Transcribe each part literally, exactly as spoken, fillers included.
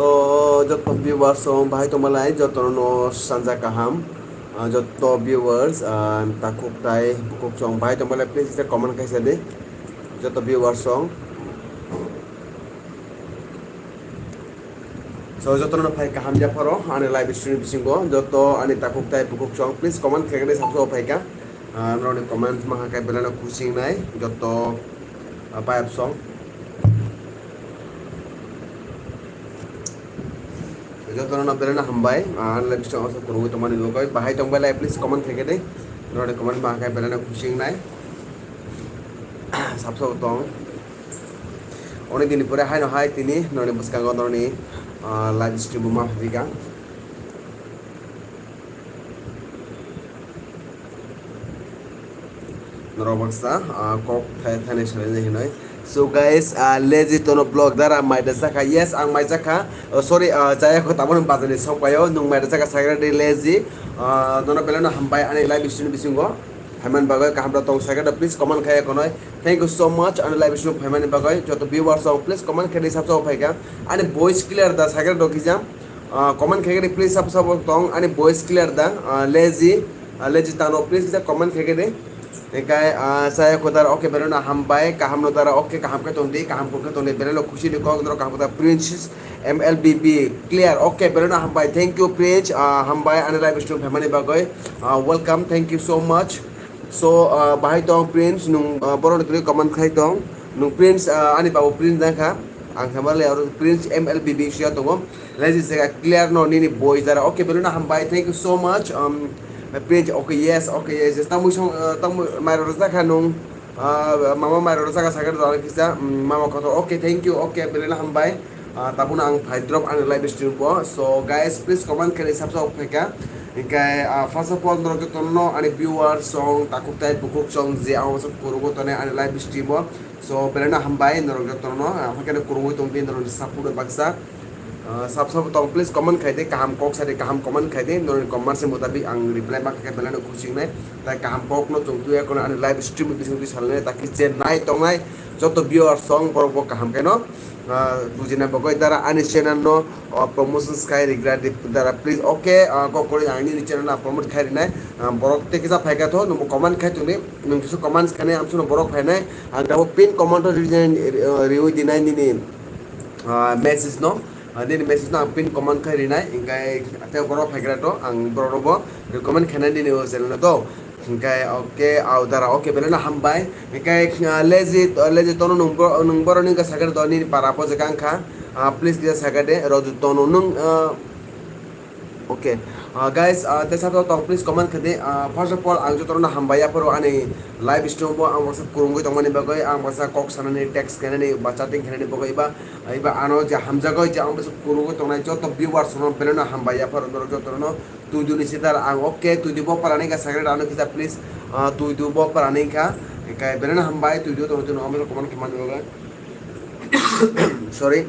To joto viewers song bahai tongbalai joto no sanja kaham. Ah, joto viewers, ah, takhuk tai bukhuk song bahai tongbalai please se comment kaisa di. Joto viewers song. So joto no phai kaham ya pharo ani live stream bisingo joto ani takhuk tai bukhuk song please comment khaikhe sabso phaika. Ah, norokni comment maha khe belai no khusi wngnai joto, ah, bayap song. Jotono no belai no hambai, ah, live stream o kurungwi tongmani bagwi. Bahai tongbai lai, please comment khaikhe de. Norokni comment maha khe belai no khusi wngnai. Sabso tong. Oni dini pore haino hai tini norokni bwskango norokni, ah, live stream bo ma phika. Norok baksa, ah, kok thai thani salai hinoi. So guys, ah, lazy tono vlog dara mai da jakha. Yes, ang mai jakha. Oh, sorry, ah, jaya ko tabon bazani sok payo. Nung mai da jakha sagra de lazy. Ah, nono belai no hambai ani live stream bisingo. Haiman bagoi kaham da tong sagra da please comment khaya konoi. Thank you so much ani live stream phaimani bagoi. Joto viewers song please comment khani sabsa phaika. Ani voice clear da sagra do kijam. Ah, comment khaikhe please sabo sabo tong ani voice clear da, ah, lazy, ah, lazy tano please kisa comment khaikhe de. Ekai, ah, saya khodar okay belai no hambai kaham no dara okay kaham khe tongdi kaham khe tongdi belai no khusi ni kok doro kaham khe Princess M L B B clear okay belai no hambai thank you Prince, ah, hambai ani live stream phaimani bagoi, ah, welcome thank you so much. So, ah, bahai tong Prince nung, ah, borok ni comment khai tong nung Prince, ah, ani babu Prince dang kha ang khamale aro Prince M L B B sia tongo. Lazy jaga clear no nini boys dara. Okay, belai no hambai. Thank you so much. Um, Prince, okay, yes, okay, yes, yes. Tamui song, uh, tamui mairo rojak kha nung. Uh, mama mairo rojak kha sakhe rojak kisa. Um, mama kotor. Okay, thank you. Okay, belai no hambai. Uh, tabuk no ang phai drop ani live stream bo. So guys, please comment khe sabsa ok phaika. Hinkhe, uh, first of all, norok jotono ani viewers song, takhuk tai bukhuk song je ang kurungo tonai ani live stream bo. So, belai no hambai, norok jotono, ah, hwnkhe no kurungwi tongdi, norokni support baksa. Ah, sab sab tong, please comment khai di, kaham kok sadi, kaham comment khai di, norokni comment se mutabik ang reply ma khe belai no khusi wngnai. Tai kaham kok no chwng twi, ekono ani live stream bising twi salnai, ta khe je nai tongnai, joto viewer song borok bo kaham khe no, ah, bujina bagwi dara ani channel no, ah, promotions khai rigra di dara, please, okay, ah, kok kori ang nini channel no promote khai rinai, ah, borok tei kisa phaikha tho, nungbo comment khai tongdi, nung kisu comments khainai, amsukno borok phainai, ang tabuk pin comment o ri-, ri-, riwi dinai nini, ah, message no, ah, nini message no ang pin comment khai rinai, hinkhe tei borok phaigra to ang borok robo recommend khainai nini o channel no to, hinkhe okay, au dara okay belai no hambai, hinkhe, ah, lazy, lazy tono nung bo-, nung borok ni wngkha sakhe to nini para bo je kang kha, ah, please kisa sakhe de, roju tono nung, ah, Okay. Ah, guys, ah, tei sabo tong, please comment khe di. Ah, first of all, ang jotono hambai yapharo ani live stream bo ang baksa kurungwi tongmani bagwi, ang baksa kok sanani, text khainani, ba chatting khainani bagwi, iba, iba ano je hamjagwi je ang baksa kurungwi tongnai joto viewers no belai no hambai yapharo norok jotono twi duni sidar ang, okay, twi duni bo parani ka sakre ano kisa please, ah, twi du bo parani ka, kai belai no hambai twi du tongtwi no comment khe mani bagwi. Sorry.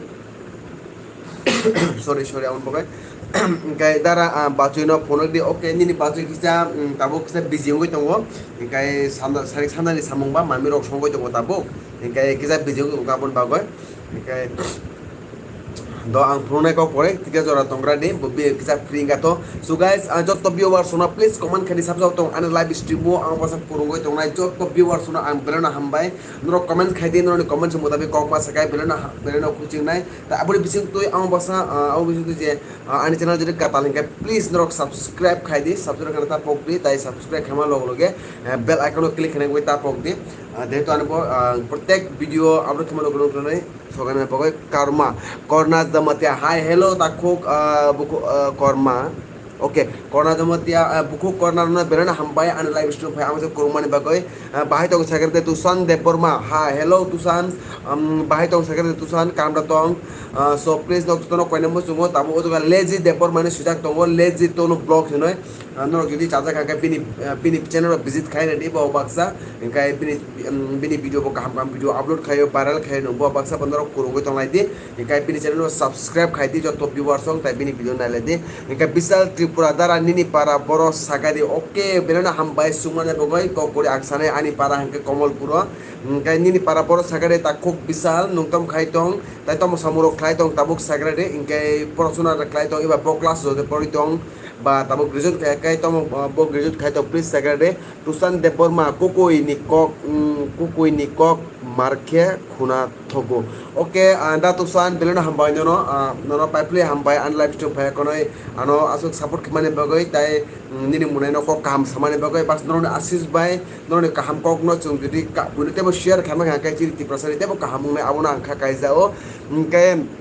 Sorry, sorry, aboni bagwi. Hinkhe dara, ah, bachwi no phunuk di, okay, nini bachwi kisa, mm, tabuk kisa busy wngwi tongo. Hinkhe sanda, sarik sandani samung ba mami rok songwi tongo tabuk. Hinkhe kisa busy wngwi tongo aboni bagwi. Hinkhe do ang phunuknai kok pore, tikhe jora tongra di, bo bi kisa free wngkha to. So guys, ah, joto viewers no please comment khe di, sab sab tong ani live stream o ang bwsa kurungwi tongnai joto viewers no ang belai no hambai. Norok comment khai di, norokni comment se mutabik kok ma sakai belai no ha-, belai no khuchingnai. Ta aboni bising twi ang bwsa, ah, abo bising twi je, ah, ani channel jodi kwtal hinkhe please norok subscribe khai di, subscribe khaina ta pok di, tai subscribe khaima loge loge, eh, bell icon o click khaina bai ta pok di. Ah, jehetu ani bo, ah, protek video upload khaima loge loge nai sogana bagwi karma, Korna Jamatia, hi, hello, takhuk, ah, buku, ah, Korma. Okay, Korna Jamatia, ah, bukhuk Korna no belai no hambai ani live stream phai ang kurungmani bagwi. Ah, bahai tong sakhe de Tusan Debbarma. Hi, hello Tusan. Um, bahai tong sakhe de Tusan, kamra tong. Ah, so please nok jotono koina muchungo tamo o jaga Lazy Debbarma ni swijak tongo, Lazy Tono Vlog hinoi. Ah, norok jodi chajak kha khe bini, ah, bini channel o visit khai redi bo baksa. Hinkhe bini, um, bini video bo kaham kaham video upload khaio, viral khaio, nungbo baksa bo norok kurungwi tonglai di. Hinkhe bini channel o subscribe khai di, joto viewers rok tai bini video nailai di. Hinkhe Bisal Tripura dara Nini para boro sakadi, okay, belai no hambai sumani bagwi kok kori ang sanai ani para hwnkhe Komolpuro. Hwnkhe nini para boro sakadi takhuk Bisal, nwng tom khai tong, tai tomo samung rok khlai tong tabuk sakadi, hwnkhe porosuna khlai tong, eba bo class rok pori tong, ba tabuk graduate khai, khai tomo, bo graduate khai tong, please sakadi. Tusan Debbarma, kukui ni kok, mm, kukui ni kok markhe khuna thogo. Okay, ah, da Tusan, belai no hambai nono, ah, nono paipli hambai, ani live stream phai konoi, ano aswk support khimani bagwi, tai, mm, nini munai no kok kaham samani bagwi, bas nono Ashish bai, nono kaham kok no chwng jodi ka-, buino tebo share khaima kha khe chini Tiprasa ni tebo kaham wngnai abono ang kha kaijao. Hwnkhe,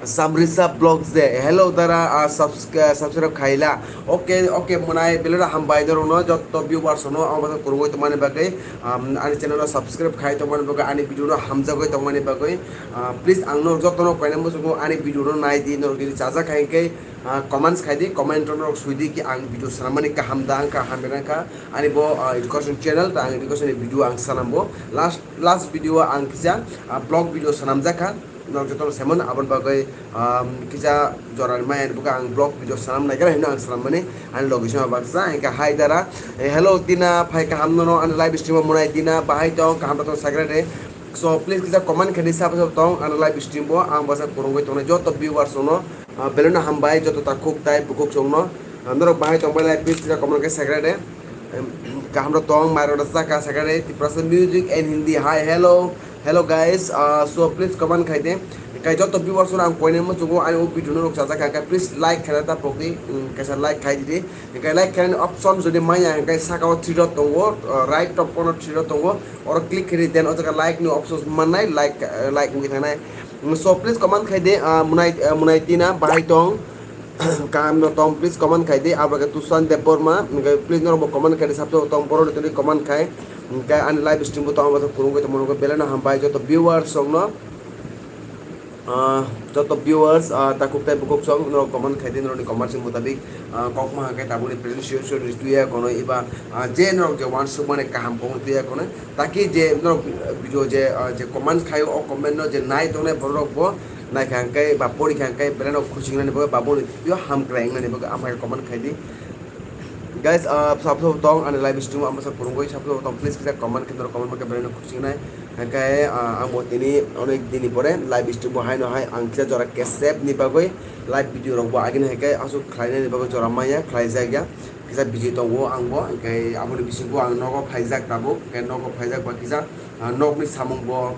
Samrisa Vlogs de, hello dara, ah, subs-, ah, subscribe khaila. Okay, okay, munai belai no hambai norokno, jotto viewers no ang basa kurungoi tongmani bagwi, um, ani channel no subscribe khai tongmani bagwi, ani video no hamjagwi tongmani bagwi. Ah, please ang norok jotto no koina muchungo ani video no nai di, norok jodi chajak hai khe, ah, comments khai di, comment norok sui di ki ang video sanamani kaham da ang ka hamya nang kha. Ani bo, ah, education channel ta ang education ni video ang sanambo. Last, last video ang kisa, ah, vlog video sanamjak kha. Norok jotono semon aboni bagwi, um, kisa jora ni maya ni buka ang vlog video sanam nai khe hino ang sanam mani ani location o baksa hingkha hai dara. Eh, hello Dina, phai kaham nono ani live stream o munai Dina, bahai tong kaham tong sakre de. So please kisa comment khe di sabo sabo tong ani live stream o ang basa kurungwi tongnai joto viewers no, uh, belai no hambai joto takhuk tai bukhuk song no. Uh, norok bahai tong bai lai please kisa comment khe sakre de. Em, kaham rok tong, mai rok rwchak kha, sakha de, Tiprasa music and Hindi. Hi, hello, hello guys. Ah, so please comment khai de. Kai joto viewers rok ang koine mo chungo ani o video no rok chajak kha, please like khaina ta pokdi. Mm, kaisa like khai di. Kai like khaina option jodi maya, kai saka o three dot tongo, ah, right top corner three dot tongo. Oro click khai di, then o jaga like ni options mannai, like, eh, like wngwi thangnai. Mm, so please comment khai de, ah, munai, ah, munai Tina bahai tong. Kaham no tong, please comment khai di. Abo khe Tusan Debbarma, hingkhe please norok bo comment khai di, sabse tong borok ni twi comment khai. Hingkhe ani live stream bo tong, abo kurungwi tongmani bagwi belai no hambai joto viewers rok no. Ah, joto viewers, ah, takhuk tai bukhuk song norok comment khai di, norok ni comment ni mutabik, ah, kok ma hwnkhe tabuk ni present situation ni tuya kono eba, ah, je norok je wansuk mani kaham kok tuya kono. Taki je norok video je, ah, je comment khai o comment no je nai tongnai borok bo nai kha hwnkhe ba pori kha hwnkhe belai no khusi wngnani bagwi ba boni twi o hamkrai wngnani bagwi amhai comment khai di. Guys, ah, sabo sabo tong ani live stream o amsa kurungwi sabo sabo tong please kisa comment khe norok comment bagwi belai no khusi wngnai. Hwnkhe, ah, ang bo tini onek dini pore live stream o hai no hai ang kisa jora kesep ni bagwi live video rok bo agini hai khe aswk khlai nani bagwi jora maya khlai jak ya. Kisa busy tongo ang bo, hwnkhe aboni bisingo ang nogo phaijak tabuk, hwnkhe nogo phaijak ba kisa, ah, nokni samung bo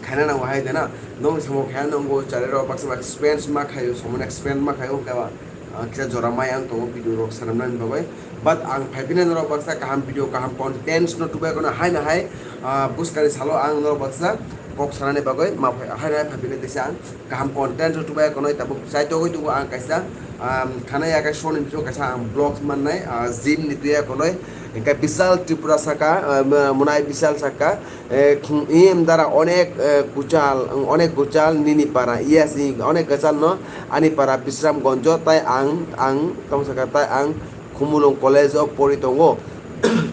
khaina nango hai de na, nokni samung khaina nango, chare rok baksa baksa spend ma khaio, somoni spend ma khaio, hwnkhe ba, ah, kisa jora mai ang tongo video rok sanamnani bagwi, but ang phaiphina norok baksa kaham video, kaham contents no tubai kono hai na hai, ah, bwskani salo ang norok baksa kok sanani bagwi ma phai, hai na hai phaiphina tesa ang. Kaham content rok tubai konoi tabuk chai togwi tubu ang kaisa, um, khana ya kaisa soni bisingo kaisa ang vlogs mannai, ah, gym ni tuya konoi. Hingke Bisal Tripura saka, ah, m-, Munai Bisal saka, eh, khum-, im dara onek, eh, guchal, onek guchal nini para, yes, i onek guchal no ani para Bisram Gonjo tai ang, ang tong saka tai ang Khumulwng College o pori tongo,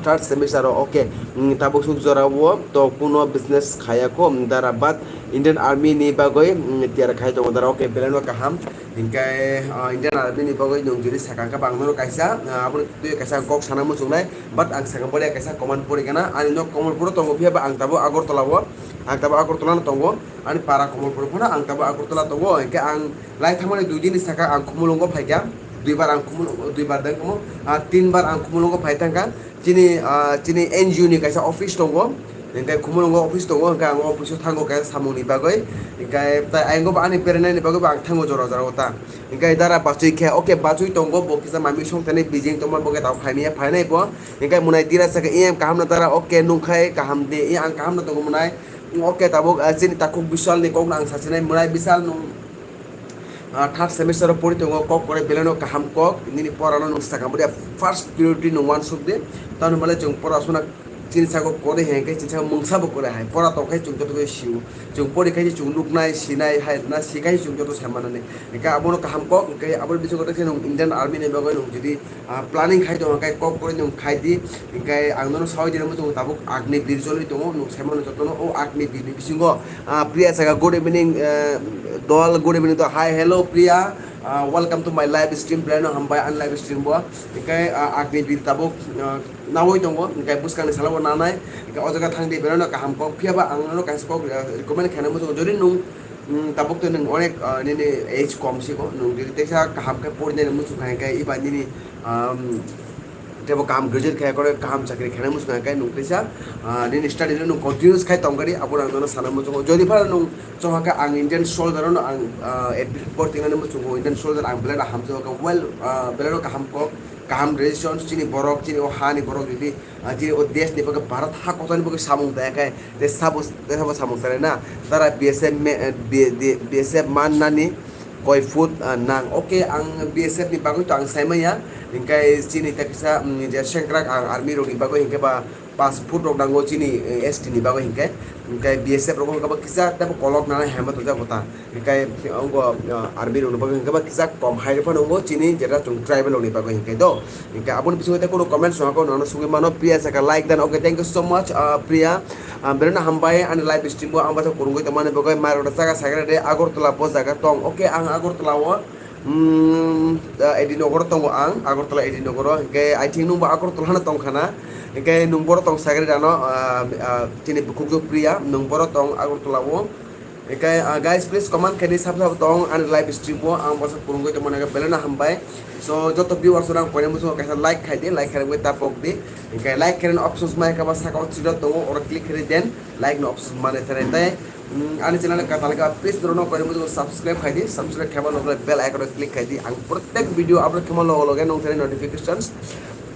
third semester o, okay. Mm, tabuk suk jora o to kuno business khaya kho, mm, dara, but Indian Army ni bagwi, mm, tiyar khai tongo dara, okay, belai no kaham. Hinkhe, ah, Indian Army ni bagwi nwng jodi sakha khe bang nono kaisa, ah, aboni twi kaisa kok sana muchungnai, but ang sakha bole kaisa command pori gana, ani nok Komolpur o tongo, phiya ba ang tabuk Agartala o, ang tabuk Agartala no tongo, ani para Komolpur phano ang tabuk Agartala tongo, hinkhe ang lai thangmani dui din ni saka ang Khumulwng o phaikha. Duibar ang Khumulwng, duibar deng Khumulwng, ah, tinbar ang Khumulwng o phai thangkha. Chini, ah, chini N G O ni kaisa office tongo. Hingke Khumulwng o office tongo, hingke ang o office o thango kaisa samung ni bagwi. Hingke tai ayang o bo ani berai nani bagwi bo ang thango jora jora o ta. Hingke dara bachwi khe, okay, bachwi tongo, bo kisa mami song thani bijing tongma bo khe tabuk phaimya phainai bo. Hingke Munai Dira sakha, "Em, kaham na dara?" "Okay, nung khai kaham de." "E, ang kaham no tongo Munai." "Okay, tabuk, ah, chini takhuk Bisal ni kok no ang sachinai, Munai Bisal nung ah, third semester o pori tongo, kok kore belai no kaham kok, nini pora no nwng sakha bwrwi first priority nwng wansuk di, tamni hwnba le chwng pora suna chini sago kore hai khe chini sago mungsa bo kore hai, pora tong khe chwng joto khe sio, chwng pori khe chwng nuknai, sinai hai na si khe chwng joto sai manani, hingkhe abo no kaham kok, hingkhe abo ni bisingo tei khe nwng Indian Army ni bagwi nwng jodi ah, planning khai tongo, hingkhe kok kori nwng khai di, hingkhe ang nono saui di, muchungo tabuk Agni Bir joloi tongo, nwng sai mano jotono o Agni Bir ni bisingo, ah, Priya saka, "Good evening, eh, dol, good evening to." Hi, hello, Priya. Ah, welcome to my live stream, belai no hambai ani live stream bo. Hinkhe, ah, agni bir tabuk, ah, nawi tongo, hinkhe bwskangni salo bo nanai, hinkhe o jaga thang di, belai no kaham kok. Phiya ba ang nono kaisa kok, ah, recommend khaina muchungo, jodi nwng, mm, tabuk to nwng onek, ah, nini age kom siko, nwng jodi teisa kaham khe porinani muchung kha hinkhe eba nini, um, tebo kaham graduate khai kore kaham chakri khaina muchung kha hinkhe nwng teisa, ah, nini study no nwng continuous khai tong kari, abo ang nono sana muchungo. Jodi phano nwng Chwng hwnkhe ang Indian soldier no ang, ah, admit bortingnani muchungo, Indian soldier ang belai no hamjak kha, well, ah, belai no kaham kok, kaham decision, chini borok, chini o hani borok jodi, ah, chini o desh ni bagwi Bharat ha kotor ni bagwi samung taya khe, tei sabo, tei sabo samung tanai na, tara B S F me-, eh, B-, B-, B S F man nani koi foot, ah, nang. Okay, ang B S F ni bagwi to ang sai manya, hinkhe chini tei kisa, mm, je sengkrak ang army rok ni bagwi hinkhe ba, pas foot rok nango chini, eh, S T ni bagwi hinkhe, hinkhe B S F rok hinkhe ba kisa tebo kolok nana hema tongjak bo ta, hinkhe ongo, ah, army rok ni bagwi hinkhe ba kisa kom hai rok phano ongo chini jeta chwng tribal rok ni bagwi hinkhe do, hinkhe aboni bisingo tei kunu comment song ako nana sugwi mano. Priya saka like dan, okay, thank you so much, ah, Priya, ah, belai no hambai ani live stream o ang bacha kurungwi tongmani bagwi mai rok no chaga sagra de Agartala bo jaga tong, okay, ang Agartala o Hmm, ah, A D Nagar o tongo ang, Agartala A D Nagar o. Hinkhe I think nwngbo Agartala no tong khana. Hinkhe nwng boro tong sagri dano, ah, ah, chini bukhukjwk Priya, nwng boro tong Agartala o. Hinkhe, ah, guys, please comment khaidi sabo sabo tong ani live stream o, ang bwsa kurungwi tongmani belai no hambai. So, joto viewers rok ang koinai muchungo kaisa like khaidi, like khaidi tapok di. Hinkhe like khaidi options mai kha ba saka o three dot tongo, oro click khaidi then like no options mane thanai tei. Mm, ani channel katal kha, please norok no koinai muchungo subscribe khaidi, subscribe khaiba logo bell icon o click khaidi. Ang protek video upload khema logo logo nong thanai notifications,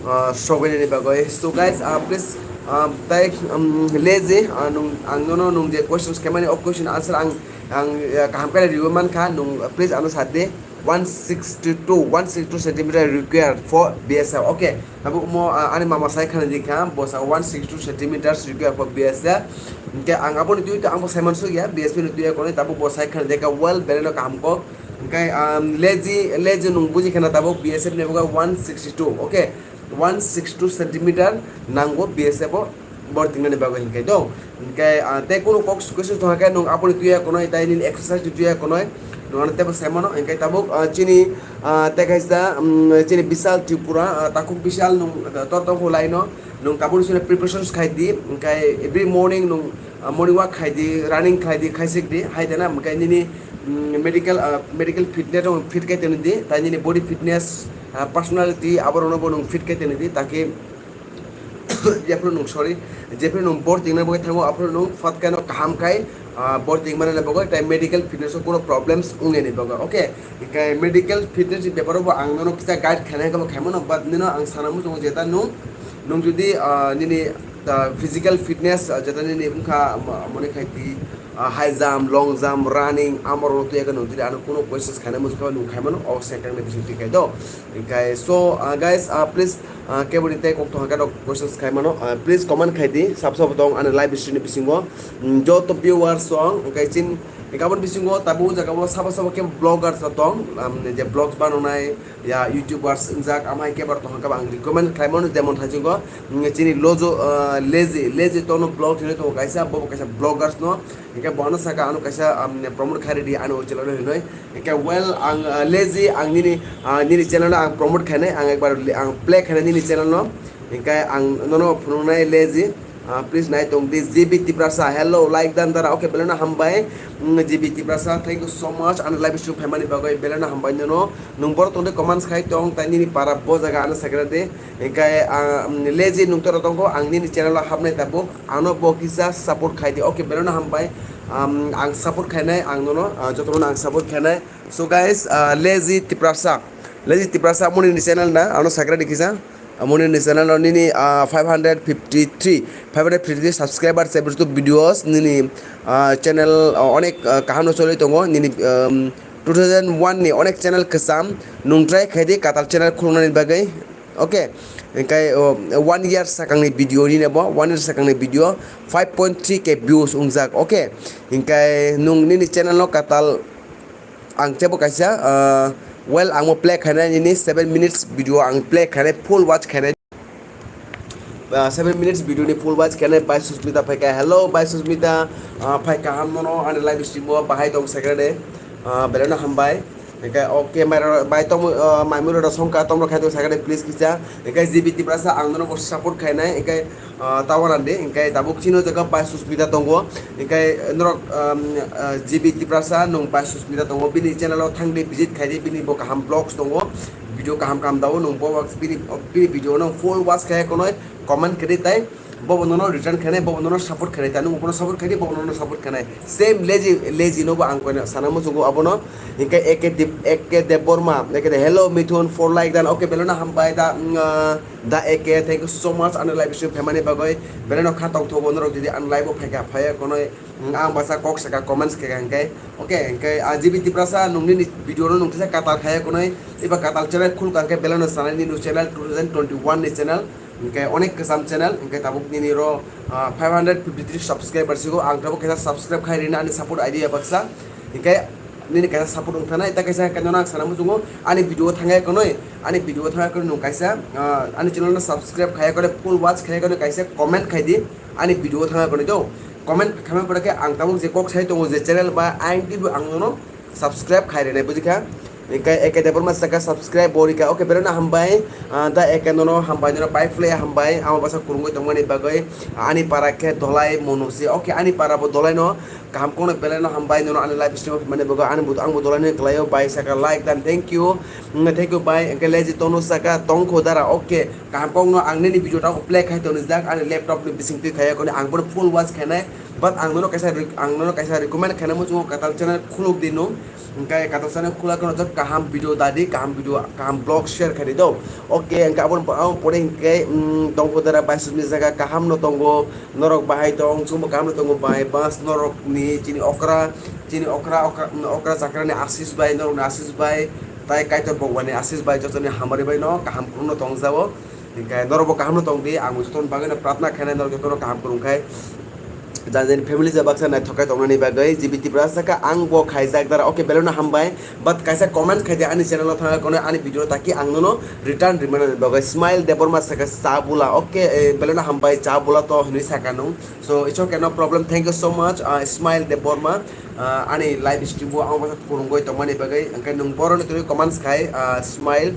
ah, sogwi nini bagwi. So guys, ah, please, ah, tai, um, lazy, ah, nung, ang nono nung je questions khaimani o question answer ang, ang, ah, kaham khe riwi mankha, nung, ah, please ano sadi. One sixty two, one sixty two centimeter required for B S F. Okay, tabuk mo, ah, ani mama sai khana di kha, bo sa one sixty two centimeters required for B S F. Hinkhe ang aboni twi to ang bo sai mansuk ya, B S F ni twi ya konwi tabuk bo sai khana di kha, well, belai no kaham kok. Hinkhe, um, lazy, lazy nung buji khana tabuk B S F ni buga one sixty two, okay, one sixty two centimeter nango B S F o. Bor tingnani bagwi hinkhe do. Hinkhe, ah, tei kunu kok question tongkha khe nwng aboni tuya konoi, tei nini exercise ni tuya konoi, nwng ano teibo sai mano. Hinkhe tabuk, ah, chini, ah, tei kaisa, um, chini Bishal Tripura, ah, takhuk Bishal nwng, ah, tor tongkhu lai no, nwng tabukni simi preparations khai di, hinkhe every morning nwng, ah, morning walk khai di, running khai di, khaisik di, hai tena hinkhe nini, um, medical, ah, medical fitness rok fit khai teni di, tei nini body fitness, ah, personality aborok no bo nwng fit khai teni di, taki jephru nung, sorry, jephru nung bor tingna bagwi thango, aphuru nung phatkano kaham khai, ah, bor tingmani bagwi, tai medical fitness o kuno problems wngnani bagwi, okay? Hinkhe medical fitness ni beparo bo ang nono kisa guide khainai khe bo khaimano, but nino ang sana muchungo jeta nung, nung jodi, ah, nini, ah, physical fitness, ah, jeta nini wngkha, mo-, mone khai di, ah, high jump, long jump, running, amorok twi khe nung jodi ano kuno questions khainai muchung khe nung khaimano, o second ni bising twi khai do. Hinkhe so, ah, guys, ah, please, ah, keboni tei kok tongkha khe rok questions khai mano, ah, please comment khai di, sab sabo tong ani live stream ni bisingo, mm, joto viewers song, hinkhe chin, hinkhe aboni bisingo tabuk o jaga o sabo sabo khe vloggers rok tong, um, je vlogs banonai, ya, YouTubers wngjak, amhai kebor tongkha khe ang recommend khlai mano, jemon thaisingo, mm, chini Lojo, ah, Lazy, Lazy tono vlog hinwi tongo kaisa, bobo kaisa vloggers no, hinkhe bono saka ano kaisa, um, promote khai ridi ani o channel no hinwi. Hinkhe well, ang, ah, Lazy, ang nini, ah, nini channel no ang promote khainai, ang ekbar li-, ang play khainai nini channel no. Hinkhe ang nono phunuknai Lazy, ah, please nai tong di, G B Tiprasa, hello, like dan dara, okay, belai no hambai, mm, G B Tiprasa, thank you so much, ani live stream phaimani bagwi belai no hambai nono, nwng borok tong di comments khai tong, tai nini para bo jaga ano sakra di, hinkhe, ah, mm, Lazy nung tora tongkho, ang nini channel o hapnai tabuk, ano bo kisa support khai di, okay, belai no hambai, um, ang support khainai, ang nono, ah, jotono ang support khainai, So guys, ah, Lazy Tiprasa, Lazy Tiprasa moni ni channel na, ano sakra di kisa, ah, moni ni channel no nini, ah, five hundred fifty three, five hundred fifty three subscribers, every two videos nini, ah, channel, ah, onek, ah, kaham no choli tongo, nini, um, two thousand one ni onek channel kwcham, nung try khai di katal channel khulungnani bagwi, okay, hinkhe, oh, one year sakang ni video ni nebo, one year sakang ni video, five point three K views wngjak, okay, hinkhe nung nini channel no katal, Ang teibo kaisa, ah, well, ang bo play khainai nini seven minutes video ang play khainai, full watch khainai. Ah, seven minutes video ni full watch khainai, bai Susmita phaikha. Hello, bai Susmita, ah, phaikha ham nono, ani live stream o bahai tong second day. Ah, belai no hambai. Hingke okay, mai ro-, bai tongmo, ah, mai mui rok songka, tongmo khai tong sakani please kisa. Hingke G B Tiprasa ang nono bo support khainai, hingke, ah, tawa randi, hingke tabuk chini o jaga bai Susmita tongo, hingke norok, um, ah, G B Tiprasa nung bai Susmita tongo, bini channel o thangdi visit khaidi, bini bo kaham vlogs tongo, video kaham kaham dao, nung bo bini, bini video no full watch khai konoi comment khaidi tai. Bobo nono return khainai, bobo nono support khainai, tani bono support khaidi, bobo nono support khainai. Same lazy, lazy nobo ang koino sana muchungo abono. Hingke A K Deb-, A K Debbarma, A K De-, hello Mithun, four like dan, okay, belai no hambai da, mm, ah, da A K, thank you so much, ani live stream phaimani bagwi. Belai no kha tongthogo norok jodi ani live o phaikha, phaiya konoi, mm, ang basa kok saka comments khe hingke. Okay, hingke, ah, G B Tiprasa, nung nini video no nung kisa katal khaya konoi, iba katal channel khulka hingke belai no sanai nini channel two thousand twenty-one ni channel. Hingke onek kwcham channel, hingke tabuk nini ro, ah, five hundred fifty-three subscriber sigo, ang tabuk kaisa subscribe khai rina ani support idea baksa, hingke nini kaisa support wng thanai, ta kaisa kano ang sana muchungo, ani video thangai konoi, ani video thangai konoi nung kaisa, ah, ani channel no subscribe khai konoi, full watch khai konoi, kaisa comment khai di, ani video thangai konoi do, comment khaima pore khe ang tabuk je kok sai tongo je channel ba ang twibo ang nono subscribe khai rwnai, bujikha? Hingke A K Debbarma saka subscribe bo rika. Okay, belai no hambai, ah, da A K nono hambai, nono pai phle hambai, amo basa kurungwi tongmani bagwi, ah, ani para khe Dolai Monusi. Okay, ani para bo Dolai no kaham kono belai no hambai, nono ani live stream mane bagwi, ani bo, ang bo Dolai no klaio, bai saka like dan, thank you. Mm, thank you, bai. Hingke Lazy Tonu saka tongkho dara. Okay, kaham kokno ang nini video ta play khai toni jak, ani laptop ni bising twi khai koni, ang bono full watch khainai, but ang nono kaisa re-, ang nono kaisa recommend khainai muchungo katal channel khuluk di nung, hingke katal channel khulak no jak kaham video dadi, kaham video, kaham vlog share khai di do. Okay, hingke aboni, aboni pore hingke, mm, tongkho dara bai Susmita saka kaham no tongo, norok bahai tong, chwngbo kaham no tongo bai, bas norok ni chini okra, chini okra, okra, okra chakra ni Asis bai, norok ni Asis bai, tai Kaitor Bhagwan ni Asis bai, joto ni hamari bai no kaham kurung no tong jao. Hingke norok bo kaham no tong di, ang bo joto ni bagwi no pratna khainai, norok joto no kaham kurung khai. Jani jani family je baksa naithok khai tongnani bagwi, G B Tiprasa saka ang bo khaijak dara, okay, belai no hambai, but kaisa comment khai di ani channel o thangwi kono ani video taki ang nono return rimani bagwi. Smile Debbarma saka cha bula, okay, eh, belai no hambai, cha bula to hinwi saka nung, so it's okay, no problem, thank you so much, ah, Smile Debbarma, ah, ani live stream o ang bo kurungwi tongmani bagwi, hingke nung boroni twi comments khai, ah, Smile.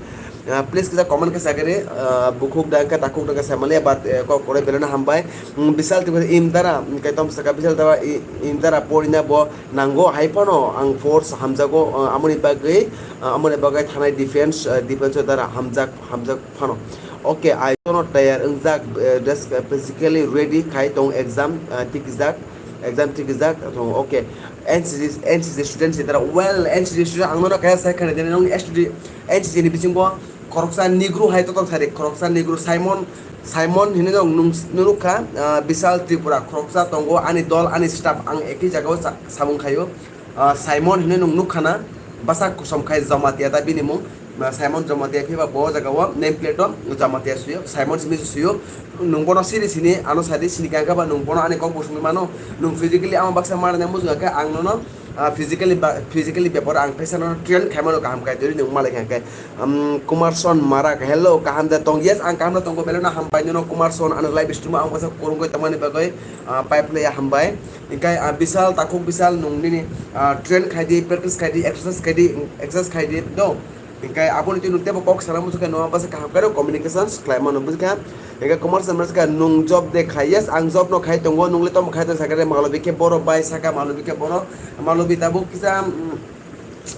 Ah, please kisa comment khe sakani, ah, bukhuk da khe takhuk da khe samaliya, but, eh, kok kore belai no hambai. Mm, Bisal Tripura Imdara, mm, kaitom saka Bisal Tripura I-, Imdara porina bo nango hai phano ang force hamjago, ah, amoni bagwi, ah, amoni bagwi thanai defense, ah, defense o dara hamjak, hamjak phano. Okay, I don't know tayar wngjak, eh, just, eh, physically ready khai tong exam, ah, tikjak, exam tikjak tong, okay. N C C, N C C student si dara, well, N C C student ang nono kaya sai khani dene nong S T D N C C ni bisingo khoroksa Negro hai to tong sari, khoroksa Negro Simon, Simon hinwi nung, nung nukha, ah, Bisal Tripura, khoroksa tongo ani dol, ani staff, ang ekhi jagao sa-, samung khaio. Ah, Simon hinwi nung nukha na, bwsak kosom khai Jamatia ta bini mung, ah, Simon Jamatia phiba bo jagao name plate o Jamatia suyo, Simon simi suyo, nung bono siri sini, ano sadi sini kangkha ba nung bono ani kok bo sungwi mano, nung physically ama baksa mana nang mujunga khe ang nono, ah, physically ba, physically bepar ang kaisa no train khaimano kaham kai dori nung malai kha khe. Um, Kumar Son Marak, hello, kaham da tong? Yes, ang kaham da tongo, belai no hambai nono Kumar Son, ano live stream o ang kaisa kurungwi tongmani bagwi, ah, pipe laya hambai. Hingkai, ah, Bisal, takhuk Bisal, nung nini, ah, train khai di, practice khai di, exercise khai di, exercise khai di, do. Hingkai aboni twi nung tebo kok sana muchung khe no basa kaham kai communications khlai mano, bujikha? Hingkai Kumar Son Marak kha, nung job de khai? Yes, ang job no khai tongo, nung le tamo khai tong sakha de, Malobi khe boro bai saka, Malobi khe boro, Malobi tabuk kisa, mm,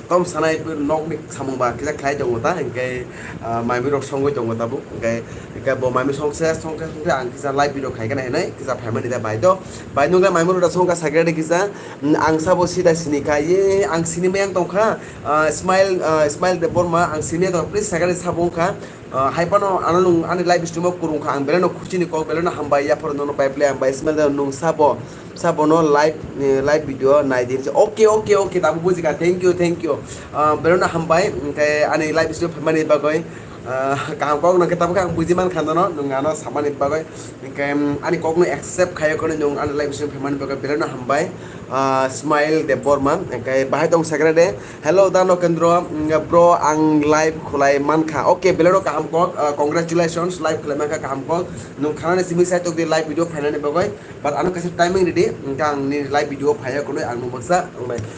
tom sanai pur nok ni samung ba kisa khlai tongo ta, hingke, ah, maimi rok songwi tongo tabuk, hingke, hingke bo maimi songse, songse, songse ang kisa live video khai kana hinai kisa phaimani da bai do, bai nung le maimi rok da songka sakha de kisa, mm, ang sabo sida sini kha, ye ang sini mayang tong kha, ah, Smile, ah, Smile Debbarma ang sini tong, please sakha de sabo wng kha. Ah, hai phano ano nung ani live stream o kurung kha, ang belai no khusi ni kok, belai no hambai, yapharo nono pai phle hambai, Ismail da nung sabo, sabo no live, eh, live video nai di. Okay, okay, okay, tabuk bujikha, thank you, thank you. Ah, belai no hambai, hingke ani live stream phaimani bagwi, ah, kaham kok no khe tabuk ang buji man kha nono, nung ano samani bagwi, hingke, um, ani kok no accept khaiyo kheno nung ani live stream phaimani bagwi belai no hambai. ah, Smile Debbarma, hingke bahai tong sakra de. "Hello, Da Nokendro, mm, bro, ang live khulai mankha." Okay, belai no kaham kok, ah, congratulations, live khulai mankha, kaham kok. Nwng khanani simi sai tok di live video phainani bagwi, but ano kaisa timing ridi, hingke ang ni live video phaiya kunui ang nwng baksa,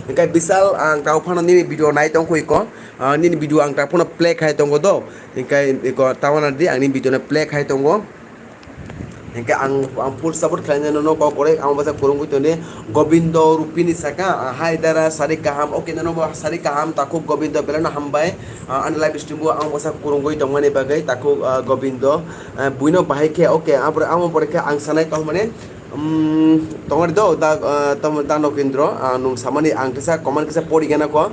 hingke Bisal, ang tao phano nini video nai tong khui ko, ah, nini video ang tao phano play khai tongo do, hingke iko tao na di ang ni video no play khai tongo. Hingke ang, ang full support khlainai nono kok korek, ang bwsa kwrwngwi tongdi. Gobindo Rupini saka, ah, "Hi Dara, sari kaham." Okay, nono bo sari kaham, takhuk Gobindo, belai no hambai. Ah, ani live stream o ang bwsa kwrwngwi tongmani bagwi, takhuk, ah, Gobindo. Ah, buino bahai khe, okay, abo, amo pore khe ang sanai tong mani, um, tongari do, da, ah, tamo, Da Nokendro, ah, nwng samani ang kisa comment kisa pori gana ko.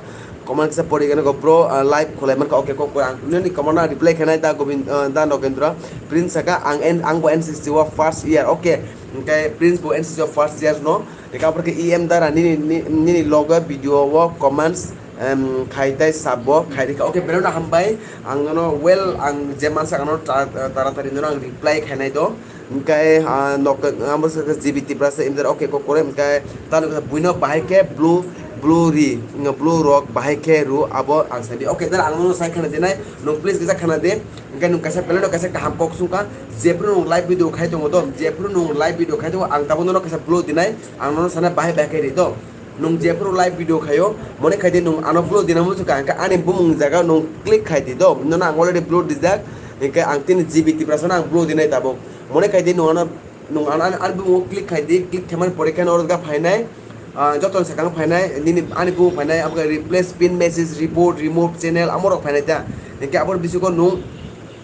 Comment kisa pori gana ko, "Bro, ah, live khulai mankha." Okay, kok, kok, ang nini comment no reply khainai Da Gobind, ah, Da Nokendra. Prince saka, "Ang en, ang bo N C C o first year." Okay, hingke Prince bo N C C o first year no. Hingke abor khe E M Dara nini, ni-, nini logo video o comments, em, khai tai sabo khai rikha. Okay, belai no hambai. Ang nono well, ang je mansa ang nono ta-, taratari nono ang reply khainai do. Hingke, ah, nok, amo se G B Tiprasa imdar, okay, kok kore, hingke tano kisa buino bahai khe blue, blue ri, nga blue rock bahai khe ru, abo ang sadi. Okay, dar ang nono sai khana dinai, nwng please kisa khana di. Hingke nwng kaisa belai no kaisa kaham kok sungkha, jephru nwng live video khai tongo do, jephru nwng live video khai tongo, ang tabuk nono kaisa blue dinai, ang nono sana bahai bahai khe ri do. Nwng jephru live video khaio, mone khai di nwng ano blue dinai muchukha, hingke ani bumung jaga nwng click khai di do, nono ang already blue dijak, hingke ang tini G B Tiprasa no ang blue dinai tabuk. Mone khai di nwng ano, nwng ano, ano, ani bumung click khai di, click khaimani pore khe oro ga phainai, ah, joto ni sakang phainai, nini ani bumung phainai, abo khe replace pin message, report, remove channel, amo rok phainai ta. Hingke abo bisingo nwng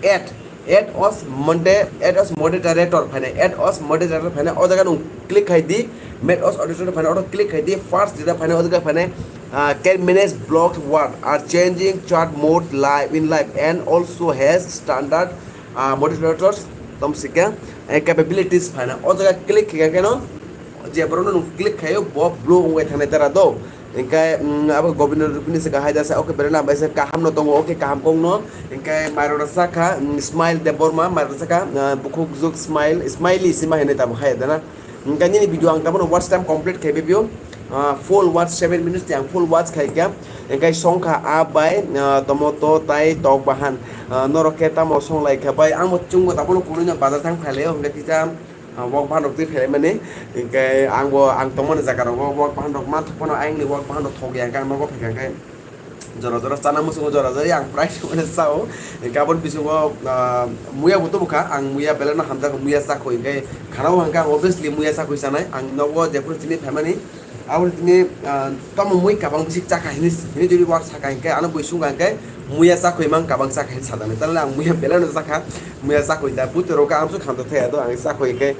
add, add as mode-, add as moderator phainai, add as moderator phainai, o jaga nwng click khai di, make as moderator phainai, oro click khai di, first jeta phainai, o jaga phainai, ah, "Can manage blocked word or changing chat mode live in live and also has standard, ah, moderators," tom sikha, eh, "capabilities" phainai, o jaga click khe khe no, je borok no nwng click khaio, bo blue wngwi thangnai dara do. Hingke, mm, abo Gobindo Rupini se kahai da sa, okay, belai no hambai se kaham no tongo, okay, kaham kok no. Hingke mairok rok sakha, mm, Smile Debbarma, mairok rok sakha, ah, bukhuk juk Smile, Smiley sima hinui tamo hai da na. Hingke nini video ang tamo watch time complete khai bio, ah, full watch seven minutes ni ang full watch khai kha. Hingke songkha a bai, ah, tomato tai tok bahan, ah, norok khe tamo song lai kha bai, ang bo chwngbo tamo no kunui no bazar thang phai lai o, hingke kisa, ah, wak bahan rok twi phelaimani, hingke ang bo ang tongmani jaga rogo wak bahan rok manthok phano ayang ni wak bahan rok thok ya, hingke ang nogo phaikha, hingke jora jora chana muchungo, jora jora ang prai songmani chao, hingke aboni bisingo, ah, muya bo tubukha, ang muya belai no hamjakgo, muya chakho, hingke khana o hingke ang obviously muya chakho chanai, ang nogo jephuru chini phaimani, aboni tini, ah, tamo mui kabang bisik chakha hini, hini jodi wak saka hingke ano bui sungkha hingke muya chakho imang kabang chakha hini sadani, tanle ang muya belai no chakha, muya chakho da butoro ka amsuk khamto thaya do ang chakho hingke,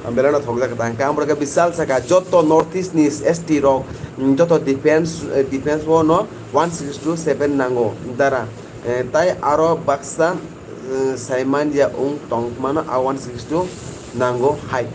ah, belai no thokjak ta hingke amrok bisal saka joto North East ni S T rok, mm, joto defense, eh, defense o no one six two seven nango dara, eh, tai aro baksa, eh, saimanya wng tong mano a one six two nango hai.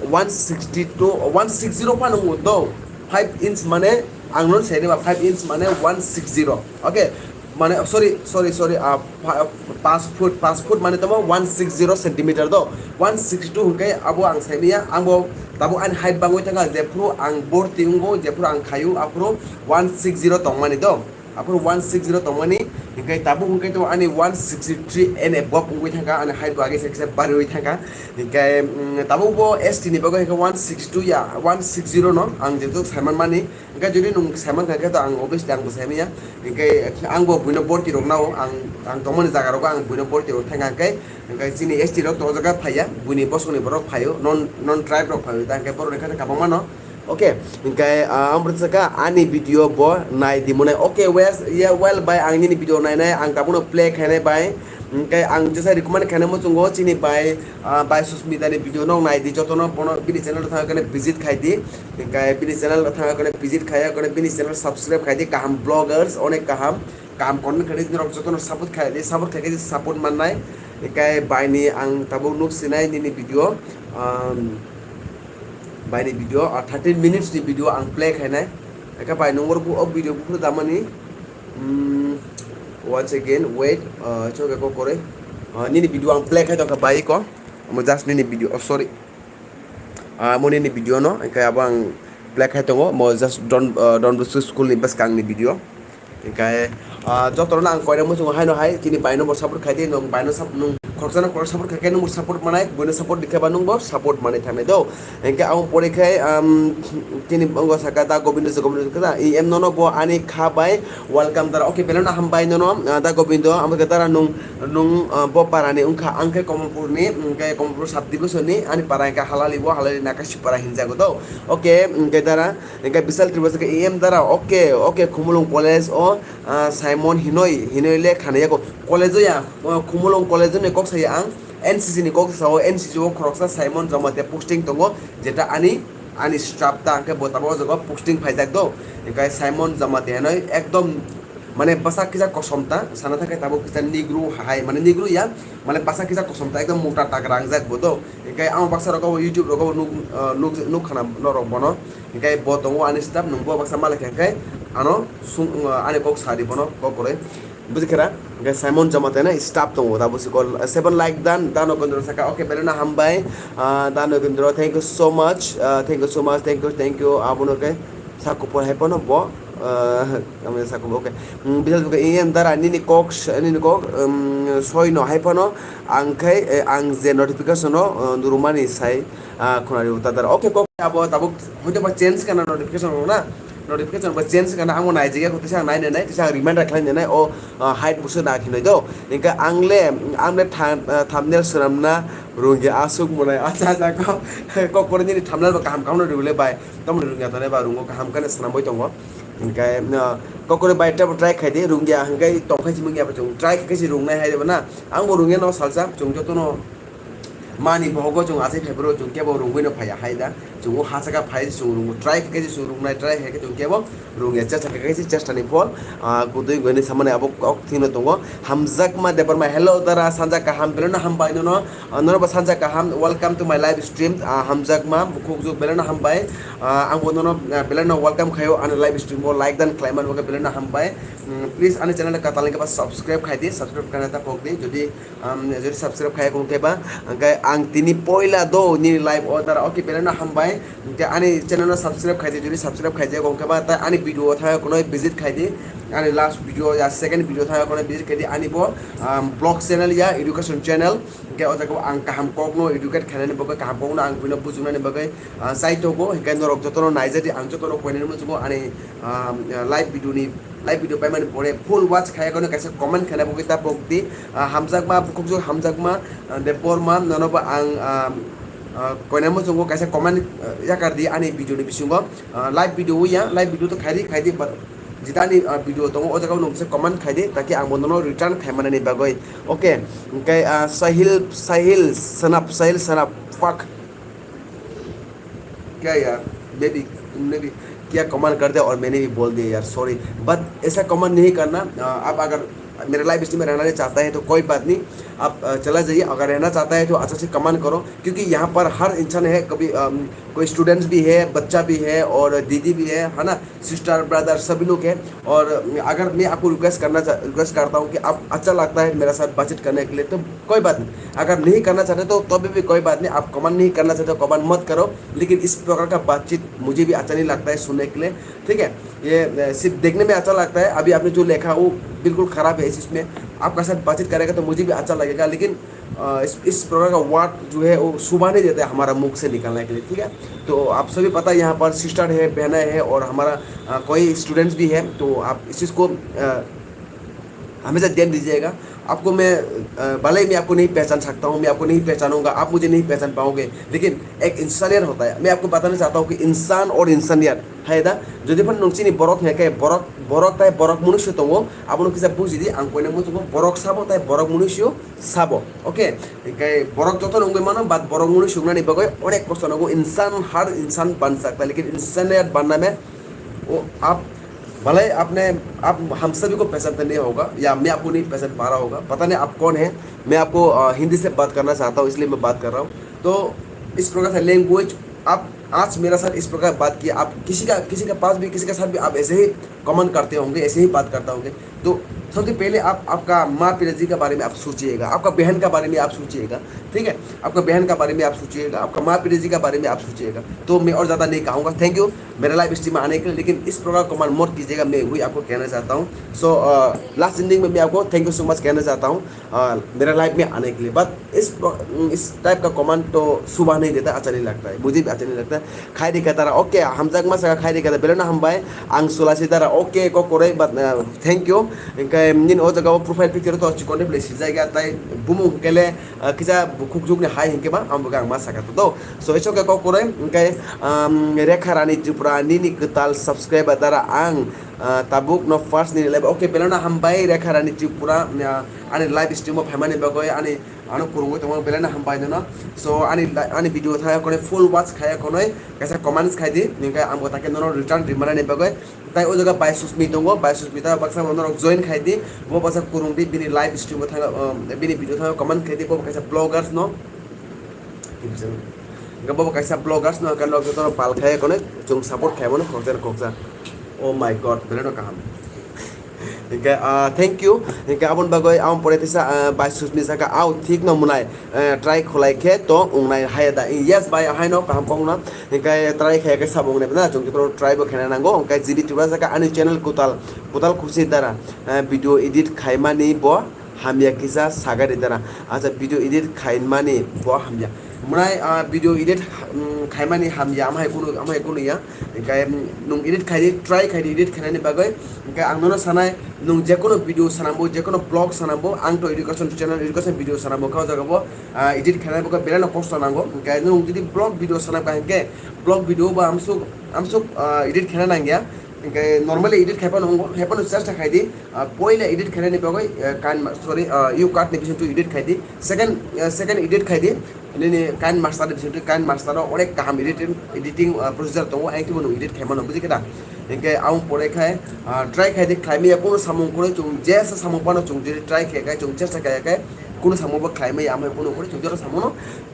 One sixty two, one six zero phano wng do. Five inch mane, ang non sai ba five inch mane one six zero. Okay, mane, sorry, sorry, sorry, ah, pa-, paanch foot, paanch foot mane tamo one six zero centimeter do. One six two hwnkhe abo ang sai manya, ang bo tabuk ani height bangwi thangkha, jephuru ang borti wngo, jephuru ang khaio, aphuru one six zero tongmani do. Aphuru one six zero tongmani, hingke tabuk hingke to ani one sixty three and above wngwi thangkha, ani height bo age se kisa bariwi thangkha. Hingke, mm, tabuk bo S T ni bagwi hingke one six two ya, one six zero no ang jeto saiman mani. Hingke jodi nwng saiman kha khe to ang obviously ang bo saimanya. Hingke ang bo buino borti rok nao, ang, ang tongmani jaga rogo ang buino borti rok thangkha hingke, hingke chini S T rok to o jaga phaiya, buini bosongni borok phaio, non, non tribe rok phaio, ta hingke borok ni kha kabangma no. Okay, hingke, ah, ang bwrwi saka ani video bo nai di mwnai. Okay, wes-, yeah, well, bai, ang nini video nainai, ang tabukno play khainai, bai. Hingke ang jesa recommend khainai muchungo chini bai, ah, bai Susmita ni video no nai di, jotono bono bini channel thang khe visit khai di. Hingke bini channel thang khe visit khai, khe bini channel subscribe khai di, kaham vloggers, onek kaham, kaham content creator rok jotono support khai di, support khai di, support mannai. Hingke bai ni ang tabuk nuk sinai nini video, um, Bai ni video, ah, thirteen minutes ni video ang play khainai. Eka bai nung o video buphuru damani. Hmm, once again, wait, ah, choke ko kore. Ah, nini video ang play khai tongkha bai ko. Amo just nini video, oh, sorry. Ah, moni ni video no, hingke abo ang play khai tongo, mo just Don, ah, Don Bosco school ni bwskang ni video. Hingke, ah, joto no ang koira muchungo haino hai, chini bai no bo support khai di, nwng bai no sap-, nwng khoroksa no khorok support khai khe nwng bo support manai, buino support di khe ba nwng bo support manai thangnai do. Hingke ang pore khai, um, chini bongo saka da Gobindo se Gobindo se da, i em no no bo ani kha bai welcome dara. Okay, belai no hambai no no, ah, da Gobindo, amo khe dara nwng Nwng, ah, bo para ni wngkha, ang khe Kamalpur ni, hingke Kamalpur sub division ni, ani para hingke Halali bo, Halali Nakasi para hinjago do. Okay, hingke dara, hingke Bisal Tripura se khe E M dara, okay, okay, Khumulwng college o, ah, Simon hinoi, hinoi le khana yago. College o ya, ah, Khumulwng college o ni kok saya ang, N C C ni kok sao, N C C o khoroksa Simon Jamatia posting tongo, jeta ani, ani staff ta hingke bo tabok o jaga posting phaijak do. Hingke Simon Jamatia hinoi ekdom Mane bwsa kisa kosom ta, sana thangkhe tabuk kisa nigru hai, mane nigru ya, mane bwsa kisa kosom ta, ekdom mota tagra wngjak bo do. Hingke ang baksa rogo bo YouTube rogo nuk, ah, nuk, nuk khana norok bono. Hingke bo tongo ani staff, nwng bo baksa malai khe hingke ano sung, ah, ani kok sadi bono, kok kwrwi. Buji khera, hingke Simon Jamatia ni staff tongo, tabuk si call, ah, seven like dan, dan Nogindra saka, okay, belai no hambai, ah, dan Nogindra, thank you so much, ah, thank you so much, thank you, thank you, abono khe. Sakupor hai phano bo, ah, kami sakupor, okay. Hmm, Bisal Tripura, iyan dara nini kok, nini kok, um, soi no hai phano ang khai, eh, ang je notification no, uh, nurumani sai, ah, khunari uta dara. Okay, kok abo tabuk hoito ba change kana notification no na. Notification ba change kana ang nai jige ko tisa nai nai, tisa reminder khlai nai, o, ah, height busu na khinai do. Hingke ang le, ang le tham-, ah, thumbnail swnamna rungya asuk monai. Acha, acha, kok, kok pore nini thumbnail ba kaham kaham no rule bai. Tamoni rungya tongnai ba rungo kaham khe swnamwi tongo. Hingke, no, kokore bai tebo try khai di, rungya hingke tongkhai si mungya bo chwng try khai si rungnai hai reba na. Ang bo rungya no salsa, chwng joto no mani bohogo chwng achai phai bro, chwng kebo rungwi no phaiya hai da. Chwng o ha saka phai chwng rungo, try khai si chwng rungnai, try khai chwng kebo rungya, chesta khai si chesta ni phol, ah, kudui goni samani abo kok thino tongo. Hamjakma Debbarma, hello dara, sanja kaham, belai no hambai nono. Ah, nono bo sanja kaham, welcome to my live stream. Ah, hamjakma, bukhukjwk belai no hambai. Ah, ang bo nono, ah, belai no welcome khaio ani live stream o like dan khlai man bagwi belai no hambai. Mm, please ani channel katal khe ba subscribe khai di, subscribe khaina ta pok di. Jodi, um, jodi subscribe khai kong khe ba, angkai ang tini poila do nini live o dara, okay, belai no hambai. Hingke ani channel no subscribe khai di, jodi subscribe khai jaya kong khe ba, ta ani video o thang kono visit khai di. Ani last video ya second video thang kono visit khai di. Ani bo, um, vlog channel ya education channel. Hingke o jaga o ang kaham kok no educate khainani bagwi, kaham kok no ang buino bujuknani bagwi, ah, chai tongo. Hingke norok jotono naijadi, ang jotono koinani muchungo ani, ah, live video ni, live video paimani pore full watch khaiya kono kaisa comment khaina bagwi ta pok di. Ah, hamjakma, bukhukjwk hamjakma, ah, Debbarma, nono bo ang, ah, ah, koinani muchungo kaisa comment, ah, yakar di ani video ni bisingo. Ah, live video ya, live video to khaidi, khaidi, but jitani, ah, video tongo, o jaga o nung kisa comment khaidi, taki ang bono return khai manani bagwi. Okay, hingke, ah, Sahil, Sahil Sanap, Sahil Sanap, fuck. क्या यार, maybe, maybe क्या कमेंट कर दे और मैंने भी बोल दिया यार, सॉरी। बट ऐसा कमेंट नहीं करना। अ, आप अगर मेरे लाइव स्ट्रीम में रहना नहीं चाहता है तो कोई बात नहीं, आप, अ, चला जाइए। अगर रहना चाहता है तो अच्छा से कमेंट करो, क्योंकि यहाँ पर हर इंसान है, कभी, अम, कोई स्टूडेंट्स भी है, बच्चा भी है और दीदी भी है, है ना, सिस्टर, ब्रदर, सभी लोग हैं। और अगर मैं आपको रिक्वेस्ट करना चाह, रिक्वेस्ट करता हूँ कि आप अच्छा लगता है मेरा साथ बातचीत करने के लिए, तो कोई बात नहीं। अगर नहीं करना चाहते तो तभी भी कोई बात नहीं, आप कमेंट नहीं करना चाहते तो कमेंट मत करो, लेकिन इस प्रकार का बातचीत मुझे भी अच्छा नहीं लगता है सुनने के लिए, ठीक है। ये, अ, सिर्फ देखने में अच्छा लगता है। अभी आपने जो लिखा वो बिल्कुल ख़राब है, इस इसमें आपका साथ बातचीत करेगा तो मुझे भी अच्छा लगेगा, लेकिन, अ, इस, इस प्रकार का वर्ड जो है वो शोभा नहीं देता है हमारा मुख से निकालने के लिए, ठीक है। तो आप सभी पता है यहाँ पर सिस्टर है, बहनें हैं और हमारा, अ, कोई स्टूडेंट्स भी है, तो आप इस चीज़ को, अ, हमेशा ध्यान दीजिएगा। आपको मैं, अ, भले ही मैं आपको नहीं पहचान सकता हूँ, मैं आपको नहीं पहचानूंगा, आप मुझे नहीं पहचान पाओगे, लेकिन एक इंसानियत होता है। मैं आपको बताना चाहता हूँ कि इंसान और इंसानियत है दा, যদি ফোন নুংচিনি বরক হেকে বরক, বরক তাই বরক মনুষ্য tongo, abono kisa bujidi ang koine muchungo borok sabo tai borok mwnwi sio sabo, okay? Hingke borok joto nungwi mano, but borok mwnwi suknani bagwi onek kosto nango, insan har insan ban sakta, lekin insaniyat banna mein वो आप भले आपने, आप हम सभी को पहचानते नहीं होगा या मैं आपको नहीं पहचान पा रहा होगा, पता नहीं आप कौन है। मैं आपको, अ, हिंदी से बात करना चाहता हूँ, इसलिए मैं बात कर रहा हूँ। तो इस प्रकार से लैंग्वेज, आप आज मेरा साथ इस प्रकार बात किया, आप किसी का, किसी के पास भी, किसी के साथ भी आप ऐसे ही कमेंट करते होंगे, ऐसे ही बात करता होंगे। तो सबसे पहले आप आपका माँ पिताजी के बारे में आप सोचिएगा, आपका बहन का बारे में आप सोचिएगा, ठीक है? आपका बहन का बारे में आप सोचिएगा, आपका माँ पिताजी का बारे में आप सोचिएगा। तो मैं और ज़्यादा नहीं कहूँगा। थैंक यू मेरा लाइव स्ट्रीम में आने के लिए, लेकिन इस प्रकार कमेंट मत कीजिएगा, मैं वही आपको कहना चाहता हूँ। सो लास्ट एंडिंग में मैं आपको थैंक यू सो मच कहना चाहता हूँ। अ, मेरा लाइव में आने के लिए। बट इस प्र- इस टाइप का कमेंट तो सुबह नहीं देता, अच्छा नहीं लगता है, मुझे भी अच्छा नहीं लगता है। Khairi khe dara, okay, hamjakma saka khairi khe da, belai no hambai. Ang chwla si dara, okay, kok kwrwi, but, uh, thank you. Hingke nini o jaga o profile picture to chikon de belai sijak ya, tai bumung hingke le, uh, kisa bukhuk juk ni hai hingke ba, ang bo ang ma saka to do. So, it's okay, kok kwrwi, hingke, um, Rekha Rani Tripura, nini kwtal subscriber dara ang, uh, tabuk no first nini live. Okay, belai no hambai, Rekha Rani Tripura, uh, ani live stream o phaimani bagwi, ani ano kwrwngwi tongo, belai no hambai nono. So, ani, ani video thaya konwi full watch khaya konwi kaisa comments khai di, hingke ang bo take nono return rimani bagwi. Tai o jaga Bai Susmi tongo, Bai Susmi ta baksa bo norok join khai di, bo baksa kwrwng di, bini live stream o thanga, um, bini video thanga comment khai di, bo kaisa bloggers no. Hingke bo kaisa bloggers no, hingke nok joto no pal khaya konwi, chwng support khai mano, khoksa khoksa. Oh my God, belai no kaham. Hingke, ah, thank you. Hingke aboni bagwi aboni pore teisa, ah, Bai Susmi saka, "Au, thik no mwnai, eh, try khwlai khe to wngnai haya da?" Yes, bai, haino kaham kok no. Hingke try khe khe sabo wngnai na, chwng try bo khaina nango. Hingke G B Tripura saka, "Ani channel kwtal, kwtal khusi dara, eh, video edit khaimani bo hamya kisa sagari dara." Acha, video edit khaimani bo hamya. Mwnai, ah, video edit, mm, khaimani hamya, amhai kunu, amhai kunu ya. Hingke, mm, nung edit khai di, try khai di edit khainani bagwi. Hingke ang nono sanai, nung jekono video sanambo, jekono vlog sanambo, ang to education channel, education video sanambo, kha o jaga bo, ah, edit khainani bagwi belai no kosto nango. Hingke nung jodi vlog video sanam kha hingke, vlog video bo amsuk, amsuk, ah, edit khaina nangya. Hingke normally edit khai phano wngo, hai phano chesta khai di, ah, poila edit khainani bagwi, ah, kan, sorry, ah, U cut ni bising tu edit khai di. Second, ah, second edit khai di. Nini KineMaster ni bising twi KineMaster o onek kaham editing, editing, ah, procedure tongo, ayang khe bo nwng edit khai mano, buji khe da? Hingke aboni pore khai, ah, try khai di, khlai maya kunu samung kwrwi, chwng jesa samung phano chwng jodi try khai khai, chwng chesta khai khai, kunu samung bo khlai maya, amhai kunu kwrwi chwng jora samung no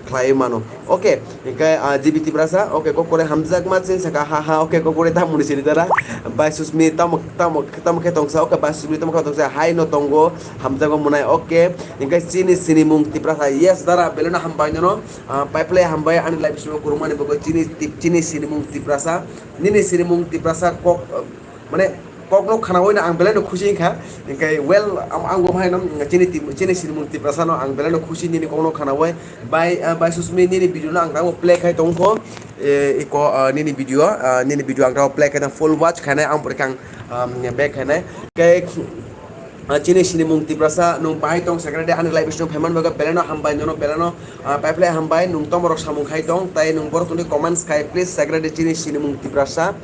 khlai mano. Okay, hingke, ah, G B Tripura sa, okay, kok kwrwi hamjakma chini saka, ha ha, okay, kok kwrwi tamo ni siri dara, Bai Susmi tamo, tamo, tamo khe tongsa, okay, Bai Susmi tamo khe tongsa, hai no tongo, hamjakma mwnai, okay. Hingke chini sinimung Tiprasa, yes dara, belai no hambai nono, ah, paiple hambai ani live stream o kwrwngmani bagwi chini tip-, chini sinimung Tiprasa, nini sinimung Tiprasa kok, ah, mane kokno khnaui no ang belai no khusi wngkha. Hingke well, am-, ang bo hai no chini tip-, chini sinimung Tiprasa no ang belai no khusi nini kokno khnaui. Bai, ah, Bai Susmi nini video no ang tabuk play khai tongkho, eh, iko, ah, nini video, ah, nini video ang tabuk play khai tong full watch khainai ang pore khe ang, um, back khainai. Khe, Ah, chini sinimung Tiprasa, nwng bahai tong secretary ani live stream phaiman bagwi belai no hambai, nono belai no, ah, paiple hambai, nwng tomorok samung khai tong, tai nwng borok tongwi comments khai, please secretary chini sinimung Tiprasa.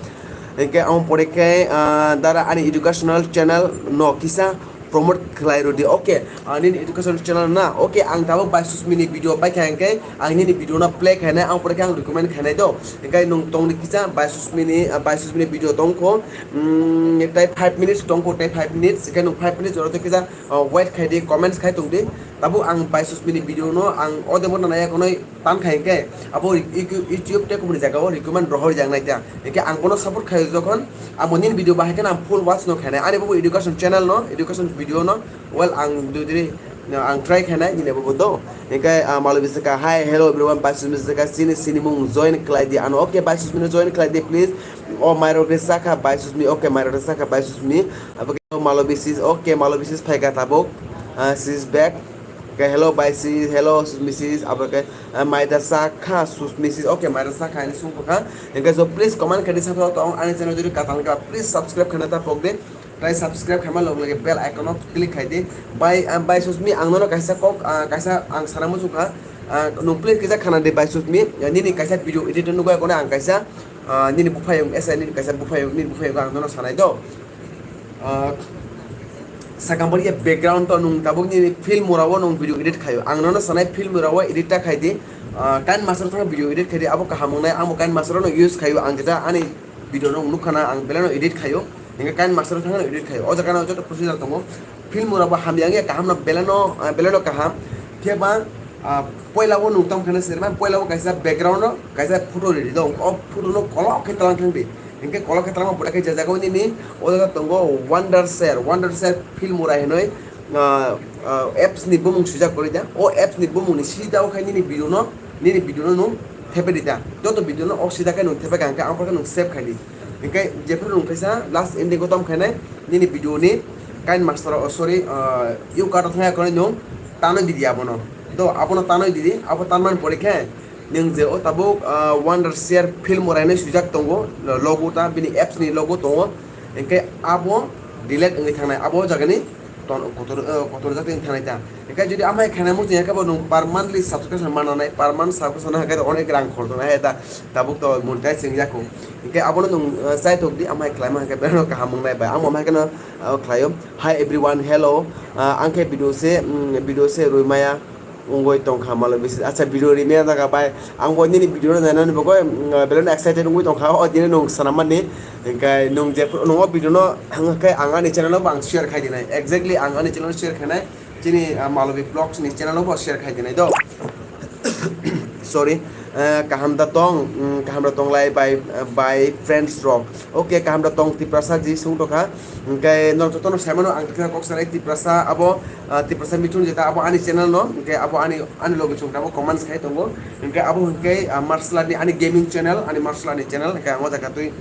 Hingke aboni pore khe, ah, dara ani educational channel no kisa promote khlai rwdi, okay, ah, nini educational channel na, okay, ang tabuk Bai Susmi ni video paikha hingke, ang nini video no play khainai, ang pore khe ang recommend khainai do, hingke nwng tongni kisa Bai Susmi ni, ah, Bai Susmi ni video tongkho, mm, tai five minutes tongkho, tai five minutes, hingke nwng five minutes jora tei kisa, ah, wait khai di, comments khai tong di. Tabuk ang Bai Susmi ni video no ang o demo na naya konoi tan khai hingke abo YouTube, YouTube tei kubuni jaga o recommend rohor yang nai ta. Hingke ang bono support khai jokhon abo nini video bahai khe ang full watch no khainai. Ani bo education channel no, education video no, well, ang dudri, no, ang try khainai nini bo do. Hingke, ah, malo bisaka, "Hi, hello everyone, Bai Susmi saka, chini sinimung join khlai di ano." Okay, Bai Susmi no join khlai di, please. O mairok de saka Bai Susmi, okay, mairok de saka Bai Susmi. Abo khe malo bisis, okay, malo bisis phaika tabuk. Ah, she's back. Okay, hello Bai sis, hello Susmi sis, abo khe, ah, maida sakha Susmi sis, okay, maida sakha ani sung kha. Hingke so please comment khai di, subscribe tong ani channel jodi katal kha, please subscribe khaina ta pok de. Tai subscribe khaima log lage bell icon o click khai di. Bai, ah, Bai Susmi ang nono kaisa kok, ah, kaisa ang sana muchung kha. Ah, nung please kisa khana di Bai Susmi, ah, nini kaisa video edit nugwi kono ang kaisa, ah, nini buphayung, esa nini kaisa buphayung, nini buphayung ang nono sanai do. Ah, sakang bari ya background to nung tabuk nini film mura o nung video edit khayo. Ang nono sanai film mura o edit ta khai di. Ah, KineMaster thang video edit khai di. Abo kaham wngnai, amo KineMaster no use khayo. Ang jeta ani video no nukha na ang belai no edit khayo. Hingke KineMaster thang edit khayo. O jaga no joto procedure tongo. Film mura bo hamya wngya kaham no belai no, ah, belai no kaham. Phiya ba, ah, poila o nung tong khana sirman, poila o kaisa background no kaisa photo ridi do. O photo no kolok khe tlang thang di. Hinkhe kolok khe twlangma pore khe je jaga o nini o jaga tongo Wondershare, Wondershare Filmora hinwi, ah, ah, apps ni bumung swijak kwrwi da. O apps ni bumung ni sida o khai nini video no, nini video no nwng thepe di da. Joto video no o sida khai nwng thepe kha hinkhe ang khe nwng save khai di. Hinkhe jephru nwng kaisa last ending o tom khainai nini video ni KineMaster o, sorry, ah, U card o thangya kwrwi nwng tanwi di di abono. Do abono tanwi di di, abo tanmani pore khe nwng je o tabuk, ah, Wondershare Filmora hinwi swijak tongo, logo ta, bini apps ni logo tongo, hinkhe abo delete wngwi thangnai, abo jagani ton-, kotor, ah, kotor jak wngwi thangnai ta. Hinkhe jodi amai khainai muchung ya khe bo nwng per monthly subscription mananai, per month subscription hakhe onek rang khoroknai hai ta, tabuk to monetize wngya kho. Hinkhe abono nwng, ah, chai tok di, amai khlaima hinkhe belai no kaham wngnai bai, amo amai kheno, ah, khlaio. Hi everyone, hello, ah, ang khe video se, mm, video se rwimaya. Wngwi tongkha malo bisi. Acha, video rimya jaga bai. Ang bo nini video no nainani bagwi, mm, belai no excited wngwi tongkha. O dini nwng swnam mani. Hinkhe nwng je, nwng o video no hwnkhe ang ani channel o bo ang share khai dinai. Exactly, ang ani channel o share khainai. Chini, ah, Malobi Vlogs ni channel o bo share khai dinai do. Sorry. Eh, kaham da tong, mm, kaham da tong lai bai, bai friends rok. Okay, kaham da tong Tiprasa ji sung tokha. Hinkhe norok jotono saimano ang kisa kok sanai Tiprasa abo, ah, Tiprasa Mithun jeta abo ani channel no, hinkhe abo ani, ani logi chwng abo comments khai tongo. Hinkhe abo hinkhe, ah, martial art ni ani gaming channel, ani martial art ni channel, hinkhe ang o jaga twi,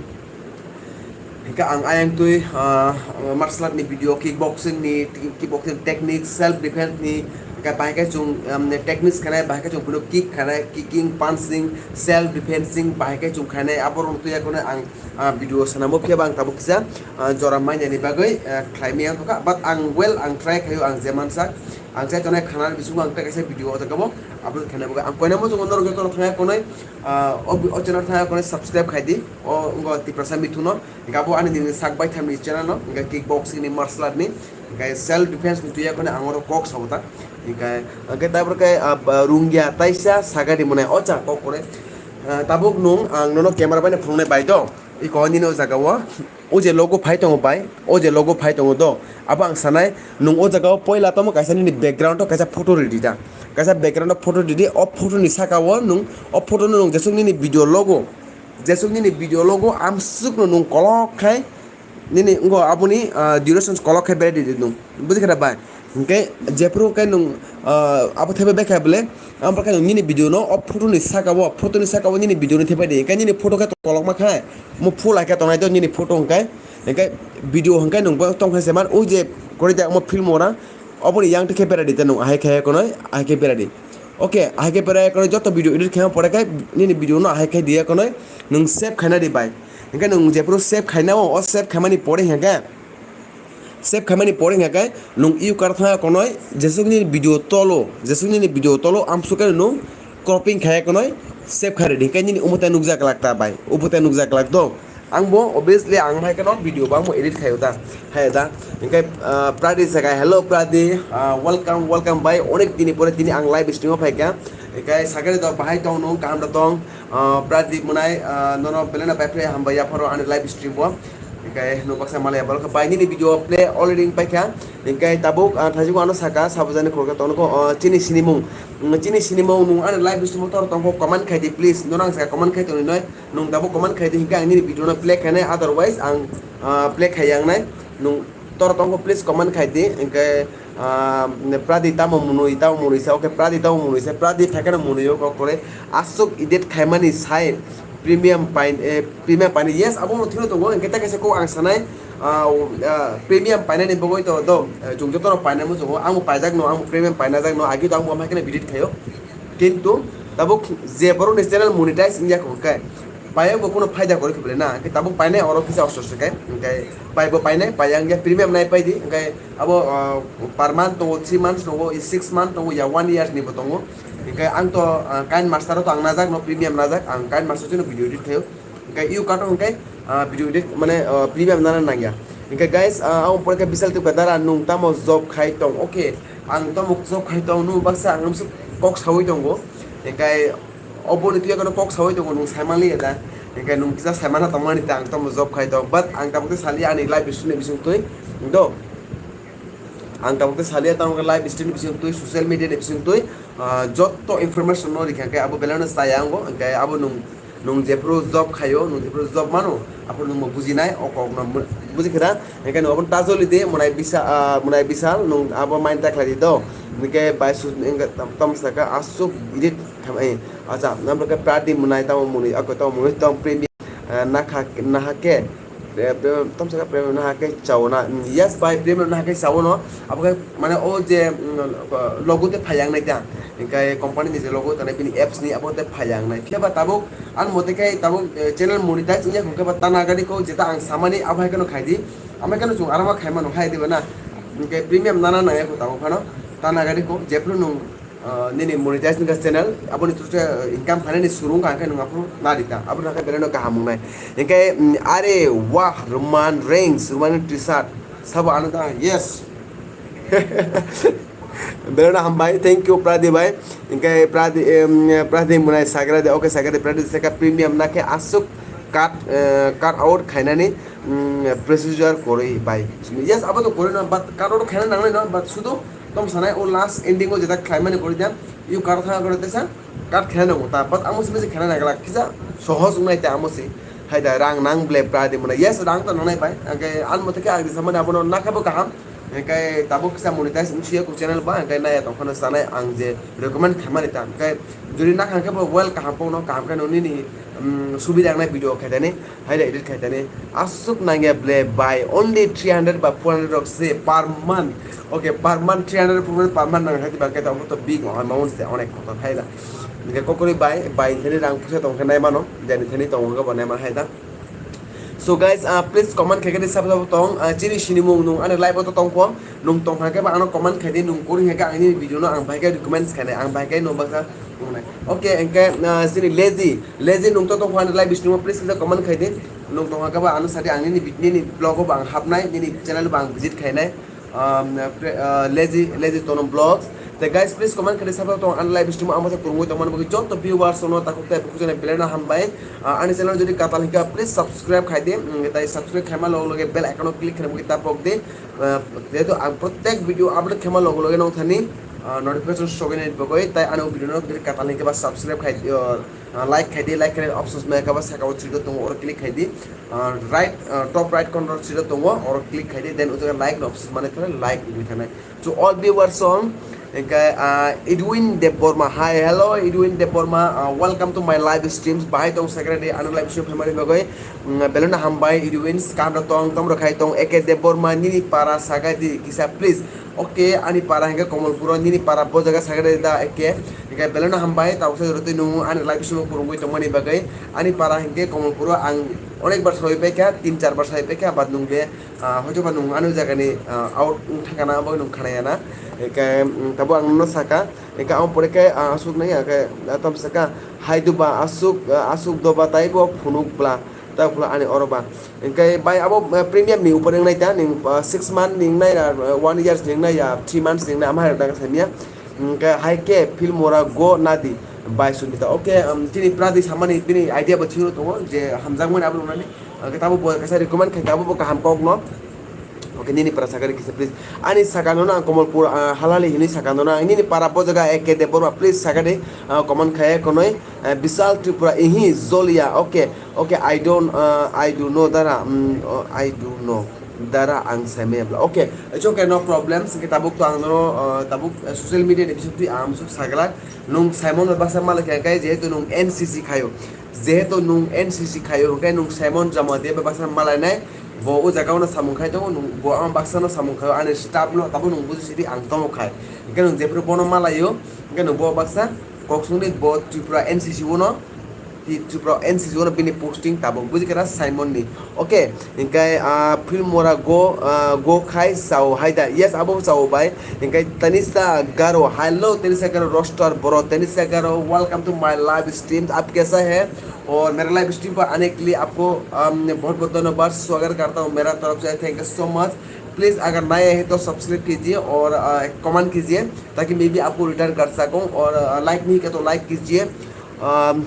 hinkhe ang ayang twi, ah, martial art ni video, kickboxing ni, kickboxing technique, self defense ni, hinkhe bahai khe chwng, um, techniques khainai, bahai khe chwng phano kick khainai, kicking, punching, self defensing, bahai khe chwng khainai, abo rok twi yakhwno ang ah, video swnamo phiya ba ang tabuk kisa, ah, jora mainani bagwi, ah, khlai maya wngkha, but ang well ang try khaio, ang je mansa ang chai tongnai khana bisingo ang tei kaisa video o jaga o upload khaina bagwi ang koinamo chwng norok joto thangya konoi, ah, o, o channel thangya konoi subscribe khai di, o wngkha Tiprasa Mithuno, hinkhe abo ani nini sak baithamni channel no, hinkhe kickboxing ni, martial art ni, hinkhe self defense ni twiya konoi ang oro kok sabo ta, hinkhe, hinkhe tabuk khe, ah, ba, rungya taisa sagadi mwnai o cha kok kore, ah, tabuk nwng ang nono camera bai no phunuknai bai do. Iko nini o jaga o, o je logo phai tongo bai, o je logo phai tongo do, abo ang sanai, nwng o jaga o poila tamo kaisa nini background o kaisa photo ridi da, kaisa background o photo ridi, o photo ni saka o nwng, o photo no nwng jesuk nini video logo, jesuk nini video logo amsuk no nwng kolok khai nini wngkha aboni, ah, duration kolok khai berai ridi nwng, buji kha da bai? Hinkhe jephru khe nwng, ah, abo thaibai bai kha bole, abo khe nwng nini video no o photo ni saka o, photo ni saka o nini video no thaibai di. Hinkhe nini photo khe kolokma khe, mo full hai khe tongnai do nini photo hinkhe, hinkhe video hinkhe nwng bo tong khe se man, o je kori da mo film ora, oboni yang khe berai di ta nwng ahai khe konoi, ahai khe berai di. Okay, ahai khe berai konoi joto video edit khe pore khe nini video no ahai khe diya konoi, nwng save khaina di bai. Hinkhe nwng jephru save khaina o, o save khaimani pore hinkhe, save khaimani pore hingkha khe nwng U card thangya konoi jesuk nini video tolo, jesuk nini video tolo amsuk khe nwng cropping khaya konoi save khai ridi, hinkhe nini omo tai nukjak glak ta bai, obo tai nukjak glak do. Ang bo obviously ang hai kheno video bo ang bo edit khayo ta, hai da. Hinkhe, ah, Pradi sakha, "Hello Pradi, ah, welcome, welcome bai, onek dini pore tini ang live stream o phaikha." Hinkhe sakhe do bahai tong nwng, kaham da tong, ah, Pradi mwnai, ah, nono belai no bai phre hambai yapharo ani live stream o. Hinkhe nwng baksa malaya borok khe bai nini video play already wng paikha. Hinkhe tabuk, ah, thaijugo ano saka, sabujani khoroksa tongno kho, ah, chini sinimung. Mm, chini sinimung nwng ani live stream o tor tongkho comment khai di please. Nono ang saka comment khai tongwi noi. Nwng tabuk comment khai di hinkhe ang nini video no play khainai, otherwise ang, ah, play khai yang nai. Nwng tor tongkho please comment khai di. Hinkhe, ah, Pradi tamo mwnwi, tamo mwnwi sa, okay, Pradi tamo mwnwi sa, Pradi phaikhe no mwnwi o kok kore. Aswk edit khaimani sai premium pain, eh, premium painai, yes, abo no thwino tongo, hinkhe tei kaisa kok ang sanai, ah, ah, premium painani bagwi to do, eh, chwng joto no painai muchungo, ang bo paijak no, ang bo premium painajak no, agi to ang bo amhai kheno edit khaio. Kintu tabuk je borok ni channel monetize wngya kho khe, paiya bo kuno phaida kwrwi khe belai na, hinkhe tabuk painai oro kisa osor se khe, hinkhe pai bo painai, paiya wngya premium nai pai di, hinkhe abo, ah, per month tongo, three months tongo, six months tongo, ya one year ni bo tongo. Hinkhe ang to, ah, KineMaster o to ang najak no, premium najak, ang KineMaster o chwngno video edit khaio. Hinkhe U card o hinkhe, ah, video edit mane, ah, premium nana nangya. Hinkhe guys, ah, ang pore khe bisal tukha dara nwng tamo job khai tong, okay, ang tamo job khai tong, nwng baksa ang amsuk kok sawi tongo. Hinkhe oboni twi kono kok sawi tongo, nwng saimali ya da. Hinkhe nwng kisa saimana tongmani ta ang tamo job khai tong, but ang tabuk tei sali ani live stream ni bising twi do. Ang tabuk tei saliya tamo khe live stream ni bising twi, social media ni bising twi, ah, jotto information no rikha khe abo belai no chaya wngo, hinkhe abo nwng Nung jephuru job khaio, nung jephuru job mano, aphuru nungbo bujinai, o kokno mu-, buji khe da? Hingke nung aboni tajoli di, Munai Bisa-, ah, Munai Bisal, nung abo mind ta khlai di do. Hingke bai su-, hingke tam, tam saka asuk edit kham-, eh, acha, nang khe Pradip Munai tamo muni, ako tamo muni, tamo Premi, ah, nakha, naha khe, eh, eh, tam saka Premi naha khe chao na. Yes bai, Premi naha khe chao no, abo khe mane o je, mm, logo te phai yang nai ta. Hingke company ni je logo tanai bini apps ni abo te phai yang nai. Phiya ba tabuk ang mote khe tabuk, eh, channel monetize wngya hingke ba tana gari ko jeta ang samani abo hai khe no khai di. Amo khe no chwng arama khai mano hai di ba na. Hingke premium nana nang ya ko tabuk phano tana gari ko jephru nung, eh, nini monetize ni channel aboni through se, eh, income phainani surung kha khe nung aphuru na di ta. Abo na khe belai no kaham wngnai. Hingke, mm, are wah Roman Reigns, Roman T-shirt. Sabo ano ta, yes. Belai no hambai, thank you Pradip bai. Hingke Pradip, em, Pradip Munai sagra de, okay sagra de, Pradip saka premium na khe asuk cut, eh, cut out khainani, mm, procedure koroi bai. Yes, abo to koroi no, but cut out khaina nangnai no, but sudo tom sanai o last ending o jeta khlaimani koroi da, you cut out khaina koroi tesa, cut khaina nango ta, but amo simi se khaina nangla, kisa sohoj wngnai ta amo se. Hai da rang nang ble Pradip Munai. Yes, rang to nangnai bai. Hingke an mote khe ang di samani abono na khe bo kaham. Hingke tabuk kisa monetize wngsiya ko channel ba, hingke naya tongkhano sanai ang je recommend khaimani ta. Hingke jodi nakha hingke bo well kaham pokno, kaham khe nini ni, mm, subida wngnai video khaitani, haida edit khaitani. Asuk nangya ble by only three hundred ba four hundred rok se per month. Okay, per month three hundred, four hundred per month nang khaiti ba khe tamo to big amount se onek kotor haida. Hingke kokori bai, bai thani rang pusa tongkhe naimano, jani thani tongo bo naima haida. So guys, ah, please comment khaikhe di sabo sabo tong, ah, chini sinimung nung ani live o to tongkho, nung tongkha khe ba ano comment khaidi, nung kori khe ang nini video no ang bai khe recommend khainai, ang bai khe no baksa tongnai. Okay, hingke, ah, chini Lazy, Lazy nung to tongkho ani live sinimung, please kisa comment khaidi, nung tongkha khe ba ano sadi ang nini vid-, nini blog o ba ang hapnai, nini channel o ba ang visit khainai. Um, pre-, uh, Lazy, Lazy Tono Vlogs. Te guys, please comment khaidi sabo tong ani live stream ang masa kurungwi tongmani bagwi joto viewers ono takhuk tai bukhuk jani belai no hambai. Uh, ani channel jodi katal hingka, please subscribe khaidi. Mm, tai subscribe khaima loge loge bell icon o click khaina bagwi ta pok di. Uh, jehetu ang protek video upload khaima loge loge nong thani, uh, notification sogwi nai bagwi tai ani video no jodi katal hingka ba subscribe khaidi, uh, Ah, like khaidi, like khaidi options maya kaba saka o three dot tongo, oro click khaidi. Ah, right, ah, top right corner three dot tongo, oro click khaidi, then o jaga like no options mane thale like wngwi thanai. To all viewers song, hingke, ah, Edwin Debbarma. Hi, hello, Edwin Debbarma. Ah, welcome to my live streams. Bahai tong secretary, ano live stream family bagoi. Mm, belona hambai, Edwin, skam ro tong, tom ro khai tong, A K Debbarma, nini para sagai di, kisa please. Okay, ani para hingke Komolpuro, nini para bo jaga sagre da eke. Hingke beleno hambai, tausa jora twi nung ani live simo kurungwi tongmani bagwi. Ani para hingke Komolpuro ang onek bar sawi paikha, tin char bar sawi paikha, but nung be, ah, hoito ba nung ani jagani, ah, out wng thangkana, abo nung khanayana. Hingke, mm, tabo ang nono saka, hingke ang pore khe, ah, aswk nai, hingke, ah, tam saka, hai doba aswk, ah, aswk doba taibo phunuk bla. Ta phla ani oro ba. Hingke bai abo, eh, premium ni upor wngnai ta, ning, ah, six month ni wngnai ya, eh, one years ni wngnai ya, three months ni wngnai, ama hai rok daga samya. Hingke hai khe film ora go nadi bai Sunita. Okay, um, chini Pradip samani bini idea bo thik tongo je hamjakmani abo rwnani. Hingke tabo bo kaisa recommend khai abo bo kaham kok no. Okay, nini para sakari kisa please. Ani sakano na ang Komolpur, ah, halali hini sakano na ang nini para bo jaga A K Debbarma please sakari, ah, comment khai konoi, ah, Bisal Tripura ihi Zolia. Okay, okay, I don't, ah, I do know dara, mm, oh, I do know dara ang saimaya bla. Okay, it's okay, no problem. Singke tabuk to ang no, ah, tabuk, ah, social media ni bising twi ang musuk saglak. Nung Simon baksa malai khe kai jehetu nung N C C khayo. Jehetu nung N C C khayo, hwnkhe nung Simon Jamatia bai baksa malainai, bo o jaga o no samung khai tongo, nung bo ang baksa no samung khaio, ani staff no tabuk nung buji sidi ang tomo khai. Hwnkhe nung jephru bono malaio, hwnkhe nung bo baksa kok songdi bo Tripura N C C o no, Tripura N C C o no bini posting tabuk buji khe na Simon ni. Okay, hingke, ah, film mora go, ah, go khai sao hai da. Yes, abo sao bai. Hingke Tanisa Garo. Hello, Tanisa Garo, roaster bro. Tanisa Garo, welcome to my live stream. आप कैसा है? और मेरा live stream पर आने के लिए आपको, अम, बहुत बहुत धन्यवाद, स्वागत करता हूँ मेरा तरफ से। Thank you so much. Please अगर नए हैं तो सब्सक्राइब कीजिए और, अ, कमेंट कीजिए ताकि मैं भी आपको रिटर्न कर सकूँ। और, अ, लाइक नहीं किया तो लाइक कीजिए। अम,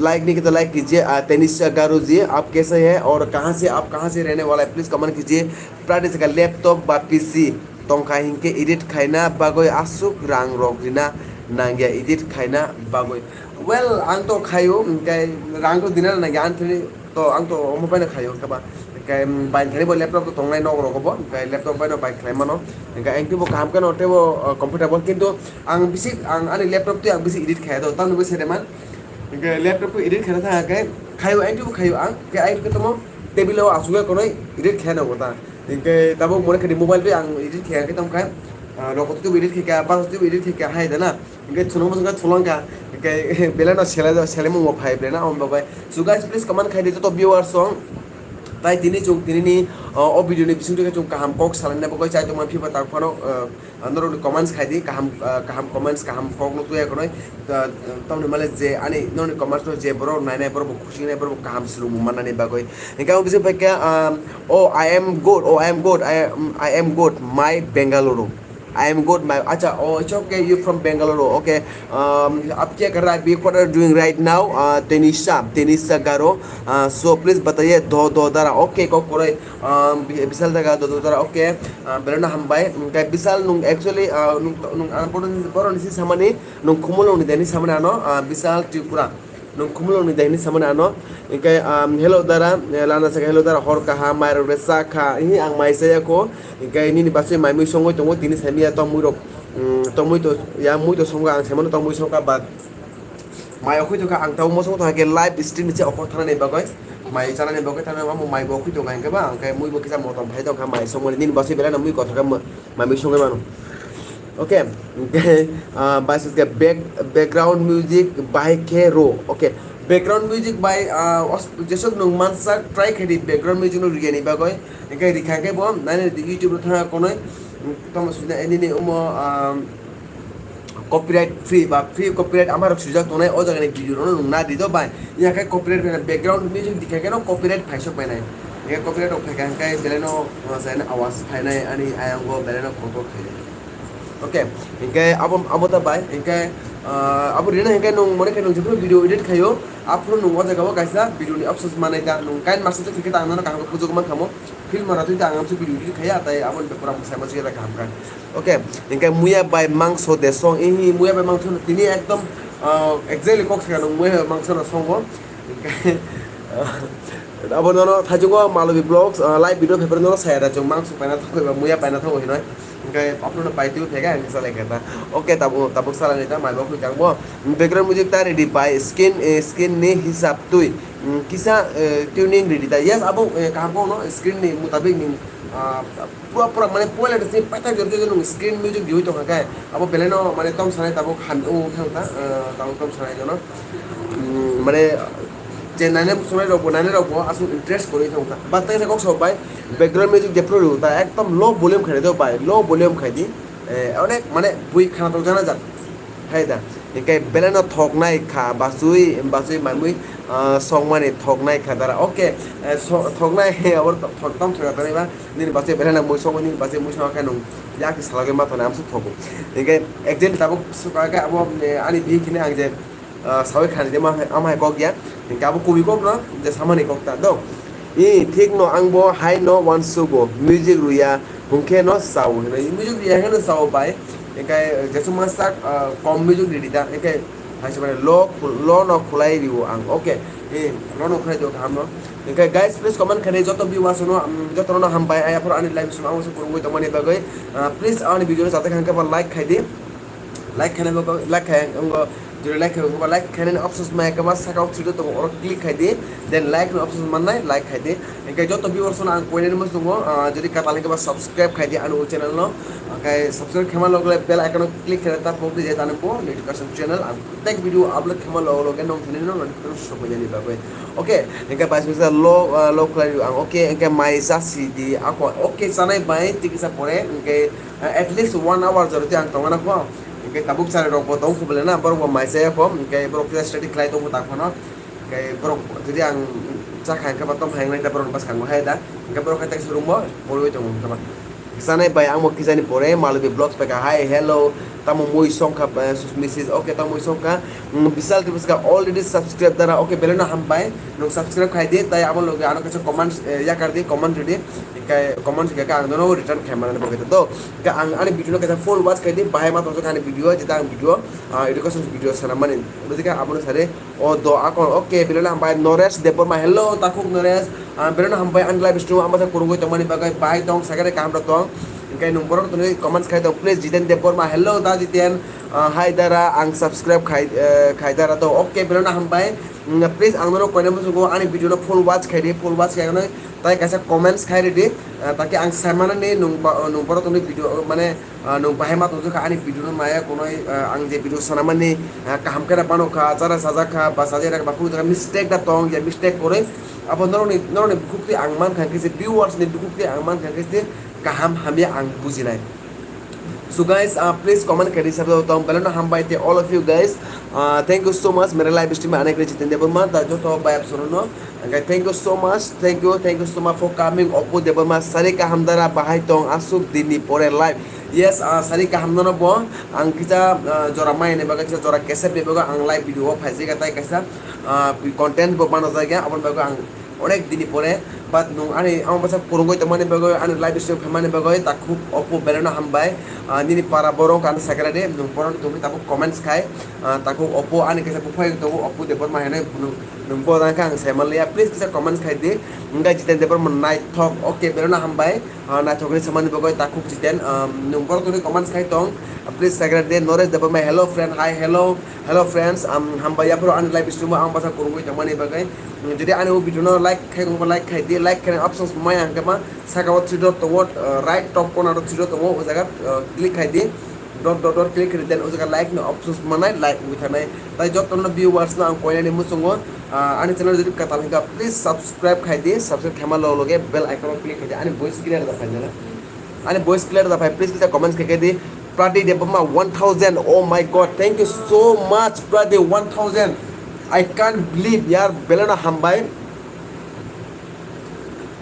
लाइक नहीं किया तो लाइक कीजिए। आ, तनिष्का गारो जी, आप कैसे हैं और कहाँ से, आप कहाँ से रहने वाला है, प्लीज कमेंट कीजिए। प्राइस का लैपटॉप बा PC tongkha hinkhe edit khaina bagwi aswk rang rok rina nangya edit khaina bagwi. Well, ang to khaio, hwnkhe rang to dinana nangya, ang thani to, ang to omo baino khaio, hwnkhe ba, hwnkhe, um, baini thani bo laptop to tongnai nok rogo bo, hwnkhe laptop baino bai khlai mano, hwnkhe ang teibo kaham kheno teibo, uh, comfortable, kintu ang bisi, ang ani laptop twi ang bisi edit khaya do, tamni bo sedeman, hwnkhe laptop twi edit khaina thang khe khaio, ang teibo khaio, ang khe ang khe tamo table o asugwi konoi edit khaya nango ta, hwnkhe tabuk mone khe mobile twi ang edit khaya khe tamo khe, uh, rokotwi twibo edit khaikha, bus twibo edit khaikha hai da na. Hwnkhe chwng bwswk khe thulangkha, hwnkhe belai no selai, selaimung bo phai belai no, aboni bagwi. So guys, please comment khai di joto viewers song. Tai tini chwng tini ni, uh, o video ni bising twi khe chwng kaham kok salaina bagwi chai tongma phiba tak phano, uh, norok ni comments khai di, kaham, uh, kaham comments, kaham kok no tuya khonoi. Uh, tamni male je ani norok ni comments no je borok nainai borok bo khusi nai borok bo kaham swrwngmung mannani bagwi. Hwnkhe ang bising pai khe, um, oh, I am good, oh, I am good, I am, I am good, my Bengaluru. I am good, my, acha, oh, it's okay, you from Bengaluru, okay. Um, aap kya kar raha hai abhi, what are you doing right now? Uh, Tenisha, Tenisha Garo. Uh, so please bataiye, do, do, dara, okay, kok korai. Um, bi-, bisal daga, do, do, dara, okay. Uh, belai no hambai. Hwnkhe bisal nung actually, uh, nung, nung, uh, boro, boro ni si samani, nung khumulung ni deni samani ano, uh, bisal Tripura. Nung khumulung ni deni samani ano, hwnkhe, um, hello dara, eh, lana sakha, hello dara, hor kaha, mairok de cha kha, hi ang mai chaya kho, hwnkhe nini basui mai mui songwi tongo, tini saimya tongmui rok, um, tongmui to, ya mui to songkha, ang saimano tongmui songkha, but mai okhoi tongkha, ang tamo songkha, hwnkhe live stream se okhor thanani bagwi, mai chanani bagwi, thanani bagwi mai bo okhoi tongkha, hwnkhe ba, hwnkhe mui bo kisa motom phai tongkha, mai songmani nini basui belai no mui kothok khe mo-, Mami songwi mano. Okay, okay, ah, bai swnam khe back-, background music bai khe rw. Okay, background music bai, ah, os-, jesok nwng mansa try khai di background music no rwya ni bagwi. Hwnkhe rikha khe bo nani YouTube no thangna konwi, mm, tamo swijak nini omo, ah, copyright free ba free copyright ama rok swijak tongnai o jaga ni video rok no nwng na di do bai. Yang khe copyright bai background music dikha khe no copyright phaisok bai nai. Hwnkhe copyright rok phaikha hwnkhe belai no, ah, sai awas phainai ani ayang o belai no kotor khainai. Okay, hwnkhe abo, abo ta bai, hwnkhe, ah, abo rina hwnkhe nwng mone khe nwng jephuru video edit khaio, aphuru nwng o jaga o kaisa video ni options manai ta, nwng kain masa twi khe ta ang nono kaham khe bujok man khamo, film rok twi ta ang amsu video edit khaiya, tai abo ni bepar ang sai ma sui kaham kha. Okay, hwnkhe muya bai mangso de song, ihi muya bai mangso no tini ekdom, ah, exactly kok sakha nwng muya bai mangso no songo, hwnkhe, ah, Abo nono thaichungo Malobi Vlogs, ah, live video phaiphuru nono saya da chwng mangso paina thangwi ba muya paina thango hinoi. Hwnkhe aphuru no pai twi phega hwnkhe salai khe ta. Okay, tabuk, tabuk salai ta mai bo khwi tang bo. Background music ta ready bai skin, eh, skin ni hisab twi. Mm, kisa, eh, tuning ready ta. Yes, abo, eh, kaham khe no screen ni mutabik ni, ah, Pura pura mane poila de sini paithak jor jor nung screen music diwi tongkha khe abo belai no mane tong sanai tabuk han o thang ta, eh, tabuk tong sanai jono. Hmm, mane je nane sunai rok bo nane rok bo aswk interest kwrwi thang ta. But tei kok sok bai background music je pro ta ekdom low volume khai do bai, low volume khai di. Eh, onek mane bui khana tong jana jak. Hai da. Hingke belai no thoknai kha, bachwi, bachwi manwi, ah, songmani thoknai kha dara. Okay, eh, so-, thoknai, abo thok-, tam thok ya, nini bachwi belai no mui songmani, nini bachwi mui songma khe nung yak salogwi ma thongnai, amsuk thogo. Hingke ekdin tabuk suka khe abo, eh, ani bihik hini ang je, ah, sawi khani je ma, ama hai kok ya. Hingke abo kubui kok no, je samani kok ta do. I, thik no, ang bo hai no uansugo, music ruya, hwnkhe no sao hinwi. Music ruya khe no sao bai. Hingke, jesuk ma sak, ah, kom music ridi da. Hingke, hai se mane lo, lo no khulai rio ang. Okay. I, lo no khulai dio kaham no. Hingke, guys, please comment khainai joto viewers no, um, joto no hambai. Ai aphuru ani live song ang kurungwi tongmani bagwi. Ah, please ani video no jate khan khe ba like khai di. Like khaina bo, like khai, wngkha, jodi like khai, wngkha, like khainani options maya khe ba saka o three dot tongo, oro click khai di, then like ni options mannai, like khai di. Hingke joto viewers no ang koinani muchungo, ah, jodi katal hingke ba subscribe khai di ani o channel no, hingke subscribe khaima loge loge bell icon o click khaina ta pok di je tani bo notification channel ang protek video upload khaima loge loge nong thani no notification sokoi jani bagwi. Okay, hingke bai sisa lo, ah, lo khlai ang, okay, hingke mai jasi di ako, okay, chanai bai tikisa pore, hingke Ah, at least one hour jora twi ang tongna kho. Hingke tabuk chari rok bo tong kho bole na, borok bo mai chaya kho. Hingke borok kisa study khlai tong kho ta phano. Hingke borok jodi ang cha kha hingke ba tong kha hingnai ta borok bwskango hai da. Hingke borok hai ta kisa room o poriwi tongo hingke ba. Chanai bai ang bo kisa ni pore Malobi Vlogs pai kha. Hi, hello. Tamo mui song kha, eh, sus-, misis. Okay, tamo mui song kha. Mm, Bisal Tripura already subscribe dara. Okay, belai no hambai. Nwng subscribe khai di. Tai abo loge ano kisa comment, eh, yakar di, comment ridi. Comment khe ang nono return khaimani bagwi to. Khe ang ani video no kaisa full watch khaidi, bahai ma tongsa ani video, jeta ang video, ah, education video sana mani. Bujikha abono sare, o do akon, okay, belai no hambai, Noresh Debbarma, hello, takhuk Noresh, ah, belai no hambai, ani live stream, ang basa kurungwi tongmani bagwi, bahai tong, sakare kaham rok tong. Hingke nung borok tongwi comments khai tong, please, Jiten Debbarma, hello, da Jiten, ah, hi dara, ang subscribe khai, eh, khai dara to, okay, belai no hambai. Mm, please, ang nono koine muchungo ani video no full watch khai di, full watch khai nai, tai kaisa comments khai ridi, ah, taki ang sai manani nung ba-, nung borok tongni video, mane, ah, nung bahai ma tongjakha ani video no naya konoi, ah, ang je video sanamani, ah, kaham khe bano kha, chara sajak kha, ba sajai rak ba kunu jaga mistake da tong, ya mistake koroi, abo norokni, norokni bukhuk twi ang man kha khe se, viewers ni bukhuk twi ang man kha khe se, kaham hamya ang bujinai. So guys, uh, please comment khe di sabda tong, belai no hambai te all of you guys. Uh, thank you so much mere live stream anek re Jiten Debbarma ta joto bai apsoro no. Okay, thank you so much, thank you, thank you so much for coming, Oppo Debbarma, Sarika Hamdara, bahai tong asuk dini pore live. Yes, uh, Sarika Hamdano bo ang kisa, uh, jora mai ne baga kisa jora kesep de baga ang live video o phai jega tai kaisa, uh, content bo bana jagya abon baga ang onek dini pore, but nung ani ang basa kurungoi tongmani bagoi, ani live stream khaimani bagoi, ta khub Oppo belai no hambai. Ah, nini para borok ang sakra de, nung borok tongwi tabuk comments khai, ah, ta khub Oppo ani kaisa buphai tongo, Oppo Debbarma hinwi nung, nung bo rang kha ang sai manliya, please kisa comments khai di. Hingke Jiten Debbarma naithok, okay, belai no hambai. Ah, naithokni samani bagwi takhuk Jiten, um, nung borok tongwi comments khai tong. Ah, please, second day, Noresh Debbarma, hello friend, hi, hello, hello friends, um, hambai yaphuru ani live stream o ang basa kurungwi tongmani bagwi. Um, jodi ani o video no like khai tongba like khai di, like khai options mai ang khe ma saka o three dot tongo, uh, right top corner o three dot tongo, o jaga, uh, click khai di. Dot dot dot click khe den o jaga like no options manai, like wngwi thanai. Tai jotono viewers no ang koinani muchungo, ah, ani channel jodi kwtal hwnkha, please subscribe khai di, subscribe khaima loge loge bell icon o click khai di. Ani voice clear da phai nana? Ani voice clear da phai, please kisa comments khai khai di. Prati Debbarma one thousand, oh my god, thank you so much Prati, one thousand, I can't believe yaar, belai no hambai.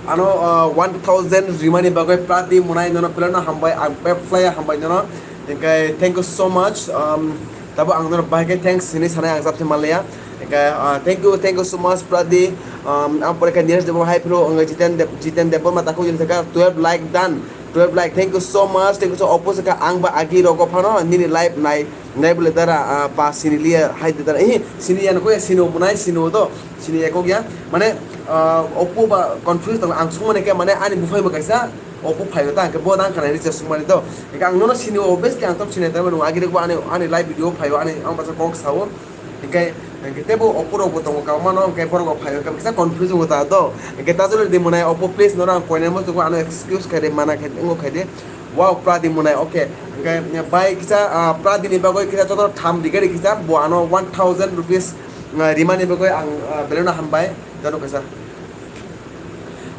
Ano, ah, one thousand rimani bagwi Prati Munai nono belai no hambai, ang pep flya hambai nono. Hingke thank you so much. Um, tabo ang nono bahai khe thanks hinwi sanai ang sabse manliya. Hingke, ah, thank you, thank you so much Prati. Um, ang pore khe nearest debo hai philo ang Jiten Deb-, Jiten Debbarma takhuk jin saka twelve like done. Twelve like, thank you so much, thank you so, Oppo saka ang ba agi rogo phano nini live nai. Nai bole dara, ah, pa sini liya hai de dara. Eh, sini yan ko ya sini o bunai sini o do. Sini ya ko ya. Mane, ah, Oppo ba confuse tong ang sung mane ke mane ani buphai ba kaisa Oppo phai ta ke bo dang kana ni sung mane do. Ke ang nono sini o obviously ang top sini ta manu agi de ko ani, ani live video phai ani ang basa kok sao. Ke, ke tebo Oppo rok bo tongo ka mano ke borok phai ka kisa confuse go ta do. Ke ta jole di mane Oppo please nono ang koine mo to ano excuse khai de mana khai ngo khai de. Wow, Pradi Munai, okay. Hingke, bai kisa, ah, Pradi ni bagoi kisa joto tham rigari kisa, bo ano one thousand rupees, ah, rimani bagoi ang, ah, belai no hambai, joto kaisa.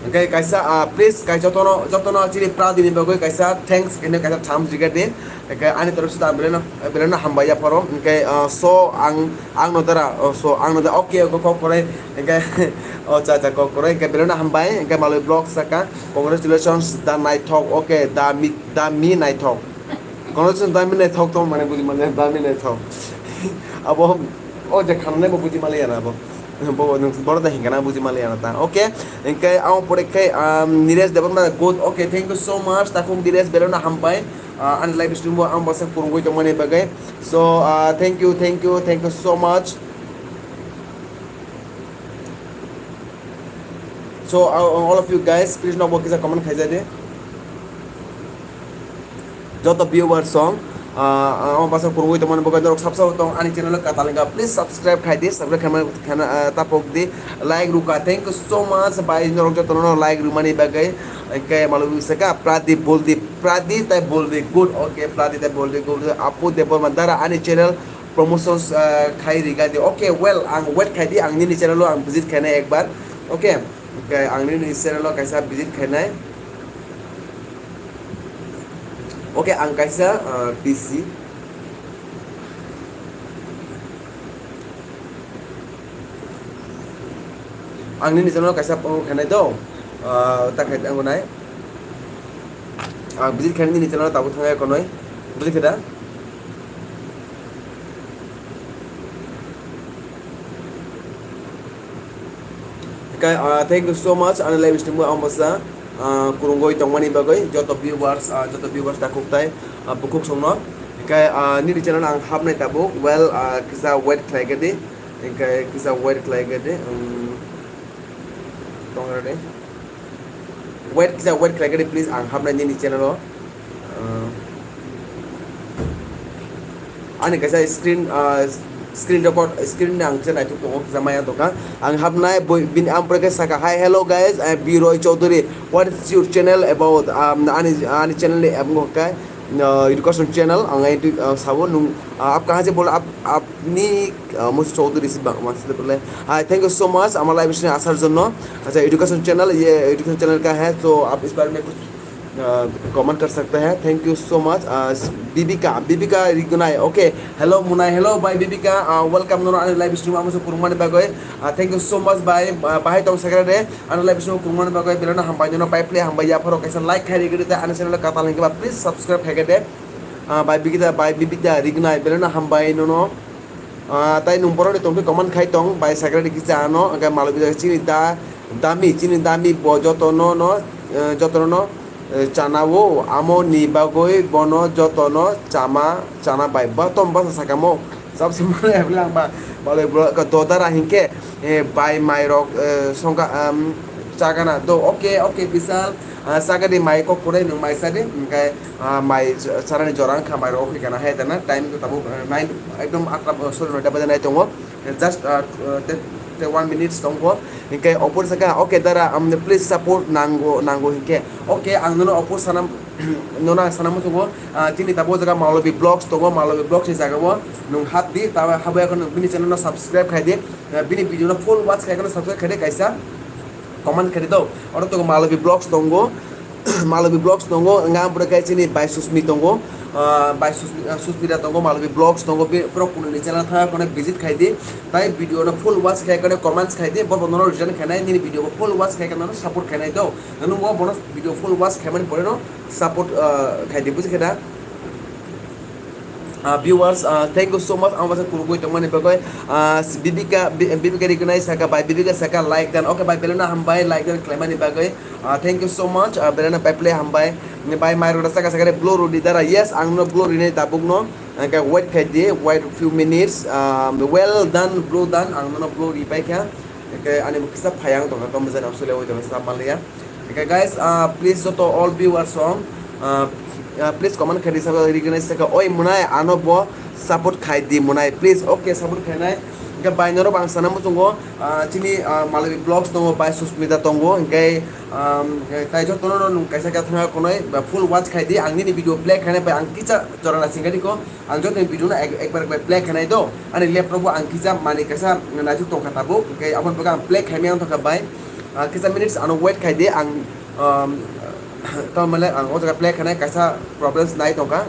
Hingke kaisa, ah, please, kai jotono, jotono chini Pradi ni bagoi kaisa thanks, hingke kaisa tham rigari. Hingke ani torok sita belai no, belai no hambai ya phoro. Hingke, ah, so ang, ang no dara, oh, so ang no dara, okay, okay, kok korai. Hingke, oh, cha, cha, kok korai. Hingke belai no hambai, hingke maloi vlog saka. Congratulations, da naithok, okay, da mi, da mi naithok. Congratulations, da mi naithok tong mane buji male, da mi naithok. Abo, o je khanne bo buji male yana abo. Bo, bo, boro da hingana buji male yana ta. Okay, hingke ang pore khe, um, Niresh Debbarma good. Okay, thank you so much. Takhuk Niresh belai no hambai. Uh, ani live stream bo ang basa kurungwi tongmani bagwi. So, uh, thank you, thank you, thank you so much. So, uh, all of you guys, please no bo kisa comment khaijadi. Joto viewers song, uh, uh, ang basa kurungwi tongmani bagwi norok sabsa tong ani channel o katalengka, please subscribe khaidi, subscribe khaima, khaina, uh, tapok di, like ruka. Thank you so much, bai norok joto no like rumani bagwi. Hingke malu saka Pradip Buldip, Pradi tai Buldip good, okay, Pradi tai Buldip good, Apu Debbarma dara ani channel promotions, ah, khai riga di. Okay, well, ang wait khai di, ang nini channel o ang visit khainai ekbar. Okay, okay, ang nini channel o kaisa visit khainai. Okay, ang kaisa, ah, P C. Ang nini channel o kaisa promote khainai do. Ah, ta khai ang nai. Ang visit khainai nini channel o tabuk thangai konoi. Buji khe da? Kai, ah, thank you so much. Ani live stream o ang basa. ah, kwrwngwi tongmani bagwi joto viewers, ah, joto viewers takhuk tai, ah, bukhuk songno. Hinkhe, ah, nini channel ang hapnai tabuk, well, ah, kisa wait khlai khe di, hinkhe kisa wait khlai khe di, um, tong re. Wait, kisa wait khlai khe di, please, ang hapnai nini channel o. Uh, ani kaisa screen, uh, screen record, screen ni ang kisa naithok tongo, kisa maya tongkha. Ang hapnai boi, bini, ang pore khe saka, "Hi, hello guys, I am B Roy Chaudhary. What is your channel about?" Um, ani, ani channel ni abo khe, uh, education channel. Ang ai, uh, sabo nung, uh, aap kahan se bol, aap, aap Ni, ah, Musa Chaudhary si ba, ma se bole. Hi, thank you so much আমার live stream আসার জন্য। আচ্ছা, education channel, ये education channel का है, तो आप इस बारे में कुछ, ah, comment कर सकते हैं। Thank you so much। Ah, Bibika, Bibika Rigunai, okay। Hello Munai, hello bhai Bibika, ah, welcome nono ani live stream amo se kurumani bagoi। Ah, thank you so much bhai, ah, bahai tong sakra de, ani live stream kurumani bagoi, belano hambai nono, pai play hambai ya pharo kaisa like khai rigri de, ani channel katal hingke ba, please subscribe khai de। Ah, bai Bibita, bai Bibita Rignai, beleno hambai nono. Ah, tai nung borok ni tongkhe comment khai tong, bai sakra ni kisa ano, hingke malo bijak chini da, dami, chini dami bo joto no, no, eh, joto no, no, eh, chana o, amo ni bagoi bono joto no chama, chana bai. Ba tom basa sakamo, sabse mane ablang ba, malo bro, ka dodara hingke, eh, bai mai rok, eh, songka, um, chagana do, okay, okay, Bisal, ah, sagadi mai kok pore nung mai sadi, hingke, Ah, mai ch-, charani jora wngkha, mai rok wngkha na hai dana, time to tabuk, eh, nine, ekdom atta, oh, sorry, noita baja nai tongo, just, ah, tw-, te, te one minutes tongkho, hinkhe opor saka, okay, dara, um, please support nango, nango hinkhe, okay, ang nono opor sanam, nono ang sanam muchungo, ah, chini tabuk jaga Malobi Vlogs tongo, Malobi Vlogs ni jaga o nwng hap di, ta habwi akheno bini channel no subscribe khai di, eh, bini video no full watch khai kheno subscribe khai di kaisa, comment khai di do, oro tongo Malobi Vlogs tongo, Malobi Vlogs tongo, wngkha ang pore khe chini bai Susmi tongo, ah, bai Susmi, ah, Susmita tongo, Malobi Vlogs tongo, be-, borok kunui ni channel thangkha kheno visit khai di, tai video no full watch khai kheno comments khai di, bo bo nono return khainai, nini video bo full watch khai kheno support khainai do, nwngo bono video full watch khaimani pore no support, ah, khai di, buji khe da? Ah, viewers, ah, thank you so much, ang basa kurugui tongmani bagoi, ah, Bibika, Bi-, Bibika Rigunai saka bai, Bibika saka like dan, okay bai, beleno hambai like dan khlaimani bagoi. Ah, thank you so much, ah, beleno pai play hambai. Ni bai mai roda saka saka de blow rodi dara. Yes, ang no blow rinai tabuk no. Angka wait khai di, wait few minutes. Um, well done, blow done. Ang no blow ri pai kha. Angka ani bo kisa phayang tongkha, tong mujani am sule wait tong sa maliya. Angka guys, ah, please joto all viewers song, ah, ah, please comment khai di saka recognize saka oi munai ano bo support khai di munai, please, okay, support khainai. Angka bai norok ang sana muchungo, ah, chini, ah, Malobi Vlogs tongo, bai Susmita tongo, angka um, tai jotono no nwng kaisa khe thangna konoi ba full watch khai di, ang nini video play khainai bai ang kisa jora na singkha di ko, ang jotoni video no ek-, ekbar ekbar play khainai do, ani laptop o ang kisa mani kaisa naithok tongkha tabuk, hingke aboni bagwi ang play khaimani ang thangkha bai, ah, kisa minutes ano wait khai di, ang, um, tamo male ang o jaga play khainai kaisa problems nai tongkha,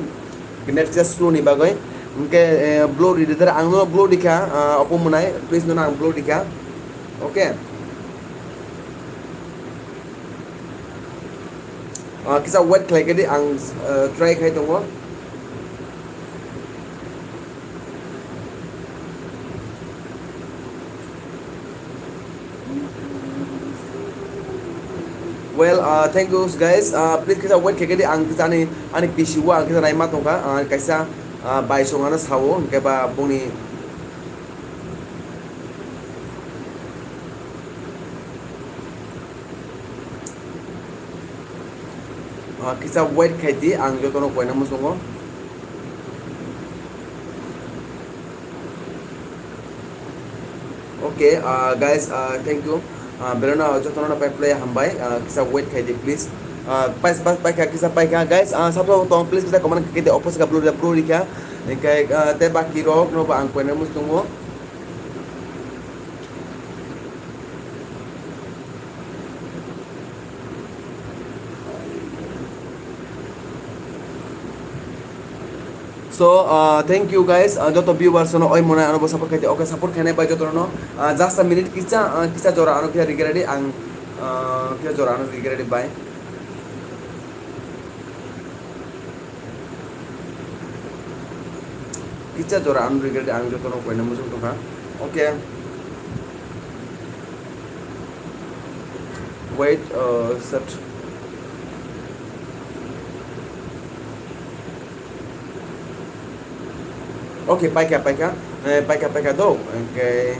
net just slow ni bagwi, hingke, eh, blow ri di, ang no blow di kha, ah, opo mwnai, please no ang blow di kha, okay. Ah, kisa wait khlai khe di, ang, ah, try khai tongo. Well, ah, thank you guys. Ah, please kisa wait khlai khe di, ang kisa ani, ani P C o ang kisa naima tongkha. Ah, kaisa, ah, bai song ano sao, hingke ba boni Ah, kisa wait khai di, ang jotono koina muchungo. Okay, ah, guys, ah, thank you. Ah, beleno jotono pai play hambai, ah, kisa wait khai di, please. Ah, pai, pai, paikha, kisa paikha, guys, ah, sabsabo tong, please, kisa comment khai di, opor saka blue, blue rikha. Hingke, ah, te baki rok no ba ang koina muchungo. So, uh, thank you guys, uh, joto viewers no oi mwnai ano bo support khaidi, okay, support khainai bai joto no, uh, just a minute, kisa, uh, kisa jora ano kisa rigiradi ang, uh, kisa jora ano rigiradi bai. Kicha jora ang regret ang joto no koina muchung tongkha. Okay. Wait, uh, set. Okay, paikha, paikha, eh, paikha, paikha do. Okay.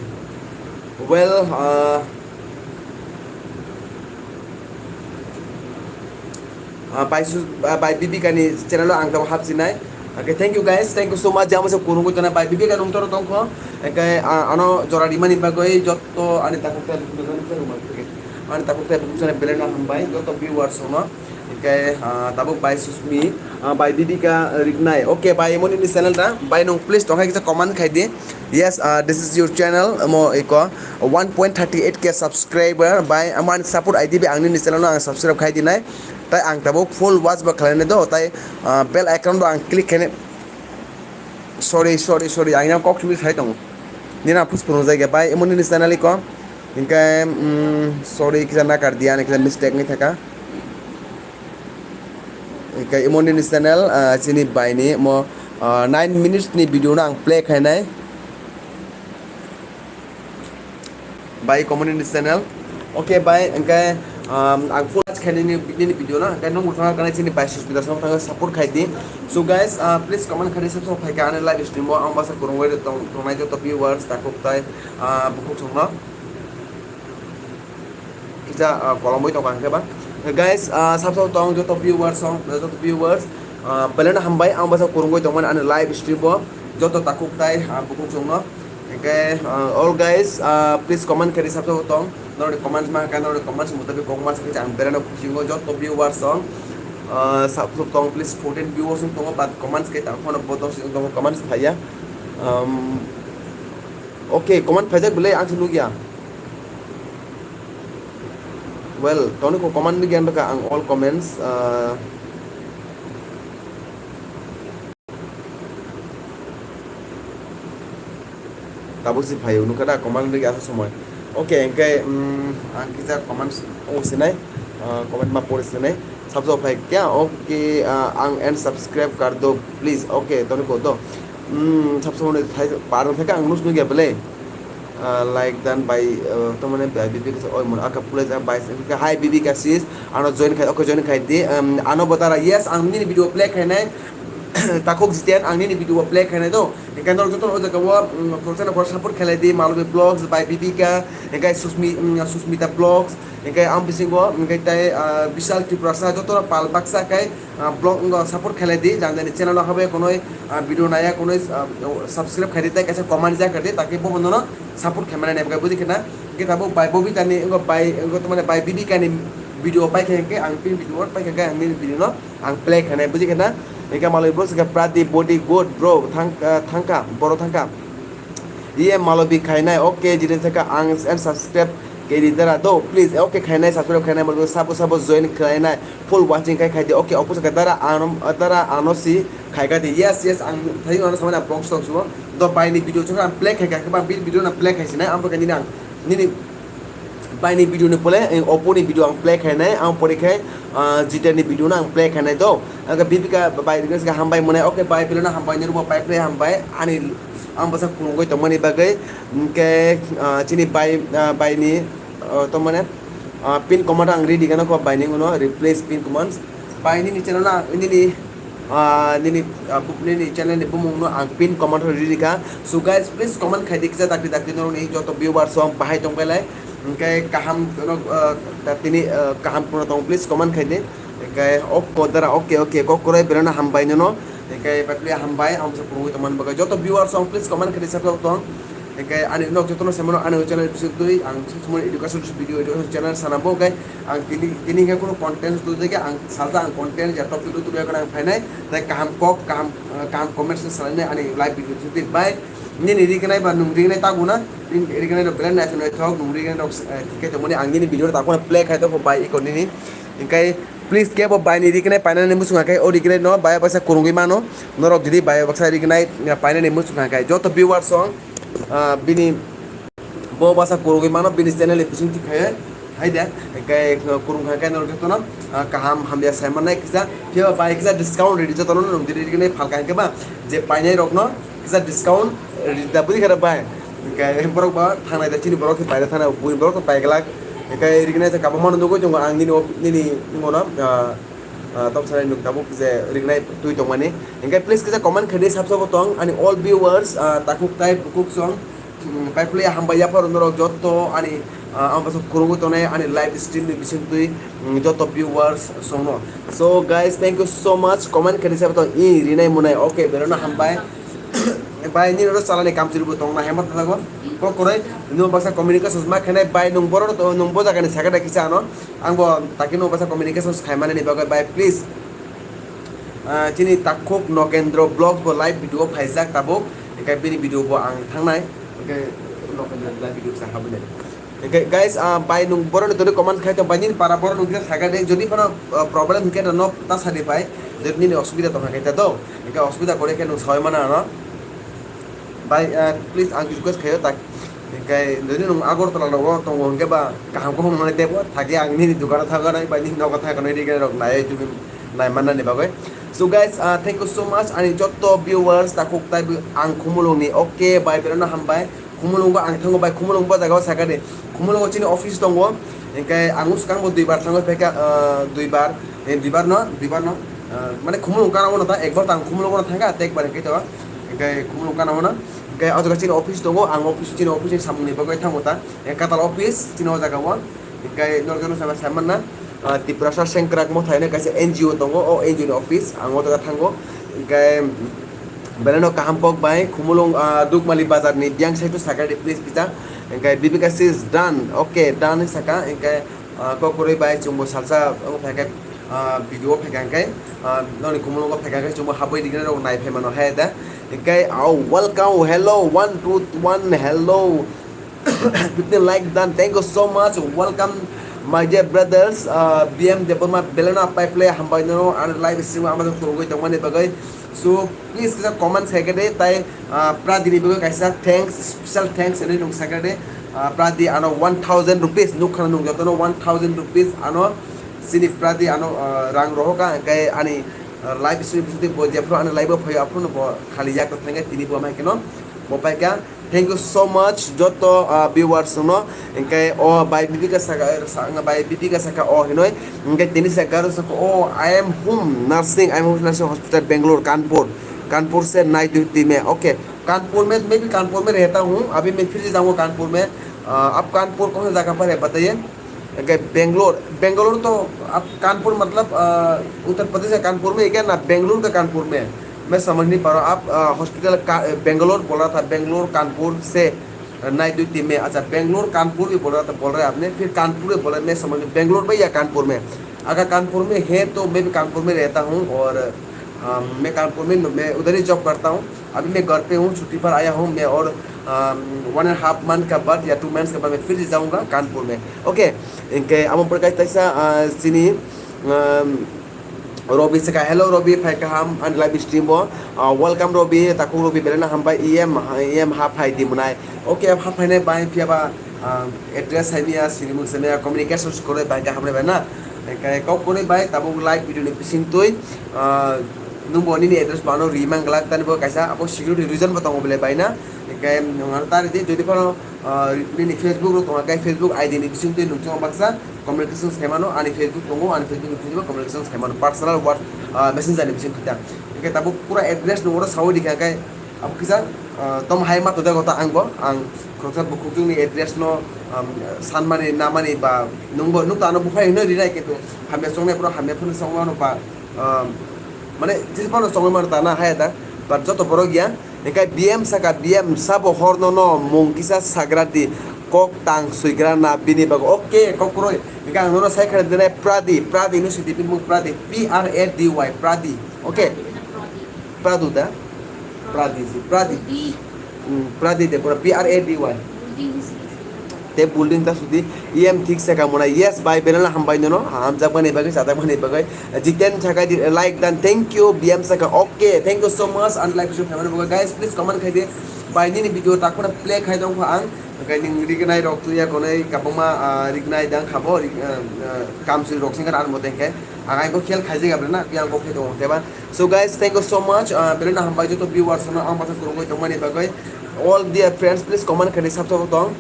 Well, uh, uh, by Su-, uh, by Bibika ni channel o ang tabo hapsinai. Okay, thank you guys, thank you so much. Jamo se kurungwi tona by Bibika nung toro tongkho. Okay, uh, ano jora rimani bagwi jotto ani takhuk ta ani takhuk ta belai no hambai jotto viewers no. Hingke, ah, tabuk bai Susmi, ah, bai Bibika Riknai. Okay, bai, emoni ni channel da. Bai, nung please tongkha kisa comment khai di. Yes, ah, this is your channel. Mo iko one point thirty eight K subscriber. Bai, amani support I D B ang nini channel no ang subscribe khai di nai. Tai ang tabuk full watch ba khlai nai do. Tai, ah, bell icon bo ang click khai nai. Sorry, sorry, sorry. Ang yang kok simi sai tong. Nina pus purung jai bai. Emoni ni channel iko. Hingke, mm, sorry, kisa nakar dia, kisa mistake ni thaka. Hingke emoni ni channel, ah, chini bai ni mo, ah, nine minutes ni video no ang play khainai. Bai community channel. Okay, bai, hingke, um, ang full watch khainai ni, nini video no, hingke nung mwthang kana chini bai Susmita song thang support khai di. So guys, uh, please comment khai di, sab song phaika ani live stream o, ang basa kurungwi tong, tongnai joto viewers, takhuk tai, uh, bukhuk song no. Kisa, ah, kolomwi tongkha hwnkhe ba. Guys, ah, sab sabo tong joto viewers song, joto viewers, ah, belai no hambai ang basa kurungwi tongmani ani live stream o joto takhuk tai, ah, bukhuk song no. Hwnkhe, ah, all guys, ah, please comment khe sab sabo tong. Norni comments ma khe norni comments mutabik kok ma sakhe ang belai no khusi wngo joto viewers song. Ah, sab sabo tong please fourteen viewers wng tongo but comments khe tang phano bo dos wng tongo comments phaiya. Um, okay, comment phaijak belai ang se nukya. Well, toni ko comment ni gen ka ang all comments, ah, tabuk si phaio nukha da comment ni asa somoi. Okay, hwnkhe, mm, ang kisa comments o sinai, ah, comment ma pori sinai. Sabso phai kya? Okay, ah, ang and subscribe kar do please. Okay, toni ko do. Mm, sabso mone thai par thai ka ang nus nukya belai. Ah, like dan bai, ah, to mane bai Bibika oi mon aka pule ja bai ka hi Bibika sis ano join khai, okay, join khai di. Um, ano botara yes ang nini video play khainai. Takhuk Jiten ang nini video play khainai do. Hingke norok joto o jaga o, um, khoroksa no khoroksa support khlai di Malobi Vlogs bai Bibika, hingke Susmi-, um, Susmita Vlogs, hingke ang bisingo hingke tai, ah, Bishal Tiprasa joto pal baksa kai. Ah, vlog wngkha support khailai di, jang jani channel o habai kunui, ah, video naya kunui, ah, subscribe khaidi tei kaisa comment ja khaidi, takhe bo bono no support khaimani nai bwkha bujikhe na. Hwnkhe tabuk bai Bobita ni wngkha bai wngkha tamani bai Bibika ni video paikha hwnkhe ang pin video paikha hwnkhe ang nini video no ang play khainai bujikhe na. Hwnkhe malwi bro swkha Pradip body good bro thang, ah, thangkha boro thangkha. Iye Malobi khainai, okay, jini saka ang and subscribe kedi dara do, please, okay, khainai, subscribe khainai, malobi sabo sabo join khainai, full watching khai khaidi, okay, opo saka dara ano, dara ano si khaika di, yes, yes, ang thayo ano samana box talk subo, do bai ni video chukha ang play khaika, khe ba bil video na play khaisinai, ang phaikha nini ang, nini bai ni video ni pole, eh, opo ni video ang play khainai, ang pore khai, ah, Jiten ni video na ang play khainai do, ang Bibika bai ni hambai mwnai, okay, bai bilo na hambai ni rubo bai play hambai, ani Ang bwsa khulumgwi tongmani bagwi, hwnkhe, ah, chini bai, ah, baini, ah, tongmani, ah, pin command ang ready gana kho baini uno replace pin command. Baini ni channel na, nini, ah, nini, ah, bu-, nini channel ni bumung no ang pin command ready kha. So guys, please comment khai di kisa dakti dakti norok ni joto viewers song bahai tong belai. Hwnkhe kaham no, ah, tini, ah, kaham kuno tong please comment khai di. Hwnkhe ok kodara, okay, okay, kok kurai berana hambai nono. Hwnkhe, paipli hambai, ang bwsa phunugwi tongmani bagwi. Joto viewers rok, please comment khe rwchapjak tong. Hwnkhe, ani nok jotono se mano, ani channel bising twi, ang sumoni education video, education channel sana bo, hwnkhe, ang tini, tini hwnkhe kheno content twi jaikha, ang salsa ang content ya topic twi twi ang phainai, tei kaham kok, kaham, kaham comments salainai ani live video bising twi. Bye, nini rignai ba nung rignai tabuna, nini rignai rok belai naithok naithok, nung rignai rok, eh, thik khe tongmani ang nini video rok tabukno play khai tongo, bye, iko nini. Hwnkhe, Please kebo baini rignai painani muchung hwnkhe o rignai no bai baksa kurungwi mano. Norok jodi bai baksa rignai painani muchung hwnkhe joto viewers rok, ah, bini bo baksa kurungwi mano bini channel ni bising thik khe hai de. Hwnkhe kurung hwnkhe norok jotono, ah, kaham hamya sai mannai kisa. Phiya bai kisa discount ridi jotono nung diri rignai phalka hwnkhe ba je painai rokno kisa discount rida budi khe bai. Hwnkhe borok ba thangnai da chini borok khe paida thangnai bui borok khe paiglak. Hwnkhe rignai khe kabangma nugwi tongo ang nini, nini, nini, ah, ah, tong sanai nwng tabuk je ringnai twi tongmani. Hinkhe please kisa comment khaidi sabsabo tong ani all viewers, ah, takhuk tai bukhuk song. Hmm, pai pli hambai yaphar norok jotto ani, ah, ang bwswk kwrwngwi tongnai ani live stream ni bisingtwi, hmm, jotto viewers songno. So guys, thank you so much comment khaidi sabsabo tong i rinai munai. Okay, berano hambai. Bai nini oro chalani kam chwrwngbo tongna hemma thangjago. Kok kwrwi nini baksa communication ma khenai bai nwng boro nwng bo jagani sakha da kisa ano. Ang bo taki nwng baksa communication khaimani ni bagwi bai please. Ah, chini takhuk Nokendro Vlogs bo live video phaijak tabuk. Hinkhe bini video bo ang thangnai. Hinkhe Nokendro live video sa habwi nai. Hinkhe guys, ah, bai nwng boroni toni comment khai tong bai nini para borok nwng kisa sakha de jodi phano, ah, problem hinkhe no ta sadi bai. Jodi nini osubida tongkha khe ta do. Hinkhe osubida kore khe nwng sawi mana ano. Bai, ah, please ang request khayo tak. Hinkhe jodi nwng Agartala rogo tongo hinkhe ba kaham kaham manwi tebo thagi ang nini dukano thaganai bai nini nogo thaganai rikhe rok nai tumi nai manani bagwi. So guys, ah, thank you so much ani jotto viewers takhuk tai ang Khumulungni. Okay, bai berano hambai. Khumulungo ang thango bai, Khumulung bo jagao sakha de. Khumulungo chini office tongo. Hinkhe ang swkang bo duibar thango phaikha, ah, duibar, eh, duibar no, duibar no. Ah, mane Khumulung kana ono ta ekbar tang Khumulungo thangkha, tei ekbar hinkhe to. Hinkhe Khumulung kana ono. Hinkhe o jaga chini office tongo, ang office chini office ni samungni bagwi thango ta. Eh, katal office chini o jagao. Hinkhe norok jono sama sai manna, ah, Tiprasa Sengkrak Mothai hwnwi kaisa N G O tongo, o N G O ni office ang o jaga thango. Hinkhe belai no kaham kok bai Khumulung, ah, Dukmali bazar ni biyang side o sakha de please kisa. Hinkhe Bibika is done, okay, done hinwi sakha. Hinkhe, ah, kok kwrwi bai chwngbo salsa omo phaikhe, ah, video o phaikha hinkhe, ah, noni Khumulungo phaikha hinkhe chwngbo habwi riknai rok nai phai mano hai da. Hinkhe, oh, welcome, hello, one, two, one, hello. Fifteen like done. Thank you so much. Welcome, my dear brothers. Uh, B M Debbarma belai no pai phlai hambai no ano live stream ama kwrwngwi tongmani bagwi. So please kisa comment sai khe de tai, uh, Pradi ni bagwi kaisa thanks, special thanks hinwi nwng sai khe de. Uh, Pradi ano one thousand rupees nuk khana nwng jotono one thousand rupees ano chini Pradi ano, uh, rang rohoka hinkhe ani, uh, live stream bisingtwi bo jephru ani live o phaio aphuru no bo khali yak thangkhe tini bo mai kheno bo paikha. Thank you so much joto, ah, viewers no. Hinkhe o bai Bibika saka, sa-, bai Bibika saka o hinoi. Hinkhe tini saka garo saka o, I am home nursing, I am home nursing hospital Bangalore, Kanpur. Kanpur से night duty में, ओके। कानपुर में, मैं भी कानपुर में रहता हूँ, अभी मैं फिर से जाऊँगा कानपुर में। अ, आप कानपुर कौन सा जगह पर है बताइए। ओके, बेंगलोर, बेंगलोर तो आप कानपुर मतलब, अ, उत्तर प्रदेश का कानपुर में है क्या ना, बेंगलोर का कानपुर में है? मैं समझ नहीं पा रहा हूँ। आप, अ, हॉस्पिटल का, बेंगलोर बोल रहा था, बेंगलोर कानपुर से, अ, नाइट ड्यूटी में। अच्छा, बेंगलोर कानपुर भी बोल रहा था, बोल रहे आपने, फिर कानपुर भी बोला, मैं समझ नहीं, बेंगलोर में या कानपुर में? अगर कानपुर में है तो मैं भी कानपुर में रहता हूँ और, अ, मैं कानपुर में, मैं उधर ही जॉब करता हूँ। अभी मैं घर पे हूँ, छुट्टी पर आया हूँ मैं और, अम, वन एंड हाफ मंथ का बाद या टू मंथ्स के बाद मैं फिर से जाऊँगा कानपुर में। ओके, इनके amo pore kaisa, uh, chini, um, Robi saka, hello Robi, phai kaham ani live stream o. Uh, welcome Robi, takhuk Robi, belai no hambai, E M, E M ha phai di mwnai. Okay, ha phainai bai phiya ba, uh, address hai miya, sinimung se miya, communication se kwrwi bai kaham bai na. Hinkhe kok kwrwi bai tabuk live video ni bisingtwi, uh, nwng bo nini address bo ano ri man glak tani bo kaisa abo security reason bo tongo bole bai na. Hinkhe nwng ano ta ri di, jodi phano, uh, nini Facebook rok tongo khe Facebook I D ni bisingtwi nwng chwng baksa communication khaimano, ani Facebook tongo, ani Facebook ni bisingtwi communication khaimano, personal what, uh, messenger ni bisingtwi ta. Hinkhe tabuk pura address nwng oro sawi di kha khe abo kisa, uh, tom hai ma toda kota ang bo, ang khoroksa bukhukjwk ni address no, um, sanmani namani ba nwng bo nwng to ano buphai hwnwi rinai kintu hamya chongnai phuru hamya phano chongmano ba, um, mane jesa phano chongmano ta na hai ta, but joto borok ya. Hinkhe B M saka, B M sabo horno no mung kisa sagra di, kok tang suigra na bini bagwi. Okay, kok kwrwi. Hinkhe ang nono sai khana dinai Pradi, Pradi no sidi bini mung Pradi, P R A D Y, Pradi. Okay. Pradu da? Pradi si, Pradi. Hmm, Pradi de pura P R A D Y. Te building ta sudi, E M thik se kamuna. Yes, bai, belai no hambai nono. Hamjakmani bagwi, chajakmani bagwi. Jiten saka di, like dan, thank you, B M saka. Okay, thank you so much. And like, share, family bagwi. Guys, please comment khai di. Bai, nini video ta khuna play khai dong pha ang. Kai ning rignai rok tuya konai kabangma, ah, rignai dang khabo, rig-, ah, ah, kamsui rok sing kan mo tengke. Ang ai bo khel khai jega bela na, yang bo khe dong teba. So guys, thank you so much. Ah, belai no hambai joto viewers no ang basa kurungoi tongmani bagwi. All dear friends, please comment khai di sab sab tong.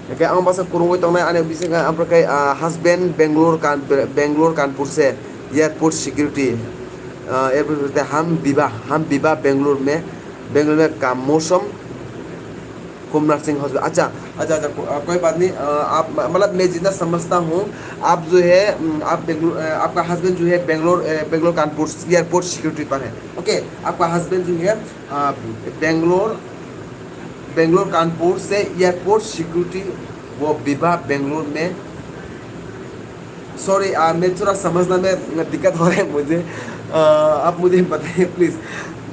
Hinkhe ang basa kurungoi tongnai ani bising ang pore kai, ah, husband Bangalore kan, Bangalore Kanpur se. Airport security, अ, airport security, हम विवाह, हम विवाह बेंगलोर में, बेंगलोर में काम मौसम, होमनाथ सिंह हॉस्पिटल। अच्छा, अच्छा, अच्छा, को-, अ, कोई बात नहीं। अ, आप, म-, मतलब, मैं जितना समझता हूँ, आप जो है, उम, आप बेंगलोर, अ, आपका हस्बैंड जो है बेंगलोर, अ, बेंगलोर कानपुर एयरपोर्ट सिक्योरिटी पर है। ओके, आपका हस्बैंड जो है, अ, बेंगलोर, बेंगलोर कानपुर से एयरपोर्ट सिक्योरिटी, वो विवाह बेंगलोर में। सॉरी, आ, मैं थोड़ा समझना में दिक्कत हो रहा है मुझे। आ, आप मुझे बताइए प्लीज।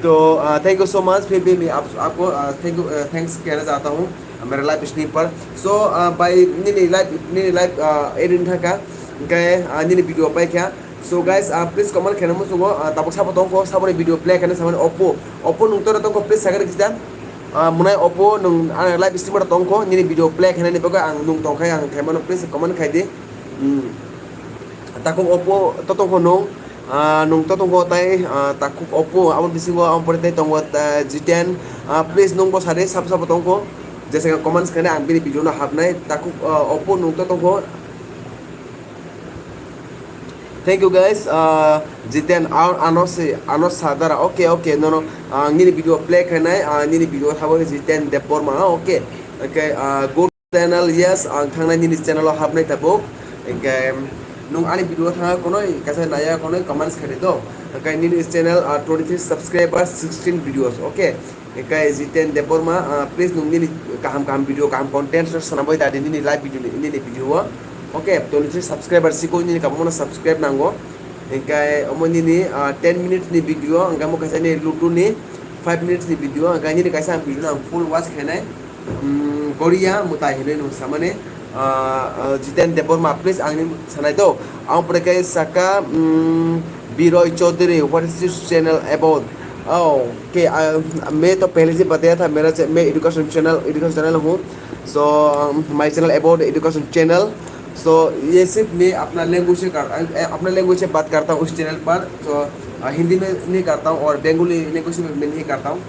तो, आ, थैंक यू सो मच। फिर भी मैं आप, आपको, आ, थैंक यू, आ, थैंक्स कहना चाहता हूँ, आ, मेरा लाइव स्ट्रीम पर। सो, आ, भाई, नहीं, नहीं, लाइव, नहीं, नहीं, लाइव, आ, एडिट था का, गए, आ, नहीं, नहीं, वीडियो पे क्या। So guys, ah, please comment khaina muchungo, ah, tabuk sabo tongkho, saboni video play khaina samani Oppo. Oppo nung toro tongkho, please sakani kisa. Ah, mwnai Oppo nung, ah, live streamer tongkho, nini video play khainani bagwi ang nung tongkhai ang khaimano, please comment khai di. Hmm. Takuk Oppo to tongkho nung, ah, nung to tongkho tai, ah, takuk Oppo, abo bisingo ang pore tai tongo, ah, G ten, ah, please nung bo sari sabo sabo tongkho. Jesa comments khaina ang bini video no habnai, takuk, ah, Oppo nung to tongkho. Thank you guys. Ah, Jiten, ah, ano se, ano sadara. Okay, okay, no, no. Ah, ang nini video play khainai, ah, nini video thabo Jiten Debbarma. Okay. Okay, ah, good channel, yes, ang thangnai nini channel o habnai tabuk. Okay, nung ani video thanga konoi, kaisa naya konoi comments khai di to. Okay, nini channel, ah, twenty three subscribers, sixteen videos. Okay. Ekai Jiten Debbarma, ah, please nung nini kaham kaham video, kaham content no swnamwi dadi nini live video ni, nini video o. Okay, twenty three subscriber siko nini kabangma no subscribe nango. Ekai omo nini, ah, ten minutes ni video, hwnkhe omo kaisa ni Lutu ni five minutes ni video, hwnkhe nini kaisa ang video no ang full watch khainai. Hmm, Korea mwtai hinwi nung samani. Ah, ah, Jiten Debbarma, please, ang ni sanai do. Ang pore kai saka, hmm, Biroy Chaudhary, what is this channel about? Oh, okay, ah, मैं तो पहले से बताया था, मेरा चे-, मैं education channel, education channel हूँ। So, um, my channel about education channel. So, ये सिर्फ मैं अपना लैंग्वेज से कर, अ, अपना लैंग्वेज से बात करता हूँ उस चैनल पर। So, अ, हिंदी में नहीं करता हूँ और बंगाली लैंग्वेज में मैं नहीं करता हूँ।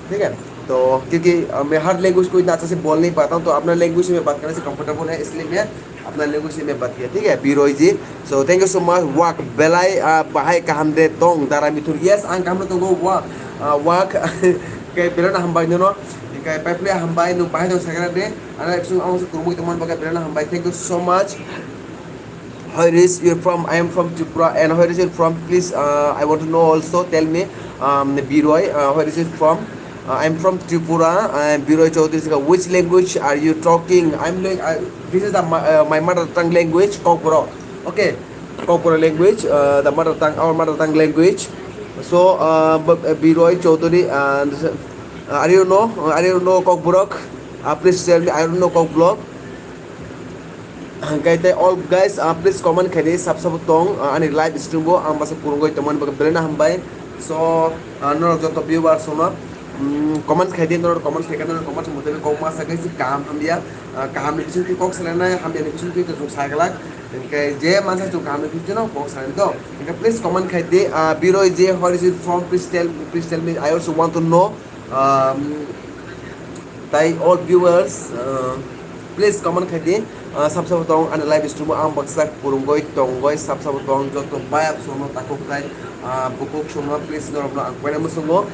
ठीक है, तो क्योंकि, अ, मैं हर लैंग्वेज को इतना अच्छे से बोल नहीं पाता हूँ, तो अपना लैंग्वेज में बात करने से कंफर्टेबल है, इसलिए मैं अपना लैंग्वेज में बात किया। ठीक है, बीरोई जी, so thank you so much। Wak belai, a, bahai kaham de tong dara mithun? Yes, ang kaham de tongo, wa, a, wak, ke belai no hambai nono, ke paipli hambai, nung bahai tong sakra de, ana action ang se kurmui tongman bagwi belai no hambai, thank you so much। Where is you from? I am from Tripura. And where is you from? Please, uh, I want to know also. Tell me, um, Biroy, uh, where is you from? Uh, I am from Tripura. I am Biroy Chaudhary. Which language are you talking? I'm like, I, this is the, my, uh, my mother tongue language, Kokborok. Okay, Kokborok language, uh, the mother tongue, our mother tongue language. So, uh, but, uh, Biroy Chaudhary, uh, this, uh, are you know? Uh, are you know Kokborok? Uh, please tell me. I don't know Kokborok. Hwnkhe tei all guys, ah, please comment khaidi, sab sabo tong, ah, ani live stream o ang basa purungwi tongmani bagwi belai no hambai. So, ah, norok joto viewers rokno, mm, comment khaidi, norok comment khaikhe norok comment mutabik kok ma sakhe si kaham hamya, ah, kaham ni bisingtwi kok salainai, hamya ni bisingtwi to chwng saglak. Hwnkhe je mansa chwng kaham ni bisingtwi no kok salainai to. Hwnkhe please comment khaidi, ah, Biroi je, where is it from? Please tell, please tell me. I also want to know. Um, tai all viewers, uh, please comment khai di. Uh, sab sabo tong ani live stream o ang baksa purungoi tongoi, sab sabo tong joto bayap sono takuk tai, uh, bukuk sono please norokno ang koina musungo.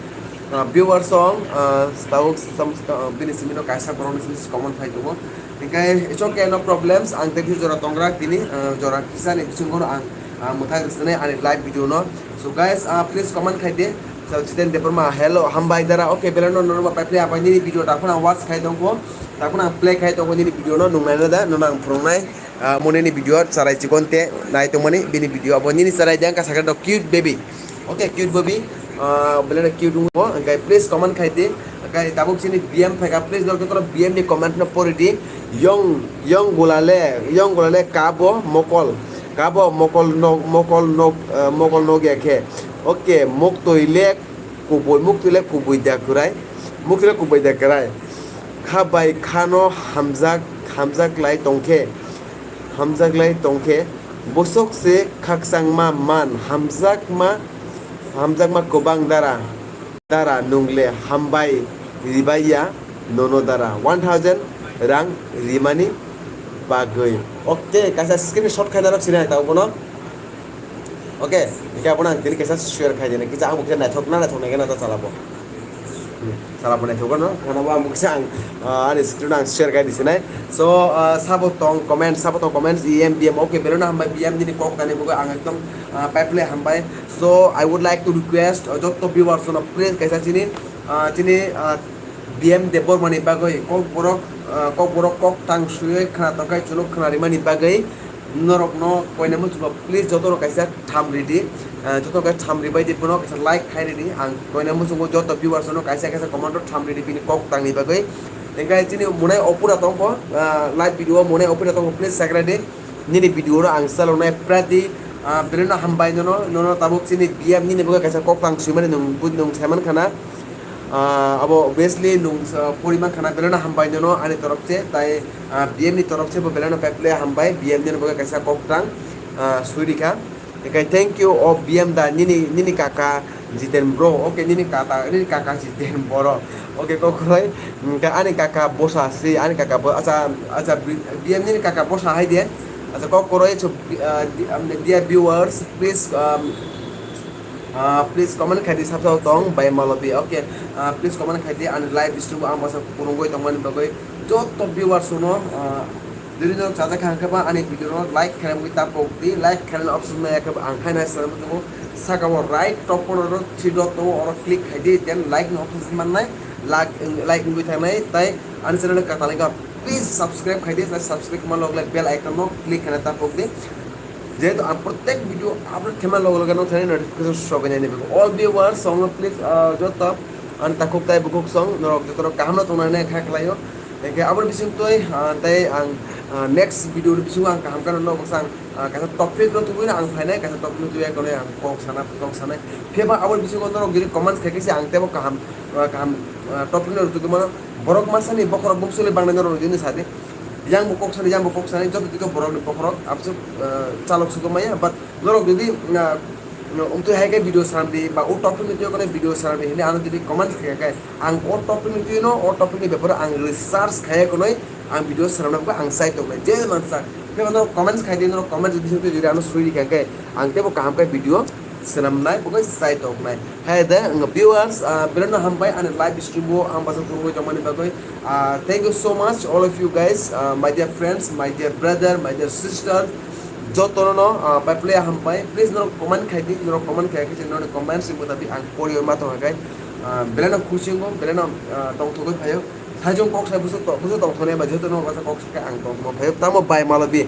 Uh, viewers song, uh, tabuk sam, uh, bini simi no kaisa borok ni simi comment khai tongo. Hingke it's okay, no problems. Ang tei jora tongra tini, uh, jora kisa ni bisingo no ang, uh, mwthang rwsani ani live video no. So guys, uh, please comment khai di. So, Jiten Debbarma, hello, hambai dara. Okay, belai no norok bai play apai nini video ta phano watch khai tongkho. Ta phano play khai tongkho nini video no nung nai da, no nang phurung nai. Ah, mo nini video charai chikon te nai tongmani bini video abo nini charai jang ka sakhe do cute baby. Okay, cute baby. Ah, belai no cute wngkho. Hingke please comment khai di. Hingke tabuk chini B M phaika, please norok joto B M ni comment no pori di. Yong, yong gulale, yong gulale kabo mokol. Kabo mokol no, mokol no, eh, mokol no ya khe. Okay, mok toi le kubui, muktwi le kubui da kwrai, muktwi le kubui da kwrai. Kha bai khano hamjak, hamjak lai tongkhe, hamjak lai tongkhe, bosok se khakchangma man, hamjakma, hamjakma kwbang dara, dara nungle hambai ribaiya nono dara, one thousand rang rimani bagwi. Okay, kaisa screenshot khaina rok sinai tabo bono. Okay, hingke abono ang tini kaisa share khai dini. Kisa ang bo kisa naithok na naithok nai gana ta chala bo. Hmm, chala bo naithok no. Kono bo ang bo kisa ang, ah, ani screen ang share khai disi nai. So, ah, sabo tong comment, sabo tong comments, E M, B M, okay, belai no hambai, B M nini kok tani bo ang ekdom, ah, pipe le hambai. So, I would like to request, ah, jotto viewers no please kaisa chini, ah, chini, ah, B M Debbarma ni bagwi kok borok, ah, kok borok kok tang swiwi khna tongkhai chwlo khna rimani bagwi norokno koina muchungo please jotono kaisa tham ridi, ah, jotono kaisa tham ribai di bono kaisa like khai ridi ang koina muchungo joto viewers no kaisa kaisa comment o tham ridi bini kok tangni bagwi. Hingke chini munai opura tongkho, ah, live video o munai opura tongkho please sakra di. Nini video no ang chaloknai prati, ah, belai no hambai nono, nono tabuk chini B M nini bagwi kaisa kok tang swimani nung, nung saiman khana. Ah, abo obviously nung, ah, poriman khana belai no hambai nono ani torop se, tai, ah, B M ni torop se bo belai no pipe le hambai, B M nini bagwi kaisa kok tang, ah, swi rikha. Ekai thank you o B M da nini, nini kaka Jiten bro, okay, nini kaka, nini kaka Jiten boro. Okay, kokroi, hingke ani kaka bosa si, ani kaka bo, acha, acha, B M nini kaka bosa hai de. Acha, kokroi, so, ah, di-, um, dear viewers, please, um, ah, please comment khai di sabsao tong, bai malobi, okay, ah, please comment khai di, ani live stream ang basa kurungoi tongmani bagoi, joto viewers no, ah, Jodi norok chajak kha hwnkhe ba ani video no like khaina mui ta pok di, like khaina option nai khe ba ang khaina swnam tongo. Saka o right top corner o three dot tongo, oro click khai di, then like ni option se mannai, like, like wngwi thangnai, tai ani channel kwtal wngkha, please subscribe khai di, tai subscribe khaima logle bell icon no click khaina ta pok di. Jehetu ang protek video upload khaima loge loge no thani notification sogwi nai nai. All viewers song no please, ah, joto ani takhuk tai bukhuk song norok joto rok kaham no tongna nai kha khlaio. Hingke aboni bising twi, ah, tei ang, ah, next video ni bisingo ang kaham khe nono bwsang, ah, kaisa topic rok tubui no ang phainai, kaisa topic no tubui kono ang kok sana, kok sanai. Phiya ba aboni bisingo norok jodi comments khai khe se ang tebo kaham, ah, kaham, ah, topic no rwtugwi mano. Borok masa ni bokhorok bumsuli bangnai norok jodi sadi. Yang bo kok sanai, yang bo kok sanai, joto twi khe borok ni bokhorok absuk, ah, chalok sugwi maya, but norok jodi, ah, Wngtwi hai khe video swnam di, ba o topic ni twi kono video swnam di hinwi ano jodi comment khe khe, ang o topic ni twi no, o topic ni beparo ang research khai kono ang video swnamna bagwi ang chai tongnai. Je mansa, khe ano comments khai di, no comments bising twi jodi ano suri khe khe, ang tebo kaham khe video swnamnai bagwi chai tongnai. Hai de, ang viewers, ah, belai no hambai ani live stream o ang basa kurwi tongmani bagwi. Ah, thank you so much all of you guys, ah, my dear friends, my dear brother, my dear sister. Jotono no, ah, pai phle hambai. Please norok comment khai di, norok comment khai khe norok comment sing mutabi ang pori ma tong khe, ah, belai no khusingo, belai no, ah, tongthogwi phaio. Sajung kok sai busu to, busu tongthone ba jotono kok sai ang tongthogwi phaio. Tamo bai malobi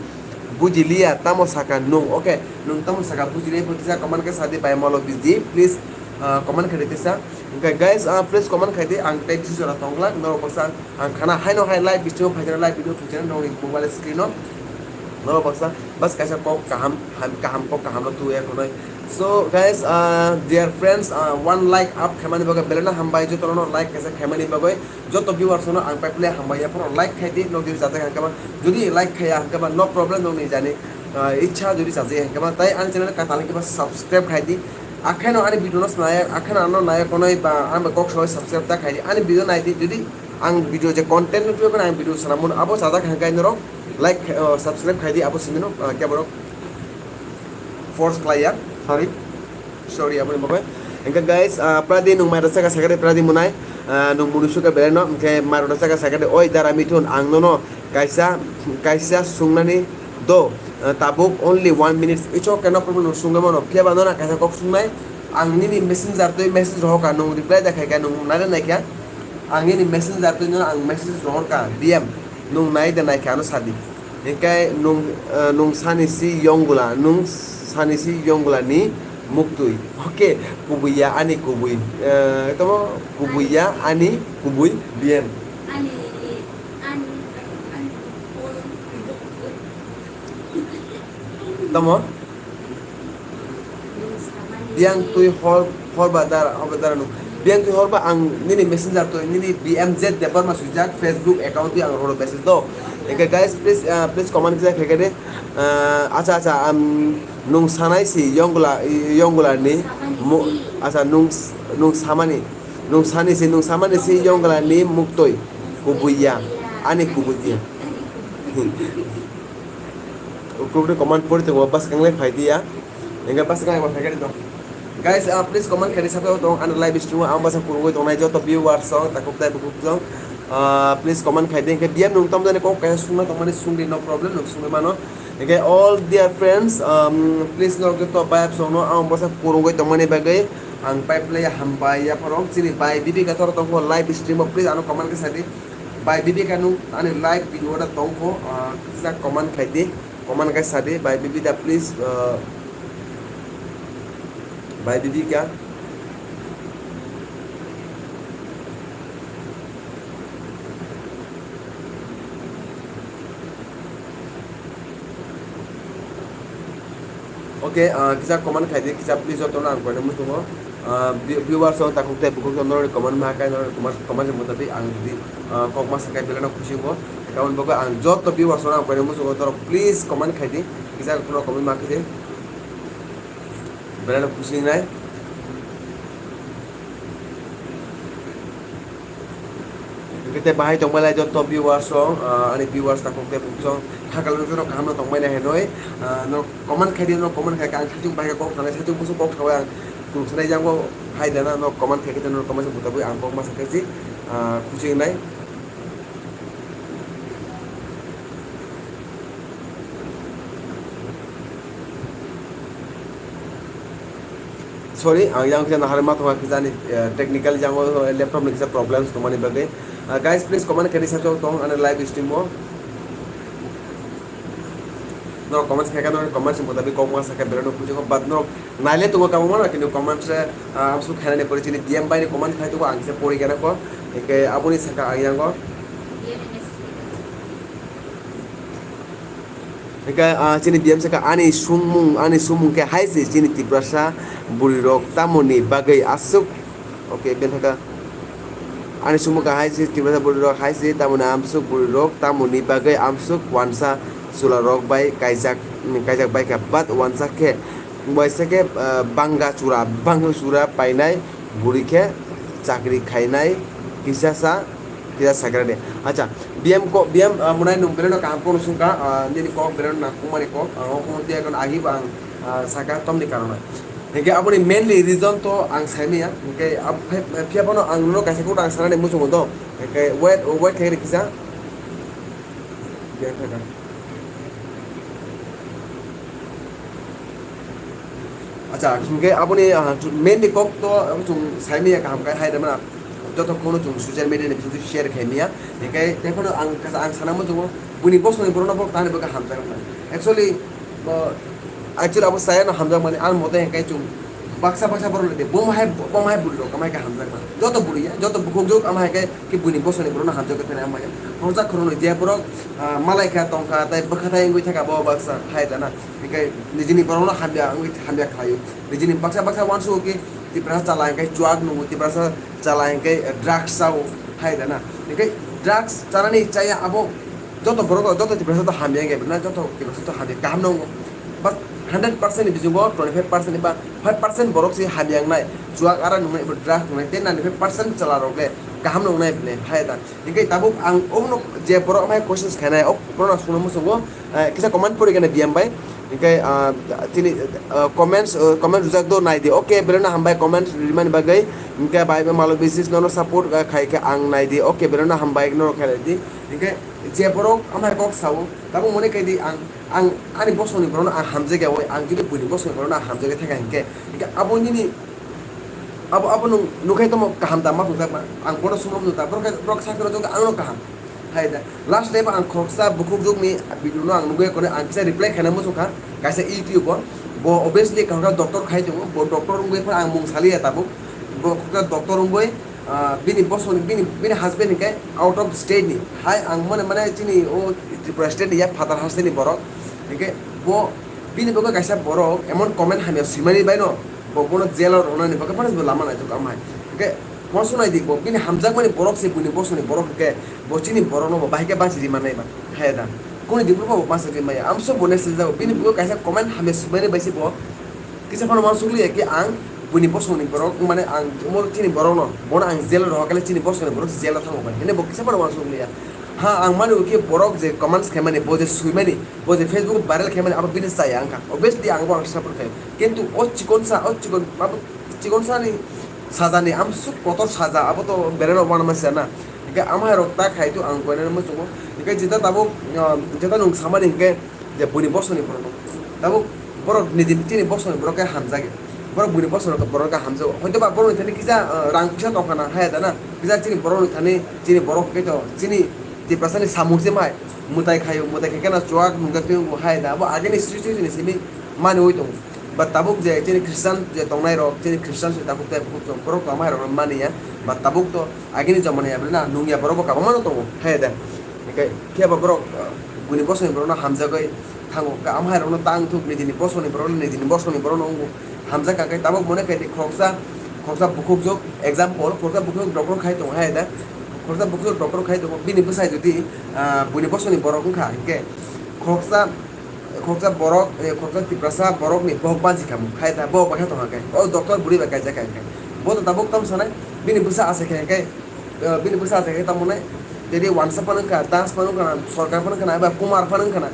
bujiliya, tamo saka nung, okay, nung tamo saka bujiliya, bo kisa comment khe sadi bai malobi di, please, ah, comment khai di kisa. Hingke guys, ah, please comment khai di, ang tei jora tongla, norok baksa ang khana haino hai live video phaikhe live video phaikhe nongni mobile screen o norok baksa bas kaisa kok kaham, ham, kaham kok kaham no tu ya khonoi. So guys, ah, dear friends, ah, one like up khaimani bagwi belai no hambai, jotono no like kaisa khaimani bagwi, joto viewers no ang pai phle hambai ya, phoro like khai di, nok jodi jajak hangkhe ba, jodi like khaiya hangkhe ba no problem, nokni jani, ah, ichha jodi jajak hangkhe ba, tai ani channel katal hangkhe ba subscribe khai di. Akheno ani video no naya, akheno ano naya konoi ba ang kok soi subscribe ta khai di. Ani video nai di, jodi ang video je content no tuyo ang video sanamon abo sajak hangkai norok like, uh, subscribe khai di abo simi no, uh, khe borok force khlai ya, sorry, sorry aboni bagwi. Engka guys, uh, pradi nung mai rasa ka sakare pradi munai, uh, nung munu suka belai no, engke mai rasa ka sakare oi dara mithun ang nono kaisa, kaisa sungnani do, uh, tabuk only one minute. It's okay, no problem, nung sungwi mano. Phiya ba nono kaisa kok sungnai, ang nini messenger twi message rohor ka, nung reply da khai ka, nung nare nai kha. Ang nini messenger twi nono ang message rohor ka, D M, nung nai da nai kha, ano sadi. Hinkhe nung, uh, nung sani si yongula, nung sani si yongula ni muktwi. Okay, kubuiya ani kubui, uh, tamo kubuiya ani kubui D M. Ani, ani, ani, Tamo? Biang twi hor, hor ba dara, hor ba dara nung. Biang twi hor ba ang nini messenger twi nini B M Z Debbarma swijak Facebook account twi ang roro message do. Eke guys, please, uh, please comment kisa khe khe de. Uh, acha, acha, um, nung sanai si yongula, yongula ni mu-, acha, nung, nung samani, nung sani si, nung samani si yongula ni muktwi kubuiya, ani kubuiya. Ukuk ni comment pori tongo, bas kanglai phai diya. Hingke basa khe ang bo phaikhe tong. Guys, ah, please comment khaidi, sabai tong ani live stream o ang basa kurungwi tongnai joto viewers rok, takhuk tai bukhuk rok. Ah, please comment khaidi, hingke B M nung tamjani kok kaisa sungna tongmani sungdi, no problem, nung sungwi mano. Hingke all dear friends, um, please no joto viewers rok no ang basa kurungwi tongmani bagwi ang pai phlai hambai yapharo chini bai Bibika tor tongkho live stream o, please ano comment khe sadi. Bai Bibika nung ani live video da tongkho, ah, kisa comment khaidi. Comment khe sadi, bai Bibika, please, uh, bai Bibika. Okay, uh, kisa comment khaidi, kisa please jotono ang koine muchungo. Ah, view-, viewers rok takhuk tei bukhuk rok norok comment ma kai, norok comment, comment se mutabik ang jodi, ah, kok ma sakai belai no khusi wngo. Tamoni bagwi ang joto viewers rok ang koine muchungo, norok please comment khaidi, kisa norok comment ma khaidi, belai no khusi wngnai. Hingke tei bahai tongmani lai joto viewers rok, ah, ani viewers takhuk tei bukhuk rok kha kalo joto kaham no tongmani hinwi, ah, no comment khaidi, no comment khai khe ang saichung bahai khe kok thangnai, saichung busu kok thawi ang kung sanai jang bo hai dana, no comment khai khe no comment se mutabik ang kok ma sakhe si, ah, khusi wngnai. Sorry, ang yang kisa nahar ma thongkha kisa ani, eh, technical jango, eh, laptop ni kisa problems tongmani bagwi. Ah, guys, please comment khaidi sa tong ani live stream o. No comment khaika no comment se mutabik kok ma sakha belai no khusi kho, but no naile tongo kamo mano, kintu comment se, ah, amsuk khainani pore chini D M bai ni comment khai tongo, ang kisa pori gana kho. Hingke aboni saka ang yango. Hingke, ah, chini B M saka ani sumung, ani sumung khe hai se chini Tiprasa bwrwi rok tamoni bagwi aswk. Okay, ben thaka. Ani sumung khe hai se Tiprasa bwrwi rok hai se tamoni amswk bwrwi rok tamoni bagwi amswk wansa chwla rok bai kaijak, kaijak bai kha, but wansa khe waisa khe, ah, banga chura, banga chura painai bwrwi khe chakri khainai kisa sa. Kisa sakra de. Acha, B M ko, B M, ah, munai nung belai no kaham kono sungka, ah, nini kok belai no nangkukmani kok, ah, o kono tiya kono agi bo ang, ah, saka tomni karona. Hingke aboni mainly reason to ang saimaya, hingke ab-, phai-, phai-, phiya bono ang nono kaisa kok ang sanani muchungo do. Hingke wait, wait khairi kisa. Biya thaka. Acha, hingke aboni, ah, mainly kok to, abo chwng saimaya kaham khe hai rwmana. Joto kono chwng social media ni bisingtwi share khaimaya. Hingke tei phano ang kasa ang sana muchungo, buini bosongni borokno borok tani bagwi hamjaknai. Actually, bo, actually abo saya no hamjakmani, ani mote hingke chwng baksa baksa borok le de, bo hai, bo hai bwrwi rok, amai khe hamjakma. Joto bwrwi ya, joto bukhuk juk, amai khe, khe buini bosongni borokno hamjakgwi thani amai. Khoroksa khoroknwi je borok, ah, malai kha tongkha, tei bwkha tai wngwi thangkha bo baksa, hai dana. Hingke nijini borokno hamya wngwi hamya khlaio. Nijini baksa baksa uansukgo khe Tiprasa chala hingke chuak nungo, Tiprasa chala hingke drugs chao, hai dana. Hingke drugs chanani chaya abo joto borok, joto Tiprasa to hamya wngya, joto Tiprasa to hamya kaham no wngo. But hundred percent ni bisingo twenty five percent ba five percent borok se hamya wngnai, chuak ara nungnai, drugs nungnai, tei ninety five percent chwla rok le kaham no wngnai bini hai da. Hingke tabuk ang obono je borok amai questions khainai, o borok no sungna muchungo, eh, kisa comment pori gana B M bai. Hingke, ah, tini, ah, comments, ah, comment rwjak do nai di. Okay, belai no hambai comment rimani bagwi. Hingke bai malo basis nono support, ah, khai khe ang nai di. Okay, belai no hambai no khainai di. Hingke je borok amai kok sao, tabuk mone kai di ang, ang ani bosongni borokno ang hamjakya oi, ang jodi buini bosongni borokno ang hamjakya thangkha hingke, hingke abo nini, abo, abo nwng nukhai tongmo kaham da ma phunukjakma, ang bono sungma phunukjak, borok khe, borok sakhe rwjak ang no kaham. Hai da, last time ang khoroksa bukhuk jokni video no ang nugwi kone ang kisa reply khaina muchungkha, kaisa YouTube o, bo obviously khoroksa doctor khai tongo, bo doctor wngwi phano ang mung saliya tabuk, bo khoroksa doctor wngwi, ah, bini bosongni, bini, bini husband hingke out of state ni. Hai ang mone, mane chini o Tripura state ni ya phatar haste ni borok. Hingke bo bini bagwi kaisa borok emon comment hamya swimani bai no, bo bono jail o rwnani bagwi phano bo lama naitok amhai. Hingke uansuk nai di, bo bini hamjakmani borok se buini bosongni borok hingke bo chini borok no bo bahai khe basi rima nai ba. Hai da. Kuni di bo basi rima ya. Amso bo next jago bini bagwi kaisa comment hamya swimani bai se bo Kisa phano uansuk liya khe ang buini bosongni borok, mane ang omo chini borokno, bono ang jail o rohor khe chini bosongni borok jail o thango bai. Hene bo kisa phano uansuk liya. Ha, ang mani khe borok je comments khaimani, bo je swimani, bo je Facebook viral khaimani, abo bini chaya wngkha. Obviously ang bo ang support khai. Kintu o chikonsa, o chikon, abo chikonsa ni saja ni amsuk kotor saja, abo to bereno wana masa na. Hingke amhai rok ta khai tu ang koinani muchungo. Hingke jeta tabuk, ah, jeta nung samani hingke je buini bosongni borok no. Tabuk borok nijini chini bosongni borok khe hamjak ya. Borok buini bosongni borok khe hamjago. Hoito ba borokni thani kisa, ah, rang puisa tongkha na, haya da na. Kisa chini borokni thani chini borok khe to chini Tiprasani samung se mai. Mwtai khaio, mwtai khe kena chuak nungjak twi wngo, haya da. Abo agini srishti ni simi mani oi tongo. Ba tabuk je chini Christian je tongnai rok, chini Christian se tabuk tai bukhuk chwng borok to amhai rok mani ya. Ba tabuk to agini jomani ya na nung ya borok bo kabangma no tongo, haya da. Hingke phiya ba borok, ah, buini bosongni borok no hamjagwi thango. Ka amhai rok no tang thuk nijini bosongni borok no, nijini bosongni borok no wngo. Hamjak kha khe tabuk mone khe di khoroksa, khoroksa bukhukjwk, example, khoroksa bukhukjwk doctor khai tongo hai da. Khoroksa bukhukjwk doctor khai tongo, bini bwsai jodi, ah, buini bosongni borok wngkha hingke khoroksa, khoroksa borok, eh, khoroksa Tiprasa borokni bohok bansi khamu hai da, bohok baikha tongkha khe. O doctor bwrwi bai kaijak kha hingke. Bo to tabuk tamo sanai, bini bwsa asai khe hingke, eh, bini bwsa asai khe tamo nai, jadi wansa phano wngkha, das phano wngkha, sorkar phano wngkha, eba Kumar phano wngkha.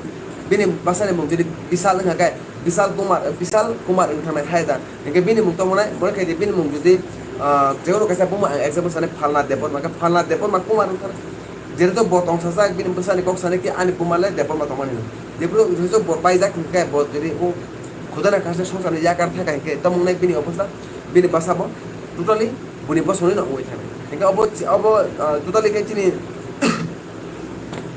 Bini bwsani mung jadi Bisal wngkha khe, Bisal Kumar, Bisal Kumar wng thangnai hai da. Hingke bini mung tongmani, mone khaidi bini mung jodi, ah, je oro kaisa buma ang example sanai Phalna Debbarma, hingke Phalna Debbarma Kumar wng thang. Jehetu bo tongsajak, bini bwsani kok sanai ki ani buma le Debbarma tongmani. Jephuru jehetu bo paijak hingke bo jodi o khudana kaisa songsarni yakar thaka hingke tamo wngnai bini obostha, bini bwsa bo totally buni bosongni no wngwi thangnai. Hingke obo, obo, ah, totally khe chini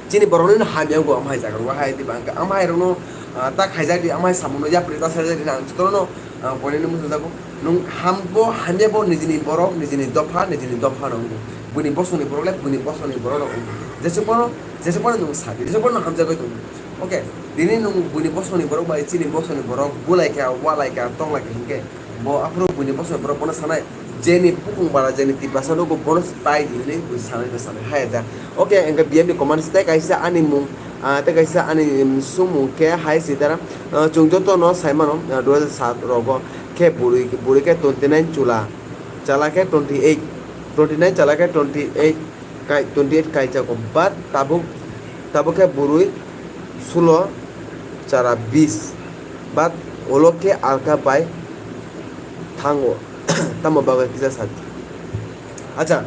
chini borokno hamya wngkha amhai jaga rok, hai diba hwnkhe amhai rokno, ah, ta khaijak di, amhai samungno yapri ta sajak di, ang jotono, ah, poinani muchungjago. Nwng ham bo hamya bo nijini borok, nijini dopha, nijini dopha no wngkha. Buini bosongni borok le buini bosongni borok no wngkha. Jesa phano, jesa phano nwng sadi, jesa phano hamjagwi tongo. Okay, tini nwng buini bosongni borok bai chini bosongni borok bulaikha, walaikha, tonglaikha hinkhe, bo aphuru buini bosongni borok bono sanai, jeni bukung bara, jeni Tiprasa nogo bono pai di hinwi bui sanai, bui sanai hai da. Okay, hingke B M ni comment se tei kaisa ani mung, ah, tei kaisa ani, um, sumung khe hai si dara, ah, chwng joto no sai mano, ah, dui hajar sat rogo khe bwrwi, bwrwi khe twenty nine chula, chala khe twenty eight, twenty nine chala khe twenty eight, kai, twenty eight kaijago, but tabuk, tabuk khe bwrwi sulo chara bis, but ulo khe alka bai thango, tamo bagwi kisa sa. Acha,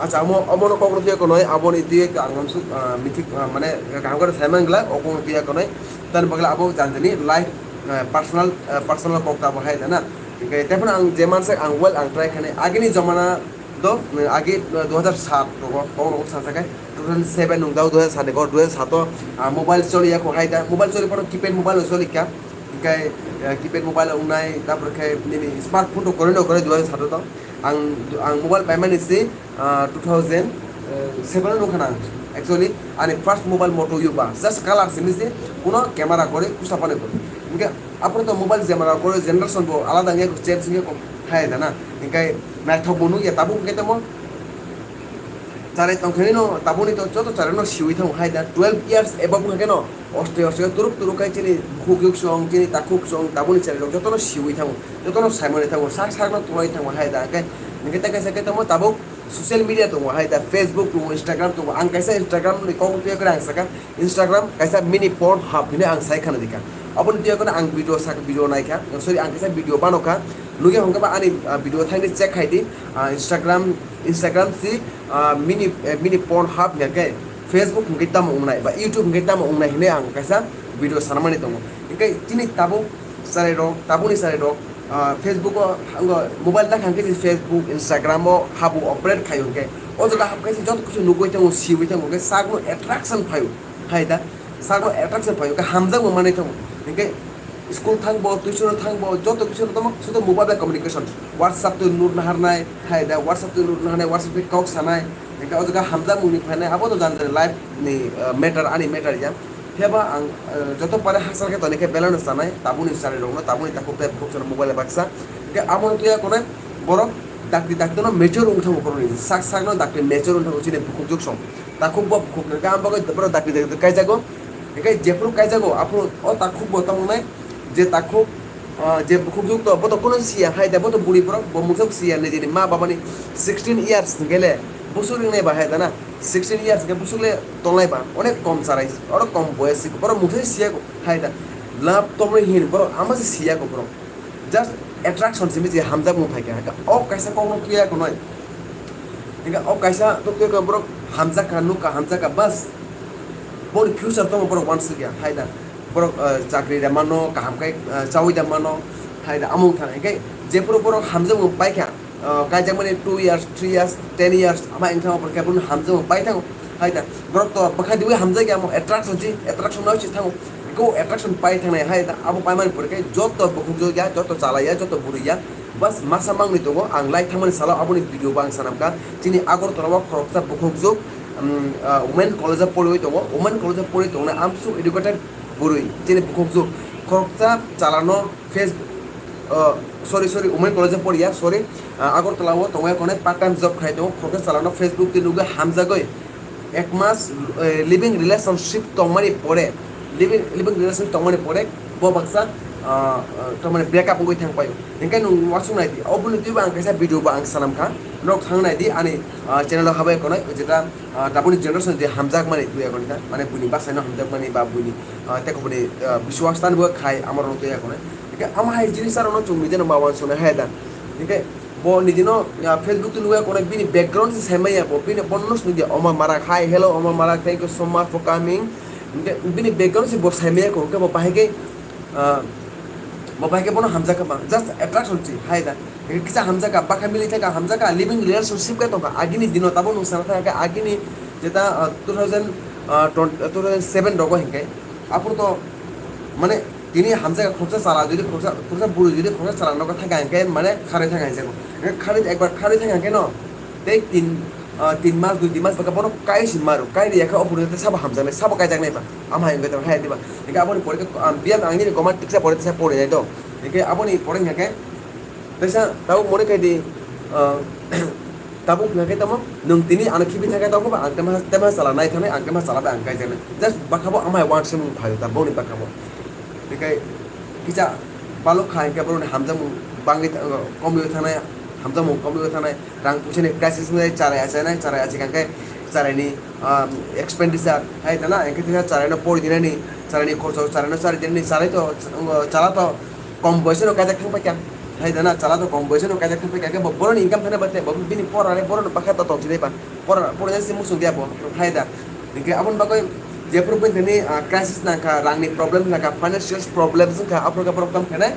acha, amo, omono kokno tuya konoi, aboni tuya ang amsuk, ah, mithik, ah, mane, kaham khe sai man glak, o kokno tuya konoi, tani bagla abo jani jani life, ah, personal, ah, personal kok ta bo hai da na. Hingke tei phano ang je mansak ang well ang try khainai. Agini jomana do, agi, dui hajar sat rogo, kok rogo sansa kai, two thousand seven nung dao, dui hajar sat ni kok, dui hajar sat o, ah, mobile choli ya ko hai da, mobile choli phano keypad mobile choli kha. Hingke, eh, keypad mobile wngnai, tapor khe nini smartphone to koroi no koroi dui hajar sat o to. Ang, ang mobile paimani si, ah, two thousand seven o nungkha na. Actually, ani first mobile Moto Yuba, just color simi si, kuno camera koroi, kusa phano koroi. Hingke aphuru to mobile camera koroi generation bo alada wngya ko, change wngya ko, hai da na. Hingke naithok bo nukya, tabuk hingke tamo. Charai tongkhe no taboni to joto charai no siwi thango hai da twelve years above wngkha khe no oste oste turuk turuk khai chini bukhuk juk song chini takhuk song taboni charai rok joto no siwi thango joto no saimani thango sak sak no tulai thango hai da hingkhe hingkhe ta kaisa khe tamo tabuk social media tongo hai da Facebook tongo Instagram tongo ang kaisa Instagram ni kok twi khe ang saka Instagram kaisa mini porn hub hinwi ang sai khana dikha. Aboni twi ang video sak video naikha, sorry, ang kaisa video banokha. Nugya hwnkhe ba ani, ah, video thaini check khai di. Ah, Instagram, Instagram si, ah, mini, eh, mini porn hub hwnkhe Facebook hwnkhe tamo wngnai ba YouTube hwnkhe tamo wngnai hinwi ang kaisa video sanamani tongo. Hwnkhe chini tabuk chwrairok, tabukni chwrairok, ah, Facebook o, mobile nakha hwnkhe Facebook, Instagram o habu operate khaio hwnkhe o jaga hapkhe se joto kisu nugwi thango, siwi thango hwnkhe sakno attraction phaio. Hai da, sakno attraction phaio, hwnkhe hamjakbo manwi thango. Hwnkhe school thangbo, tuition thangbo, joto kisu tamo sudo mobile bai communication. WhatsApp twi nur naharnai, hai da, WhatsApp twi nur naharnai, WhatsApp twi kok sanai. Hwnkhe o jaga hamjakmungni phainai, abo to jani jani life ni, eh, matter, ani matter ya. Phiya ba ang, eh, joto pare hakchal khe toni khe belai no chanai, tabukni chwrairokno, tabukni takhuk tei bukhuk chwrairok mobile baksa. Hwnkhe amo twiya konai borok dakti dakti no mature wng thango borokni, sak sak no dakti mature wng thango chini bukhuk juk song. Takhuk bo bukhuk hwnkhe ang bagwi borok dakti dakti kaijago. Hwnkhe jephuru kaijago, aphuru o takhuk bo tamo wngnai je takhuk, ah, je bukhuk juk to, bo to kuno siya hai da, bo to buri borok, bo mungsa siya nijini ma babani sixteen years hwnkhe le busu ringnai ba hai da na. sixteen years hwnkhe bwswk le tolnai ba, onek kom charai, oro kom boyos si, borok mungsa se siya ko, hai da. Love tomri hin, borok ama se siya ko borok. Just attraction simi je hamjakmung phaikha, hwnkhe o kaisa kokno tuya ko noi. Hwnkhe o kaisa to tuya ko borok hamjakha, nukha, hamjakha, bas. Boni future tongma borok wansukya, hai da. Borok, eh, chakri da mano, kaham khai, eh, chawi da mano, hai da, amung thang. Hwnkhe jephuru borok hamjakmung paikha, ah, kaijakmani two years, three years, ten years, ama wngkha, obo khe bono hamjakmung pai thango. Hai da, borok to bwkhai diwi hamjakya, amo attraction si, attraction no si thango. Eko attraction pai thangnai, hai da, abo paimani pore khe joto bukhuk jokya, joto chalaiya, joto bwrwiya, bas masa mangni tongo. Ang lai thangmani salo aboni video bo ang sanamkha. Chini Agartala o khoroksa bukhuk jok, um, ah, Women College o poriwi tongo. Women College o poriwi tongnai amsuk educated bwrwi, chini bukhuk jok. Khoroksa chalano Facebook, uh, sorry, sorry, Women College o poriya, sorry, uh, Agartala o tongwi konai part time job khai tongo, khoroksa chalano Facebook twi nugwi hamjagwi ek mas, uh, living relationship tongmani pore, living, living relationship tongmani pore bo baksa, uh, uh, tongmani break up wngwi thang paio. Hingke nwng wasuk nai di, oboni twibo ang kaisa video bo ang sanam kha, nok thang nai di ani, uh, channel o habai konai, jeta, uh, tabuni generation je hamjak mani tuya konai ta, mane buini basaino hamjak mani ba buini, uh, tei kubuni, uh, biswas tan bo khai amoro tuya konai. Hingke ama hai jinis aro no chwng nijeno ma wansuk nai hai da. Hingke bo nijeno, ah, Facebook twi nugwi kono bini background se sai maya bo, bini bono no sini dia, "Oma Marak, hi, hello, Oma Marak, thank you so much for coming." Hingke bini background se bo sai maya ko, hingke bo bahai ke, ah, bo bahai ke bono hamjak kha ba, just attraction si, hai da. Hingke kisa hamjak kha, bakha mili thaka hamjak kha, living relationship khe tongkha, agini dino tabo nung sana thaka, agini jeta, ah, two thousand, ah, twenty, two thousand seven rogo hingke, aphuru to, mane, tini hamjak khoroksa chala, jodi khoroksa, khoroksa buru jodi khoroksa chala nogo thangkha hingkhe, mane, kharwi thangkha hingkhe, kharwi, ekbar kharwi thangkha hingkhe no, tei tin, ah, tin mas, dui tin mas baka bono kai si maru, kai riya khe o buru tei sabo hamjaknai, sabo kaijaknai ba, ama hai hingkhe tong hai diba, hingkhe aboni pore khe, ah, biyang ang nini goma tiksa pore tisa pore nai do, hingkhe aboni pore hingkhe, Teisa tabuk mone khai di, ah, tabuk hingkha khe tamo, nwng tini ano khibi thangkhe tamo ba, ang tema, tema chala nai thangnai, ang tema chala bai ang kaijaknai. Just bwkha bo amai wansuk mung phaio ta boni bwkha bo. Hinkhe kisa balok kha hinkhe boroni hamjakmung bangwi tha-, komwi thangnai, hamjakmung komwi thangnai, rang puisani crisis wngnai, charai achainai, charai achikha khe charaini, ah, expenditure hai tana, hinkhe teisa charaino pori dinani, charaini khorcho, charaino chari dinani, charai to, chala to, kom boyoseno kaijak thang paikha. Hai dana, chala to kom boyoseno kaijak thang paikha. Khe bo boroni income thani bate, bo bini pora le boroni bakha to tong sinai ba. Pora, pora se musung dia bo. Hai da. Hingke aboni bagwi jephuru bini thani, ah, crisis nangkha, rangni problem nangkha, financial problems wngkha, aphuru khe borok tong khe nai,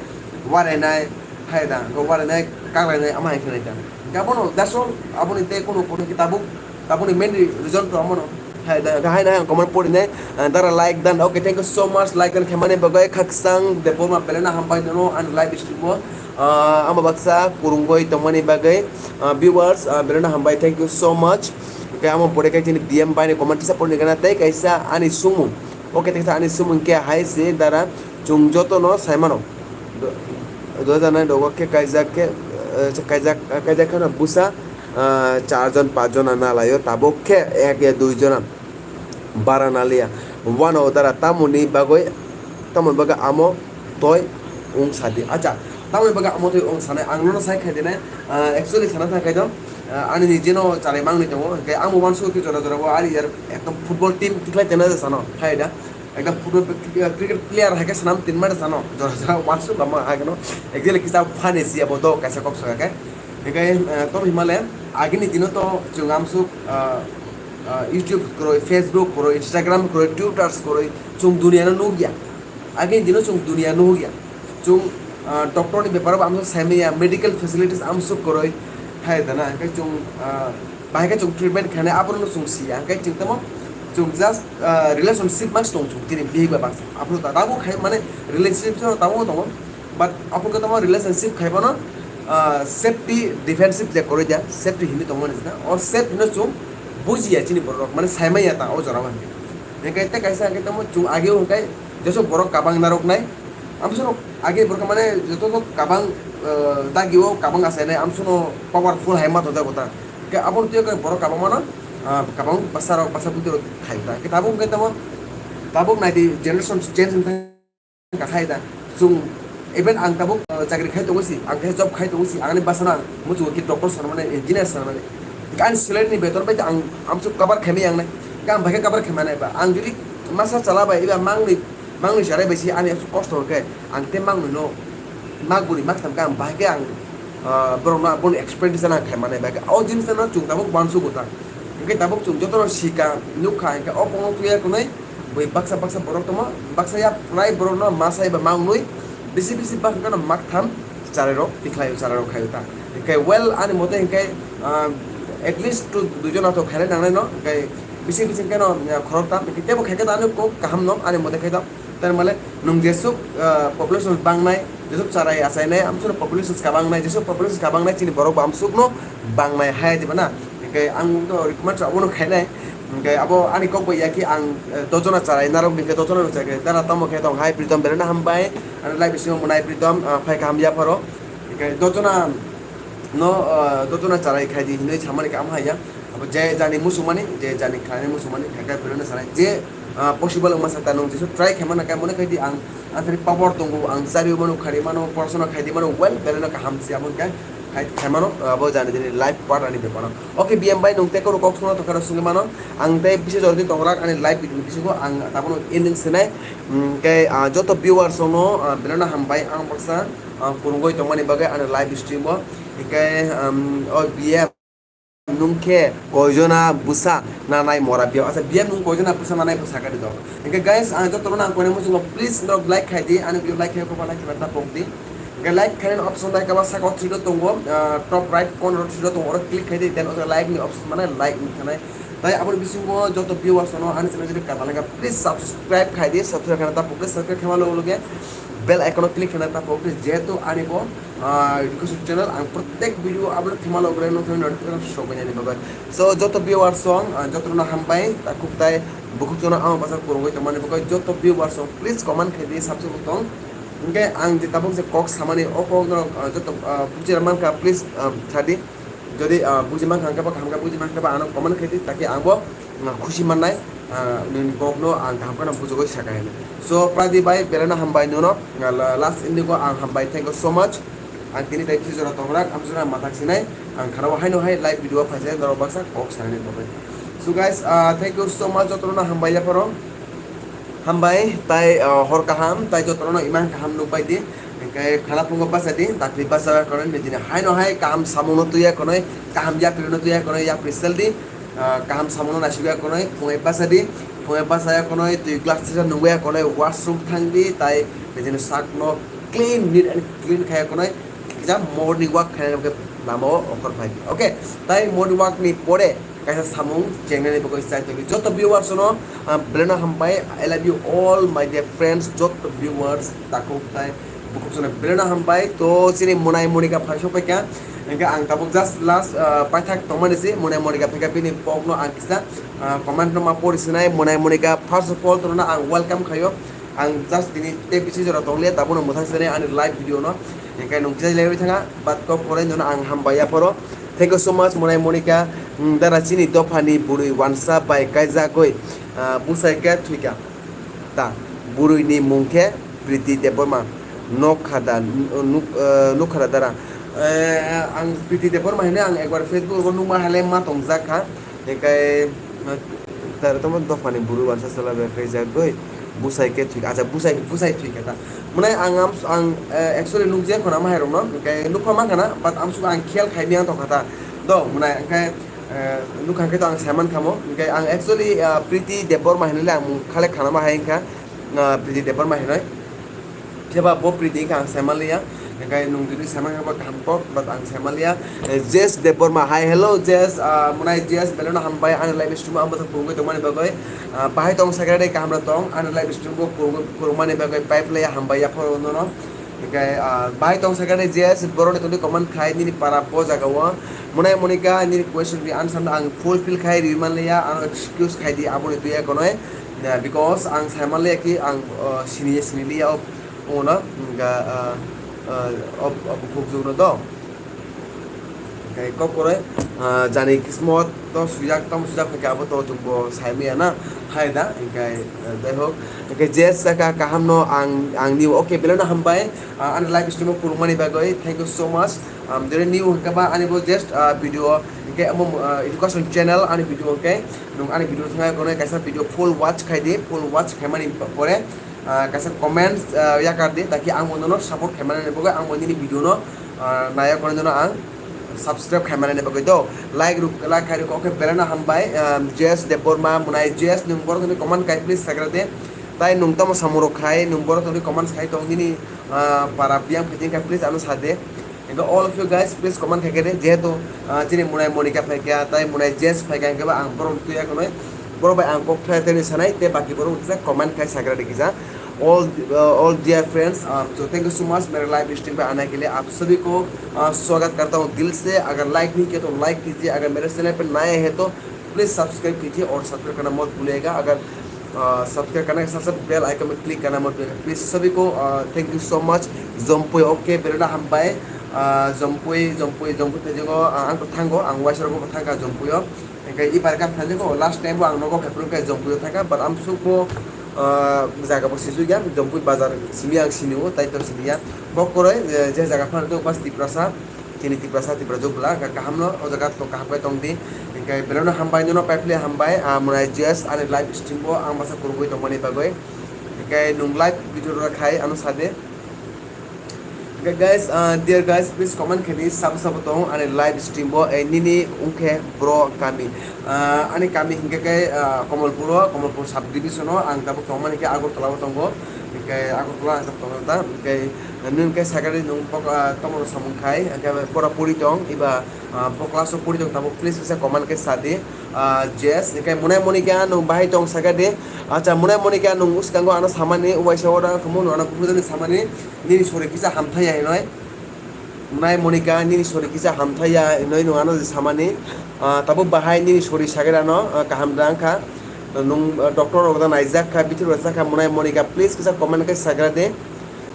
warainai, hai da, go warainai, kanglainai, ama hai khe nai da. Hingke abono, that's all, aboni tei kono, kono khe tabuk, tabukni main reason to omono. Hai da, hai na, comment pori nai, ah, dara like dan. Okay, thank you so much, like dan khaimani bagwi. Khakchang Debbarma belai no hambai nono ani live stream o. Ah, ama baksa kurungoi tongmani bagwi, ah, viewers, ah, belai no hambai, thank you so much. Okay, amo pore kai chini B M bai ni comment kisa pori gana tei kaisa ani sumung. Okay, tei kaisa ani sumung khe hai se dara chwng joto no sai mano. Do-, dua jana dogo khe kaijak khe, eh, kaijak, kaijak kheno bwsa, eh, char jon, panch jona nalaio, tabuk khe ek ya dui jona bara nalia. Wano dara tamoni bagwi, tamoni bagwi amo toi wng sadi. Acha, tamoni bagwi amo toi wng sanai, ang nono sai khai dinai, eh, actually sana thang khai do, eh, ani nijeno charai mangni tongo, hingke ang bo wansuk khe jora jora bo ari yar ekdom football team tikhlai tena sano, khai da. Ekdom football, cricket player hai khe swnam tin mani sano, jora jora wansuk lama hai kheno. Actually kisa funny si abo do kaisa kok soya khe. Hingke, eh, to himale agini dino to chwng amsuk, ah, ah, YouTube kwrwi, Facebook kwrwi, Instagram kwrwi, Twitter kwrwi, chwng duniya no nukya. Agini dino chwng duniya nukya. Chwng, ah, doctor ni bepar bo amsuk saimaya, medical facilities amsuk kwrwi. Hai dana, hingke chwng, ah, bahai khe chwng treatment khainai, abono chwng siya, hingke chwng tamo chwng just, ah, relationship mas tong chwng chini bihik bai baksa. Abono ta-, tabuk khai mane relationship no tabuk tongo, but abono tamo relationship khai bono, ah, safety defensive je kwrwi dia, safety hinwi tongmani jina, o safety no chwng bujiya chini borok rok, mane saimanya ta o jora o hwnwi. Hingke tei kaisa hingke tamo chwng ageo hingke jesok borok kabang narwknai, amsono age borok mane joto to kabang, ah, dagio kabang achainai, amsono powerful hai ma tonjago ta. Hingke aboni twi borok kabang mano, ah, kabang bwsarok bwsa bwtwi rok khai ta. Hingke tabuk hingke tamo, tabuk nai di generation change wng thang kha khai da. Chwng even ang tabuk, ah, chakri khai tongo si, ang khe job khai tongo si, ang ani bwsano ang muchungo ki doctor sanmani, engineer sanmani. Ani salary ni beton bai ang amsuk cover khaimai yang nai. Ang bai khe cover khaimai nai ba. Ang jodi masa chala bai iba mangnwi, mangnwi charai bai si ani amsuk kosto hwnkhe ang tei mangnwi no mak bwrwi mak tham khe ang bai khe ang, ah, borok no boni expenditure ang khaimai nai bai khe. O jinis no chwng tabuk uansugo ta. Hwnkhe tabuk chwng joto no sika nukha hwnkhe o kok no tuya kunui bui baksa baksa borok tongma baksa ya prai borok no masa iba mangnwi bisi bisi bak hwnkhe no mak tham charai rok tikhlai charai rok khaio ta. Hwnkhe well ani mote hwnkhe, ah, at least two, duijon ato khainai nangnai no, hwnkhe bisi bisi hwnkhe no, ah, khorok tam, hwnkhe tebo khaikhe ta ano kok kaham no ani mote khai ta. Tar male nwng jesuk, ah, population bangnai, jesuk charai achainai, amsuk population kabangnai, jesuk population kabangnai chini borok bo amsuk no bangnai hai diba na. Hwnkhe ang to recommend abono khainai. Hwnkhe abo ani kok bai ya khe ang, eh, dojona charai narok hwnkhe dojona rok chaikhe dara tamo khe tong hai Pritom belai no hambai. Ani live bisingo mwnai Pritom, ah, phai kaham yapharo. Hwnkhe dojona no, ah, dojona charai khaidi hinwi samani kaham haiya. Abo je jani musumani, je jani khlainai musumani, khaikhe belai no sanai. Je, ah, possible wngma sa ta nwng jesu try khaimana khe mone khaidi ang, ang thani power tongo, ang chari mano, khari mano, porosona khaidi mano, well, belai no kaham se abo khe khai, khai mano, abo jani jani life part ani beparo. Okay, B M bai nwng tei koro kok sungna tongkha sungwi mano. Ang tei bisi jordi tongrak ani live video bisingo ang tabono ending sinai. Hwnkhe, ah, joto viewers rokno, ah, belai no hambai ang baksa, ah, phurungwi tongmani bagwi ani live stream o. Hwnkhe, um, o B M nwng khe koijona bwsa nanai mora biya. Acha, B M nwng koijona bwsa nanai bwsa kadi dok. Hwnkhe guys, ang joto rokno ang koinai muchungo please norok like khai di, ani video like khai ko like khai ta pok di. Hwnkhe like khainani option dai kaba saka o three dot tongo, ah, top right corner o three dot tongo, oro click khai di, then o like ni option mane like ni khanai. Tai aboni bisingo joto viewers no ani channel jodi katalanga please subscribe khai di, subscribe khaina ta pok di, subscribe khaima logo loge bell icon o click khaina ta pok di, jehetu ani bo, ah, education channel ang protek video upload khaima logo loge notification sokgwi nani bagwi. So joto viewers song, ah, joto no hambai, ta khuk tai bukhuk jono ang basa kurungwi tongmani bagwi joto viewers song please comment khai di, subscribe tong. Hwnkhe ang je tabuk je kok samani o kok no, ah, joto, ah, buji mankha please, ah, sadi. Jodi, ah, buji mankha hwnkhe bo kaham khe buji mankhe ba ano comment khai di, taki ang bo, ah, khusi mannai, ah, nini kok no ang kaham kheno bujogwi sakha hinwi. So Pradi bai belai no hambai nono, ah, la-, last ending o ang hambai, thank you so much. Ang tini tai bisi jora tongrak, amsora mathak sinai, ang khara o haino hai live video o phaisai norok baksa kok sanani bagwi. So guys, ah, thank you so much, jotono hambai yapharo. Hambai, tai, ah, hor kaham, tai jotono imang kaham nukbai di. Hwnkhe khana phungo basa di, dakti basa khonoi nijini haino hai kaham samungno tuya khonoi, kaham yapri no tuya khonoi, yapri sel di, ah, kaham samungno naisugya khonoi, phungai basa di, phungai basa ya khonoi, twi glass tisa nungya khonoi, washroom thang di, tai nijini sakno clean, neat and clean khaya khonoi, kisa morning walk khainai hwnkhe lama o okhor phai di. Okay, tai morning walk ni pore kaisa samung chengnani bagwi chai tongdi. Joto viewers no, ah, belai no hambai. I love you all my dear friends, joto viewers takhuk tai bukhuk sano belai no hambai. To chini Monai Monika phai sok paikha, hwnkhe ang tabuk just last, ah, paithak tongmani se Monai Monika phaikha, bini kok no ang kisa, ah, comment no ma pori sinai. Monai Monika, first of all, tono ang welcome khayo. Ang just tini tei bisi jora tonglia, tabukno mwthang sene ani live video no. Hingke nung kisa lewi thanga, but kok korai nono ang hambai yaphoro. Thank you so much, Monai Monika. Mm, dara chini dophani bwrwi wansa bai kaijagwi, ah, bwsai khe thwikha. Ta, bwrwini mung khe Priti Debbarma. Nokhada, nuk, eh, nokhada dara. Eh, ang Priti Debbarma hino ang ekbar Facebook o nukma halai ma tongjak kha. Hingke, eh, tar tamo dophani bwrwi wansa chwla bai khaijagwi bwsai khe thwikha, acha bwsai, bwsai thwikha ta. Mwnai ang am, ang, eh, actually nukjaya khwna mahairokno, hingke nukpha mankha na, but amsuk ang khiyal khai miyang tongkha ta. Do, mwnai hingke, eh, nukha khe to ang saiman khamo, hingke ang actually, eh, Priti Debbarma hinwi le ang mung khale khana mahai wngkha, eh, Priti Debbarma hinwi. Phiya ba bo Priti wngkha ang sai manliya. Hingke nung tini sai mankha ba kaham kok, but ang sai manliya. Eh, J S Debbarma, hi, hello, J S, ah, mwnai J S, belai no hambai, ani live stream o ang bwswk pungwi tongmani bagwi. Ah, bahai tong secretary kaham rok tong, ani live stream o pungwi, pungmani bagwi pipe laya hambai yaphoro nono. Hingke, ah, bahai tong secretary J S, borok ni tongdi comment khai, nini para bo jaga o. Mwnai Monika, nini question ni answer no ang fulfill khai ri manliya, ano excuse khai di, aboni tuya konoi. Na, because ang sai manliya ki ang, ah, sini, sini liya o. Ungno, hingka, ah, ah, ob-, ob-, bukhuk jugno do. Hingke kok koroi, Ah, jani kismot to sujak, tamo sujak phaikha abo to chwngbo saimaya na, hai da, hinkhe, eh, jai hok, hinkhe Jess saka kaham no ang, ang new, okay, belai no hambai, ah, ani live stream o kurumani bagwi, thank you so much. Um, jere new hinkhe ba ani bo just, ah, video, hinkhe amo, ah, education channel ani video hinkhe, nung ani video thangna kono kaisa video full watch khai di, full watch khaimani pore, ah, kaisa comments, ah, yakar di, taki ang bo nono support khaimani bagwi, ang bo nini video no, ah, naya kono nono ang subscribe khaimani bagwi do. Like ruk, like khai ruk, okay, belai no hambai, ah, J S Debbarma, mwnai J S, nung borok ni comment khai please sagra de. Tai nung tamo samung rok khai, nung borok ni comment khai tong nini, ah, para biyang khai please ano sa de. Hinkhe all of you guys, please comment khai khe de, jehetu, ah, chini mwnai Monica phaikha, tai mwnai Jess phaikha, hinkhe ba ang borok tuya khwnwi, borok bai ang kok thaya thani sanai, tei baki borok kisa comment khai sagra de kisa. All, uh, all dear friends, um, so thank you so much mere live stream pe aane ke liye. Aap sabhi ko, uh, swagat karta hoon dil se. Agar like nahi kiya to like kijiye, agar mere channel pe naye hai to please subscribe kijiye aur subscribe karna mat bhuliye ga. Agar, uh, subscribe karne ke sath sath bell icon pe click karna mat bhuliye ga. Please sabhi ko, uh, thank you so much. Jompui, okay, belai no hambai. Ah, Jompui, Jompui, Jompui thajingo, ah, ang to thango, ang waisa rogo thangkha Jompui o. Hinkhe ibar kha thajingo, last time bo ang nogo phaiphuru khe Jompui o thangkha, but ang sukbo, ah, jaga bo sijukya, Jompui bazar simi ang sinio, tai to siniya. Kok koroi, eh, je jaga phano to bas Tiprasa, chini Tiprasa, Tiprasa jok bwla, kaham no, o jaga to kaham khe tongdi. Hinkhe belai no hambai, nono paiphle hambai, ah, mwnai J S ani live stream bo ang basa kurugwi tongmani bagwi. Hinkhe nung live video rok khai ano sade. Hinkhe guys, ah, dear guys, please comment khe di, sabo sabo tong ani live stream bo, eh, nini wngkhe bro kami. Ah, ani kami hinkhe khe, ah, Komolpur o, Komolpur sub division o, ang tabuk tongmani khe Agartala o tongo. Hinkhe Agartala ang tabuk tongo ta, hinkhe nung khe sakari nung pok-, ah, tomoro samung khai, hinkhe pora puri tong, iba, ah, bo class o puri tong tabuk, please kisa comment khe sa di. Ah, Jess, hinkhe mwnai Monica nung bahai tong saka de. Acha, mwnai Monica nung uskango ano samani, uaisa ora khamu ano kuphur jani samani. Nini sori kisa hamthai ya hinoi. Mwnai Monica, nini sori kisa hamthai ya hinoi nung ano je samani. Ah, tabuk bahai nini sori sagera no, ah, kaham da wngkha. Nung, ah, doctor rok da naijak kha, bithi rok sakha, mwnai Monica, please kisa comment khe sagra de.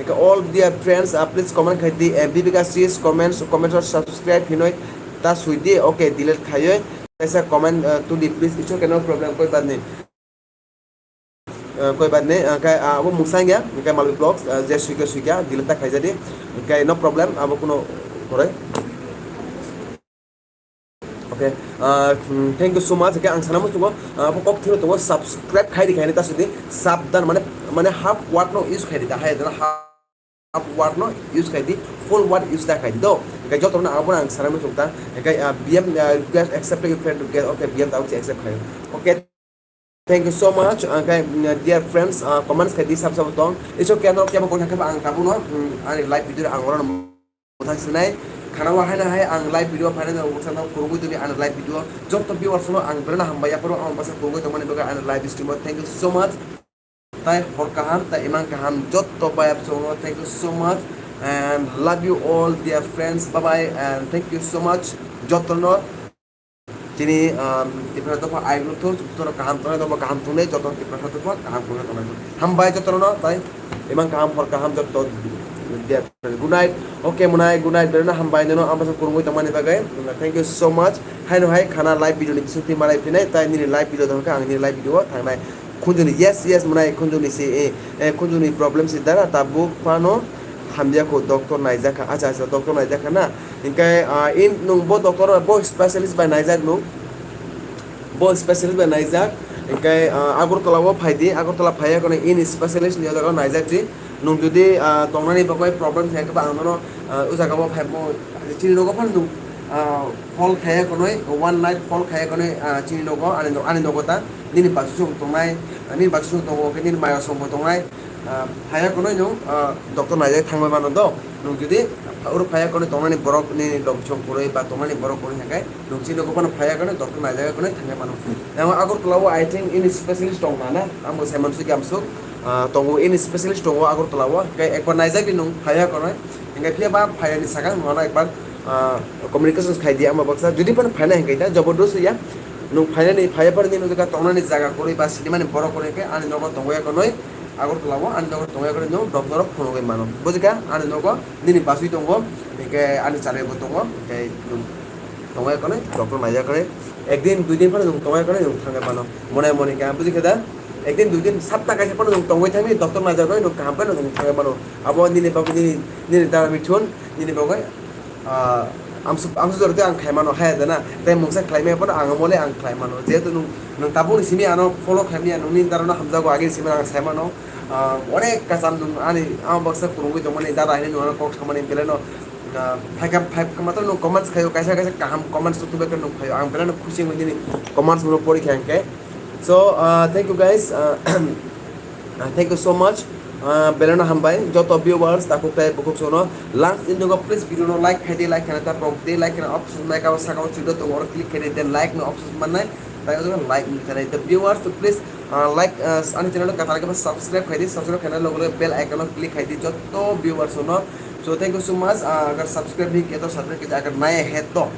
Eka all dear friends, ah, please comment khai di, eh, Viveka sis, comments, comments or subscribe hinoi ta sui di, okay, delete khaioi. Kaisa comment, ah, to di, please, it's okay, no problem, koi baat nahi. Eh, koi baat nahi, eh, kai, ah, abo mungsang ya, kai Malwi Vlogs, eh, je suika suika, delete ta khaijadi, kai no problem, abo kuno koroi. Okay, ah, hmm, thank you so much. Kai ang sana muchungo, ah, abo kok thiro tongo, subscribe khai di, khai ni ta sudi, sabdan, mane, mane half word no use khai di, ta hai dana half word no use khai di, full word use ta khai di do. Kai joto no abo ang sana muchung ta, kai, ah, B M, ah, request, accept your friend request, okay, B M ta accept khai. Okay. Thank you so much, uh, kai, mm, dear friends, uh, comments khai di sab sabo tong. It's okay, no, kebo kong kebo ang tabuk no, mm, ani live video ang oro no motha sinai. Khana wa hai na hai ang live video phaina no motha no kurugwi tuni ani live video. Joto viewers no ang belai no hambai ya, phoro ang basa kurugwi tongmani bagwi ani live stream o. Thank you so much. Tai hor kaham, tai imang kaham, joto bayap songo. Thank you so much and love you all, dear friends. Bye bye and thank you so much. Joto no. Chini, um, Tiprasa dopha ayuk nukthung, jotono kaham tongnai dopha kaham tongnai, joto Tiprasa dopha kaham tongnai tongnai. Hambai jotono, tai imang kaham hor kaham joto dia. Good night. Okay, mwnai, good night. Berena hambai nono, ang basa kurungwi tongmani bagwi. Thank you so much. Haino hai khana live video ni bisingtwi malai phinai, tai nini live video dongkha, ang nini live video o thangnai. Khunjuni, yes, yes, mwnai khunjuni si, eh, eh, khunjuni problem si dara, tabuk phano hamya kho, doctor naijak kha. Acha, acha, doctor naijak kha na. Hinkhe, ah, in, nung bo doctor, bo specialist bai naijak nung. Bo specialist bai naijak. Hinkhe, ah, Agartala o phai di, Agartala phaiya kono in specialist ni o jaga o naijak di. Nung jodi, ah, tongnani bagwi problem khe ba ang nono, ah, o jaga o phai mo chini nogo phano nung, ah, phol khaiya konoi, one night phol khaiya konoi, ah, chini nogo, ani no-, ani nogo ta, nini basu song tongnai, nini basu song tongo, khe nini maya song bo tongnai, ah, phaiya konoi nung, ah, doctor naijak thangbai mano do, nung jodi oro phaiya konoi tongnani borok nini log song kwrwi ba tongnani borok kwrwi hwnkhe nung chini nogo phano phaiya konoi doctor naijak konoi thangbai mano. Yang Agartala o I think ini specialist tong na na, amo sai mansuk yamsuk, ah, tongo ini specialist tongo Agartala o, hwnkhe ekbar naijak di nung phaiya konoi, hwnkhe phiya ba phaiyani sakang nung ano ekbar ah, communications khai di, ama baksa jodi phano phaina hinkhe ta jabardast ya, nung phainani, phaiya phano nini jaga tongnani jaga kwrwi ba sinimani borok kwrwi khe ani nogo tongwi ya konoi Agartala o, ani nogo tongwi ya konoi nung doctor rok phunugwi mano. Bujikha, ani nogo nini basui tongo, hinkhe ani chanai bo tongo, hinkhe nung tongwi khwnwi doctor naijak khwnwi, ekdin duidin phano nwng tongwi khwnwi nwng thangwi mano. Monai moni khe ang buji khe da, ekdin duidin sapta kaisa phano nwng tongwi thangwi doctor naijak khwnwi nwng kaham khwnwi nwng thangwi mano. Abo nini bagwi nini, nini dara mithun, nini bagwi, ah, amsu, amsu jora tei ang khlai mano, hai da na? Tei mungsa khlai maya phano ang mole ang khlai mano. Jehetu nwng, nwng tabukni simi ano follow khlai maya, nwngni darano hamjago, agini simi ang sai mano. Ah, onek kacham nwng ani ama baksa kwrwngwi tongmani, dada hinwi nwng ano kok samani, belai no, ah, phaikha, phaikha matwrwino comments khaio, kaisa kaisa kaham comments tubui khe nwng phaio. Ang belai no khusi wngwi nini comments no pori kha hwnkhe. So, ah, thank you guys, ah, ah, thank you so much. Ah, belai no hambai joto viewers, takhuk tei bukhuk sono. Last ending o please video no like khaidi, like khana ta pok di, like khana option nai ka saka o chudo tongo, oro click khaidi, then like no option mannai. Tai o like ni thanai the viewers, so please, ah, like, ah, ani channel no kathar khe subscribe khaidi, subscribe khaina logo logo bell icon o click khaidi joto viewers no. So thank you so much. Ah, agar subscribe nahi kiya to subscribe khaidi, agar naya hai to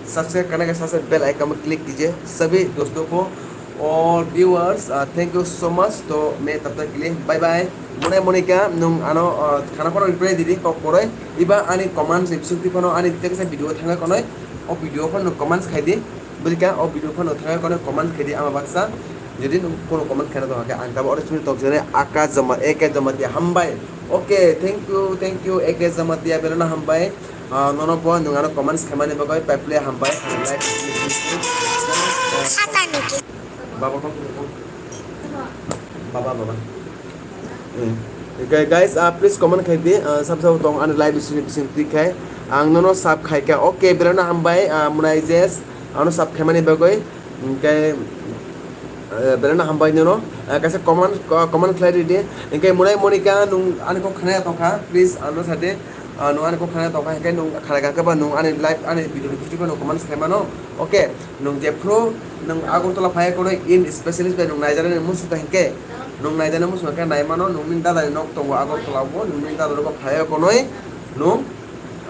subscribe karne ke sath sath bell icon mein click kijiye sabhi dosto ko. Aur viewers, ah, thank you so much. To main tab tak ke liye bye bye. Monai Monika, nwng ano, ah, khana phano reply didi kok poroi. Iba ani comments ni bisingtwi phano ani teksa video thangwi khwnwi. O video phano comments khaidi. Bwlika o video phano thangwi khwnwi comment khaidi ama baksa. Jodi nwng kono comment khaina tongkha khe ang tabuk oro chini tokjani Akash Jama-, A K Jamatia hambai. Okay, thank you, thank you, A K Jamatia, belai no hambai. Ah, nono bo nwng ano comments khaimani bagwi pai phle hambai. Baba ko. Baba, baba. Eh, okay, guys, ah, please comment khai di, ah, sab sab tong ani live stream bising twi khai. Ang nono sab khai kha. Okay, belai no hambai, ah, Munai Jes, ano sab khaimani bagwi. Hwnkhe, eh, belai no hambai nono. Ah, kaisa comment, co-, comment khlai ridi. Hwnkhe Munai Monika, nwng ani kok khna tongkha, please, ano sade. Ah, nwng ani kok khna tongkha, hwnkhe nwng khna kha ba nwng ani live, ani video ni video no comment khlai mano. Okay, nwng jephru nwng Agartala phai kono in specialist bai nwng naijaknai muchung kha hwnkhe, nwng naijaknai muchung khe nai mano, nwng nini dada ni nok tongo Agartala o, nwng nini dada nok phai kono nwng,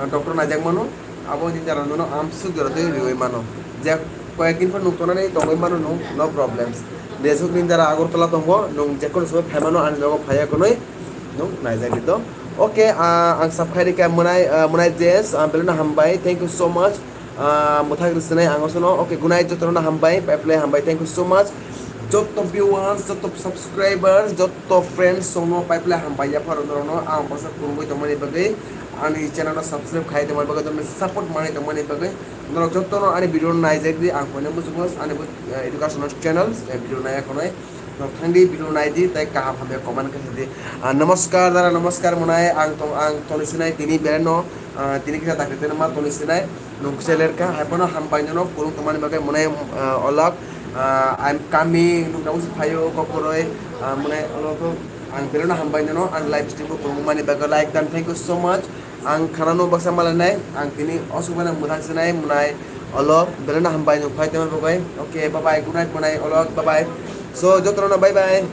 ah, doctor naijak mano, abo nini dada nono amsuk jora twi riwi mano. Je koyek din phano nwng tongnani tongwi mano nwng, no problems. Jesuk nini dada Agartala tongo, nwng jekono somoi phai mano ani nogo phai kono nwng naijak di to. Okay, ah, ang sab khai rikha Munai, ah, Munai Jes, ah, belai no hambai, thank you so much. Ah, mwthak rwswnai ang osono. Okay, gunai jotono hambai, pai phle hambai. Thank you so much. Joto viewers, joto subscribers, joto friends songno pai phle hambai ya pharo norokno ang baksa kwrwngwi tongmani bagwi, ani channel no subscribe khai tongmani bagwi, tongmani support manwi tongmani bagwi. Norok jotono ani video no naijak di, ang koine muchungo ani bo, eh, educational channel, eh, video naiya khonai. Norok thangdi video naidi, tei kaham hamya comment khe di. Ah, namaskar dara, namaskar Munai, ang tong, ang toni sinai tini belai no, ah, tini kisa dakti tene ma toni sinai. Nwng kisa lerkha, hai phano hambai nono, kwrwng tongmani bagwi Munai, ah, olok, ah, I'm coming, nwng tabuk se phaio, kok kwrwi, ah, Munai olok, ang belai no hambai nono, ang live stream bo kwrwng mani bagwi like dan, thank you so much. Ang khana no baksa malainai, ang tini osuk bai mwthang sinai, Munai olok, belai no hambai nwng phai tongmani bagwi. Okay, bye bye, good night, Munai olok, bye bye. So, jotono bye bye.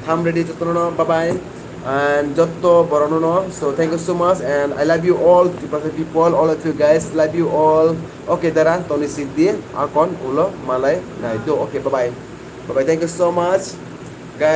Tham ready jotono, bye bye. And jotto borono no. So thank you so much and I love you all, Tiprasa people, all of you guys, love you all. Okay, dara toni siddi akon ulo malai nai do. Okay, bye bye. Bye bye. Thank you so much, guys.